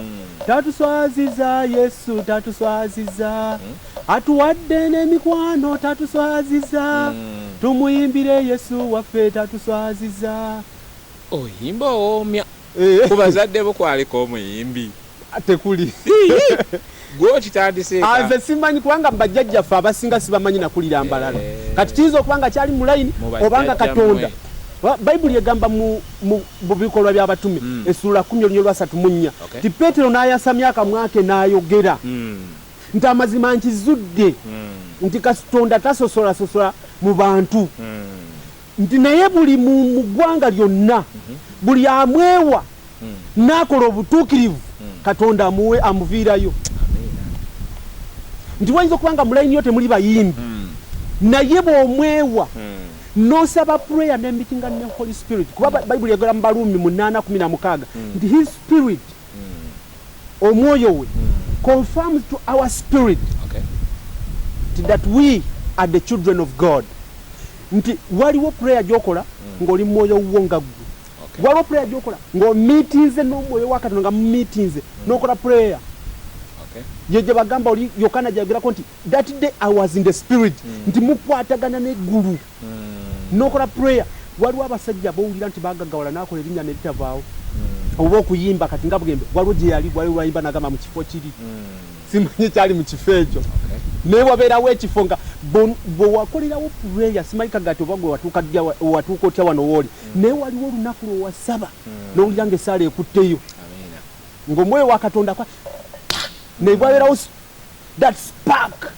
tatuswaziza Yesu, tatuswaziza, atuwadde n'emikwano, tatuswaziza, tumuyimbire Yesu waffe, tatuswaziza. Oyimba owoomya. Ku bazadde bo kwaliko omuyimbi? Tekuli. Gwe okitandise? Ah, nze simanyi, kubanga bajjajjaffe abasinga sibamanyi, nakulira mbalala. Kati kiyinza okuba nga kyali mu layini Mu obanga bajjajjammwe. Katonda. Bayibuli egamba mu bikolwa by'abatume, essuula 10:34, ti Peetero n'ayasamya akamwa ke n'ayogera nti amazima nkizudde nti Katonda tasosolasosola mu bantu, nti naye buli mu ggwanga lyonna buli amwewa n'akola obutuukirivu, Katonda amuwe amuviirayo. Nti wayinza okuba nga mu layini yo temuli bayimbi, naye bw'omwewa n'osaba prayer n'emitinga ne Holy Spirit, kuba Bayibuli egera mu Baluumi 8:16 nti his spirit, omwoyo we, confirms to our spirit that we are the children of God. Nti waliwo prayer gyokola ng'oli mwoyo wuwo nga ggwe, waliwo prayer gyokola ng'omiitinze n'omwoyo wa Katonda, nga mumiitinze n'okola prayer ye gye bagamba oli Yokaana gyayogerako nti that day I was in the spirit, nti mukwatagana n'eggulu n'okola prayer. Waliwo abasajja bowulira nti bagaggawala n'akola erinnya ne litavaawo, oba okuyimba. Kati nga Bugembe, waliwo gye yali, waliwo lwayimba n'agamba mu kifo kiri, simanyi kyali mu kifo ekyo, naye wabeerawo ekifo nga bwe wakolerawo prayer. Simanyi kagati oba gwe watuuka ddi watuuka otya wano wooli, naye waliwo olunaku lwe wasaba n'owulira nga essaala ekutteyo, ng'omwoyo wa Katonda ne wabeerawo that spark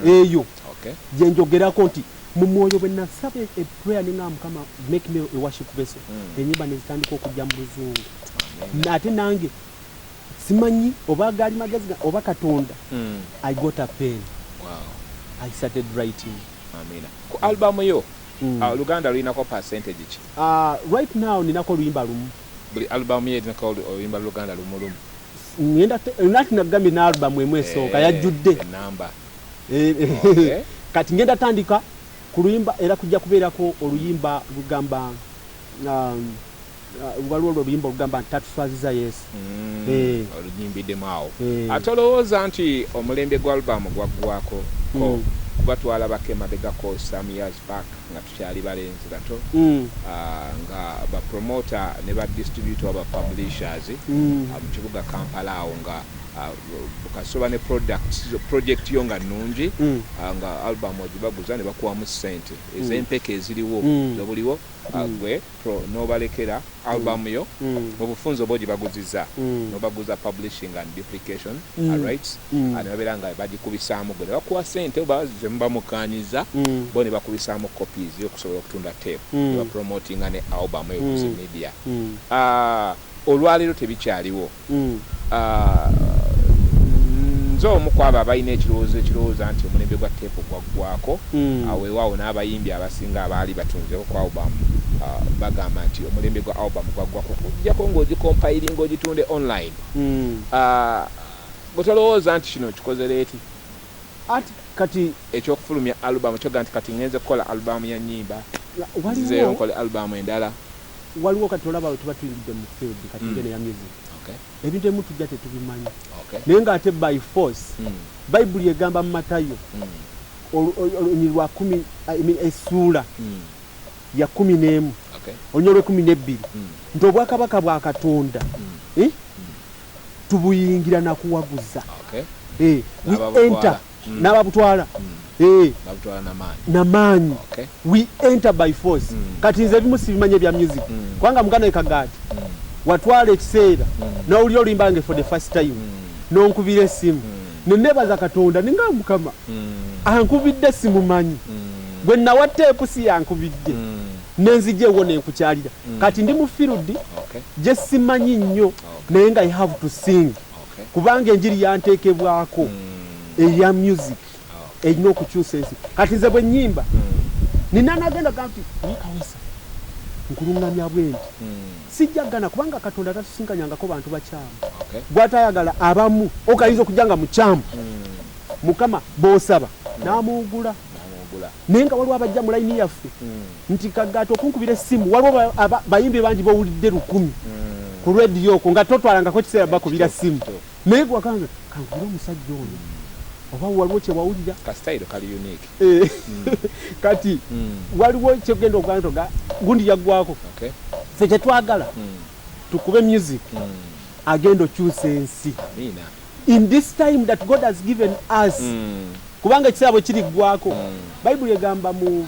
eyo gye njogerako nti mu mwoyo bwe nasaba e prayer ne ngamba, "Mukama, make me a worship vessel," enyimba ne zitandika okujja mu luzungu. Ate nange simanyi oba gaali magezi oba Katonda, I got a pen. I started writing. Amina. Ku album yo, Oluganda lulinako percentage ki? Right now ninako oluyimba lumu. Buli album yo erinako oluyimba luganda lumu lumu? Ngenda nati nagambye n'album emu esooka yajjudde. Enamba. Kati ngenda tandika ku luyimba, era kujja kubeerako oluyimba lugamba Waliwo olwo oluyimba olugamba nti tatuswaziza Yesu. Oluyimbiddemu awo. Ate olowooza nti omulembe gwa alubamu gwaggwako ko? Kuba twalabako emabegako, some years back, nga tukyali balenzi bato, nga bapromota ne ba distributor oba publishers mu kibuga Kampala awo, nga kasoba ne project yo nga nnungi, nga album ogibaguza ne bakuwamu ssente ez'empeke eziriwo zobuliwo, gwe n'obalekera album yo mu bufunze oba ogibaguziza, n'obaguza publishing and duplication rights, ne babeera nga bagikubisaamu, gwe ne bakuwa ssente oba ze muba mukaanyiza, bo ne bakubisaamu copies okusobola okutunda tape, ne bapromotinga ne album eyo ku media. Olwaleero tebikyaliwo. Nze omu ku abo abalina ekirowoozo ekirowooza nti omulembe gwa tape gwaggwako. Weewaawo n'abayimbi abasinga abaali batunzeko ku album bagamba nti omulembe gwa album gwaggwako, kujjako ng'ogicompilinga ogitunde online. Gwe tolowooza nti kino kikoze late? Ati kati ekyokufulumya album kyoga nti kati ngenze kukola album ya nnyimba, nzizeeyo nkole album endala. Waliwo kati olaba we tuba tuyingidde mu field kati ngene ya music, ebintu ebimu tujja tetubimanyi, naye ng'ate by force Bayibuli egamba mu Matayo olunyiriri lwa 10, I mean, essuula ya 11, olunyiriri lw'e12, nti obwakabaka bwa Katonda tubuyingira nakuwaguza. We N'ababutwala. enter n'ababutwala. Babutwala n'amaanyi. Namaanyi. We enter by force. Kati nze ebimu sibimanyi ebya music, kubanga muganda we Kagaati watwala ekiseera n'owulira oluyimba lwange for the first time, n'onkubira essimu, neneebaza Katonda ninga Mukama ankubidde, simumanyi gwe nawa tape, si yankubidde, nenzija ewo nenkukyalira. Kati ndi mu field gye simanyi nnyo, naye nga I have to sing, kubanga enjiri yanteekebwako eya music erina okukyusa ensi. Kati nze bwe nnyimba, nina nagenda ga nti naye Kawesa nkuluŋŋamya bwe nti sijja gana, kubanga Katonda tatusinkanyangako bantu bakyamu. Gwatayagala abamu okayinza okujja nga mukyamu, Mukama bw'osaba n'amuwugula, N'amuwugula. Naye nga waliwo abajja mu layini yaffe nti Kagaati okunkubira essimu, waliwo bayimbi bangi bowulidde 1000 ku rediyo okwo nga totwalangako ekiseera bakubira ssimu, naye gwakanga kankubire omusajja ono, oba waliwo kyewawulira. Ka style kali unique. Kati waliwo kyegenda okugamba nti gundi yaggwako. Ffe kyetwagala tukube music agenda okyusa ensi Amiina. in this time that God has given us, kubanga ekiseera bwe kiriggwako, Bayibuli egamba mu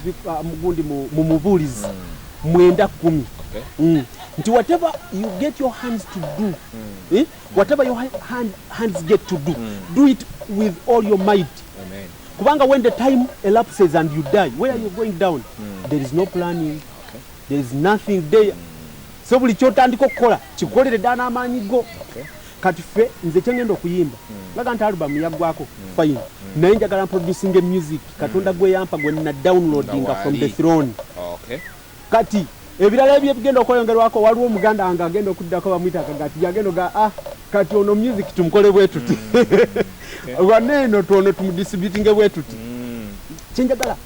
gundi mu Mubuulizi 9:10, nti whatever you get your hands to do, whatever your hands get to do, do it with all your might. Amen. Kubanga when the time elapses and you die, where are you going down? There is no planning. There is nothing there. So buli kyotandika okukola kikolere ddala n'amaanyi go. Kati ffe nze kyengenda okuyimba, laga nti album yaggwako, fine, naye njagala producing music Katonda gwe yampa, gwe na downloadinga Nga from the waali. throne. Kati ebirala ebyo ebigenda okweyongerwako, waliwo omuganda wange agenda okuddako bamuyita Kagati, yagenda oga kati ono music tumukole bwe tuti, waneeno tuono tumudistributinge bwe tuti. Kyenjagala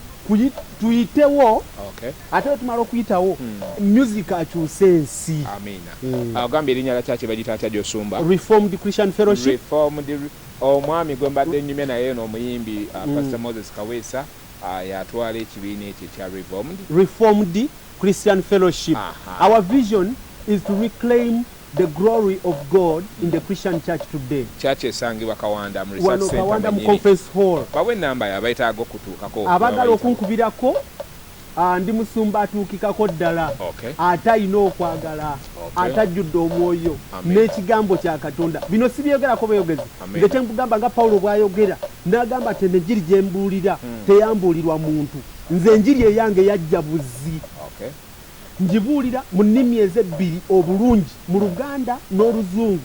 tuyitewo, ate bwe tumala okuyitawo, music akyuse ensi. Amiina. Agambye erinnya lya kyaki bagiyita atya gy'osumba? Reformed Christian Fellowship. Reformed, omwami gwe mbadde nnyumya naye ono omuyimbi, Pastor Moses Kaweesa, yatwala ekibiina ekyo ekya Reformed. Reformed Christian Fellowship. Our vision is to reclaim the glory of God in the Christian church today. Church esangibwa Kawanda mu Research Wano Center Kawanda mu mwennyini. Conference Hall. Bawe enamba yabayetaaga okutuukako. Abaagala Babayita. okunkubirako, ndi musumba atuukikako ddala, ate alina okwagala, ate ajjudde omwoyo n'ekigambo kya Katonda. Bino sibyogerako bweyogezi. Nze kyembugamba nga Pawulo bw'ayogera n'agamba nti enjiri gye mbuulira teyambuulirwa muntu, nze enjiri eyange yajja buzzi. Ngibuulira mu nnimi ezebbiri obulungi, mu Luganda n'Oluzungu.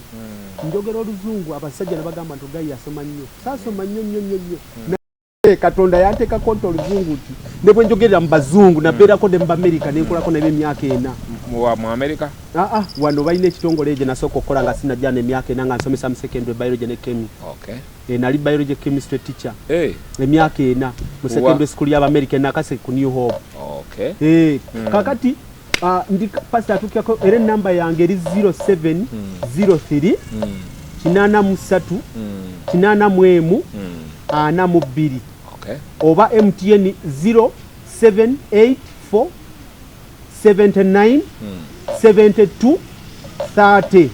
Njogera Oluzungu abasajja ne bagamba nti ogayi yasoma nnyo. Saasoma nnyo nnyo nnyo nnyo, naye Katonda yanteekako nti Oluzungu, nti ne bwe njogerera mu Bazungu, nabeerako ne mu Bamerika nenkolako nabo emyaka 4. Mu Amerika? Aa, wano balina ekitongole egyo nasooka okukola nga sinajja n'emyaka 4, nga nsomesa mu secondary biology ne chemi. Nali biology chemistry teacher emyaka 4 mu secondary school y'Abamerika e Nakase ku New Hope. Kakati Ndi pastor atuukirako era enamba yange eri 0703 83 81 42. Oba MTN 0784 79 72 30.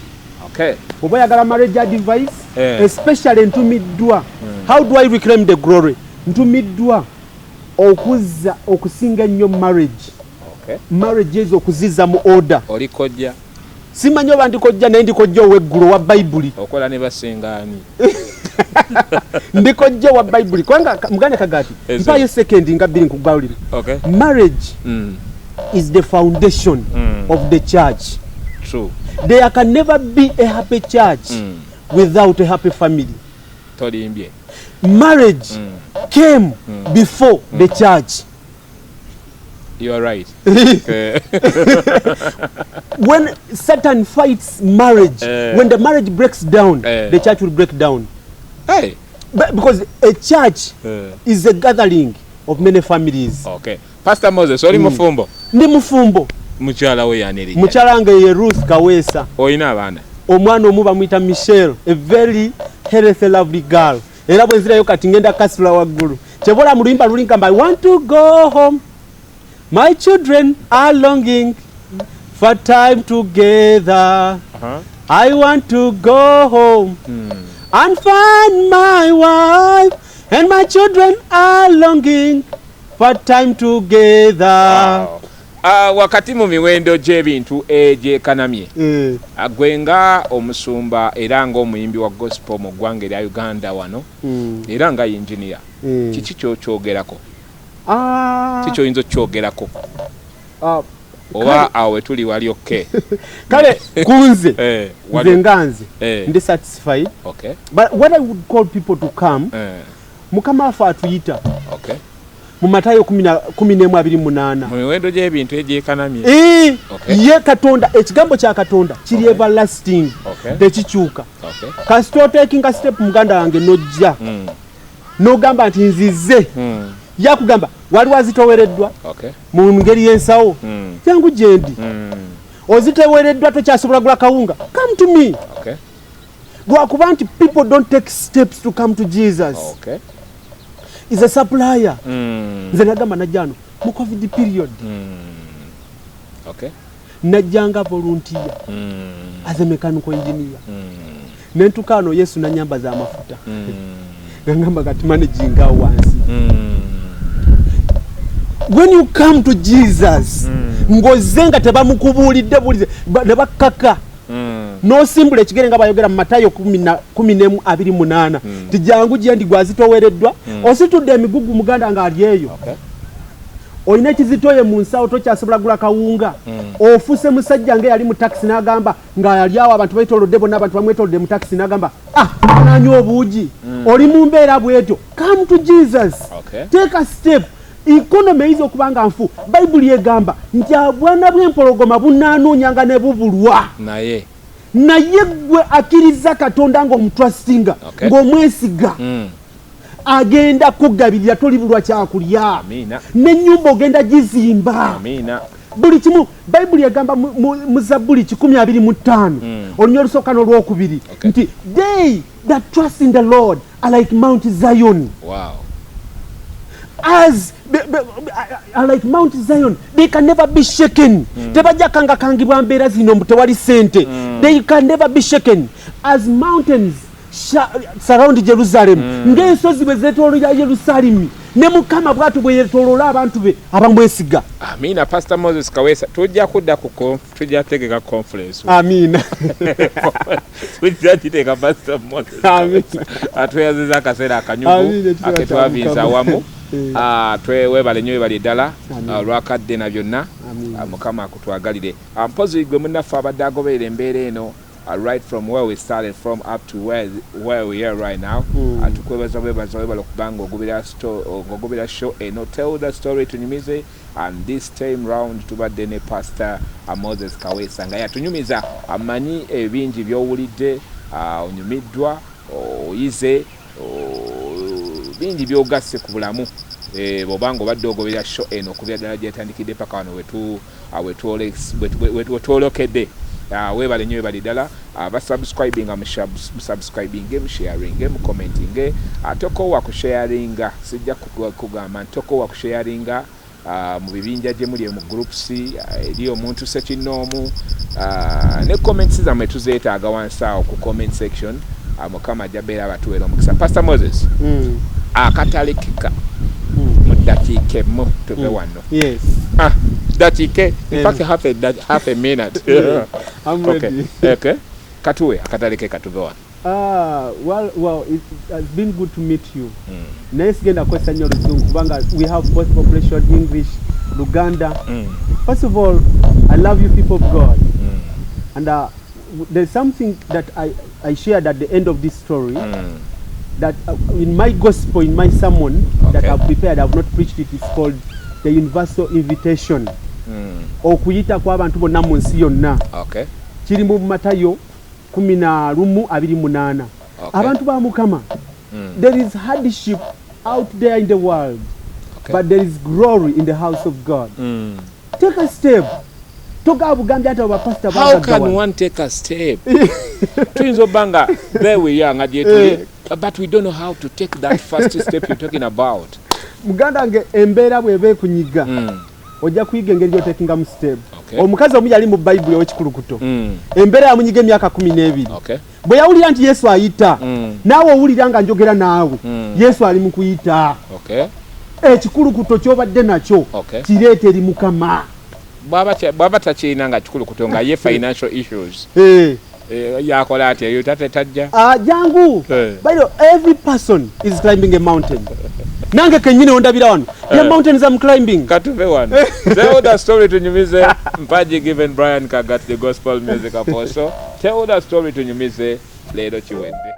Oba oyagala marriage advice, especially ntumiddwa, how do I reclaim the glory, ntumiddwa okuzza okusinga ennyo marriage. Marriage ezo okuzizza mu order. Oli kojja? Simanyi oba ndikojja, naye ndikojja ow'eggulu owa Bayibuli. Okola ne basengaani? Ndikojja owa Bayibuli, kubanga muganda kagati mpayo sekendi nga 2 nkugawulire. Marriage is the foundation of the church. True. There can never be a happy church without a happy family. Tolimbye. Marriage came before the church. You are right. When Satan fights marriage, when the marriage breaks down, the church will break down. Hey. But because a church is a gathering of many families. Okay. Pastor Moses, oli mufumbo? Ndi mufumbo. Mukyala we yani erinnya? Mukyala wange ye Ruth Kaweesa. Olina abaana? Omwana omu bamuyita Michelle, a very healthy, lovely girl. Era bwe nzirayo kati ngenda kasula waggulu. Kyebola mu luyimba luli ngamba, I want to go home. My children are longing for time together. I want to go home and find my wife, and my children are longing for time together. Wow. Wakati mu miwendo gy'ebintu egyekanamye, gwe nga omusumba era ng'omuyimbi wa gospel mu ggwanga erya Uganda wano, era nga engineer, kiki ky'okyogerako? Kiki ky'oyinza okukyogerako? Oba awo we tuli wali okay? Kale kunze, nze nga nze, ndi satisfied. But what I would call people to come, Mukama waffe atuyita. Mu Matayo 11:28. Mu miwendo gy'ebintu egyekanamye. Ye Katonda, ekigambo kya Katonda kiri everlasting. Tekikyuka. Kasita otekinga step muganda wange n'ojja. N'ogamba nti nzize. Yakugamba waliwo azitowereddwa. Mu ngeri y'ensawo. Jangu gye ndi. Ozitowereddwa tokyasobola kugula kawunga. Come to me. Lwakuba nti people don't take steps to come to Jesus. Is a supplier. Nze nagamba najja wano mu COVID period. Najjanga volunteer. As a mechanical engineer. Ne ntuuka wano Yesu n'annyambaza amafuta. Nangamba kati managing awo wansi. When you come to Jesus, ng'ozze nga tebamukubuulidde buulize, ne bakkaka. N'osimbula ekigere nga bayogera mu Matayo 11:28. Nti jangu gye ndi gwazitowereddwa. Ositudde emigugu muganda ng'ali eyo. Olina ekizitoye mu nsawo tokyasobola kugula kawunga. Ofuuse musajja nga yali mu takisi n'agamba nga yali awo abantu beetoolodde bonna, abantu bamwetoolodde mu takisi n'agamba, anaanywa obuugi. Oli mu mbeera bw'etyo. Come to Jesus. Take a step. Economy eyinza okuba nga nfu. Bayibuli egamba nti obwana bw'empologoma bunaanoonyanga ne bubulwa. Naye. Naye ggwe akkiriza Katonda ng'omutrustinga, ng'omwesiga. Agenda kugabirira tolibulwa kyakulya. Amiina. N'ennyumba ogenda gizimba. Amiina. Buli kimu Bayibuli egamba mu Zabbuli 125, olunyiriri olusooka n'olwokubiri, nti they that trust in the Lord are like Mount Zion. Wow. As are like Mount Zion, they can never be shaken. Tebajja kangakangibwa mbeera zino mbu tewali ssente. They can never be shaken. As mountains surround Jerusalem, ng'ensozi bwe zeetooloola Yerusalemu, ne Mukama bw'atyo bwe yeetooloola abantu be abamwesiga. Amiina. Pastor Moses Kaweesa, tujja kudda ku tujja kutegeka conference. Amiina. Tujja kiteeka Pastor Moses Amiina. Kaweesa. Atweyaziza akaseera akanyuvu Amiina, ekitiibwa kya aketwaviiza Mukama. awamu. Webale nnyo, webale ddala, Amiina. olwakadde na byonna. Amiina. Mukama akutwagalire. Mpozi gwe munnaffe abadde agoberera embeera eno, right from where we started from up to where we are right now. Tukwebaza bwebaza, webale okuba nga ng'ogobera show eno Tell the Story tunyumize, and this time round tubadde ne Pastor Moses Kaweesa nga yatunyumiza. Amanyi ebingi by'owulidde, onyumiddwa, oyize, bingi by'ogasse ku bulamu. Eh, bw'oba nga obadde ogoberera show eno okubira ddala gyetandikidde paka wano wetwolekedde, ah, weebale nnyo, weebale ddala. Abasubscribinga, musubscribinge, musharinge, mucommentinge. Tokowa kusharinga, sijja kugamba nti tokowa kusharinga mu bibinja gye muli, mu groups, eri omuntu sekinnoomu. Ne comments zammwe tuzeetaaga wansi awo ku comment section. Mukama ajja beera abatuweera omukisa. Pastor Moses, akatale kika mu ddakiika emu tuve wano. Yes. Ah, dakiika, in fact half a minute. Yeah, I'm ready. Okay. Katuwe akatale ke katuve wano. Ah, well, it has been good to meet you. Naye sigenda kukozesa nnyo oluzungu kubanga we have both population, English, Luganda. First of all, I love you people of God. And there's something that I shared at the end of this story that in my gospel, in my sermon that I've prepared, I've not preached it, it's called the Universal Invitation. Okuyita kw'abantu bonna mu nsi yonna. Kiri mu Matayo 11:28. Abantu ba Mukama, there is hardship out there in the world, but there is glory in the house of God. Take a step. Togaba bugambye nti abo bapasita. How can one take a step? Tuyinza obba nga there we are, nga gyetuli, but we don't know how to take that first step you're talking about. Muganda wange, embeera bw'eba ekunyiga, ojja kuyiga engeri gy'otekingamu step. Omukazi omu yali mu Bayibuli ow'ekikulukuto, embeera yamunyiga emyaka 12. Bwe yawulira nti Yesu ayita, naawe owulira nga njogera naawe, Yesu ali mu kuyita. Ekikulukuto ky'obadde nakyo, kireeta eri Mukama. Bw'aba takirina nga kikulukuto, nga ye financial issues, yakola atya? Eyo tate tajja. Ah, jangu. By the way, every person is climbing a mountain. Nange kenyini ondabira wano, the mountains I'm climbing. Katuve wano. Tell the story tunyumize. Mpaji Given Brian Kagat, the gospel music apostle. Tell the story tunyumize, leero kiwedde.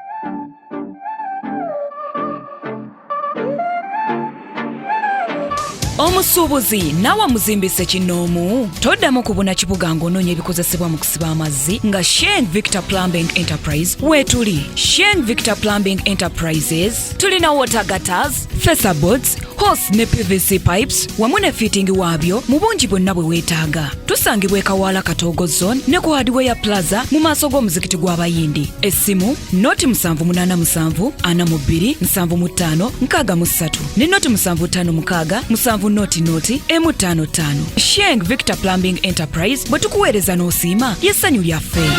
Omusuubuzi naawe muzimbise kinoomu, toddamu kubuna kibuga ng'onoonya ebikozesebwa mu kusiba amazzi nga Sheng Victor Plumbing Enterprise weetuli. Sheng Victor Plumbing Enterprises tulina water gutters, fasciaboards, hose ne PVC pipes wamu ne fitting waabyo mu bungi bwonna bwe weetaaga. Tusangibwa e Kawaala, Katoogo Zone, ne ku Hardware Plaza mu maaso g'omuzikiti gw'Abayindi. Essimu 0 787 42 75 63 ne 0 756 7 0 0 155. Sheng Victor Plumbing Enterprise, bwe tukuweereza n'osiima, ly'essanyu lyaffe.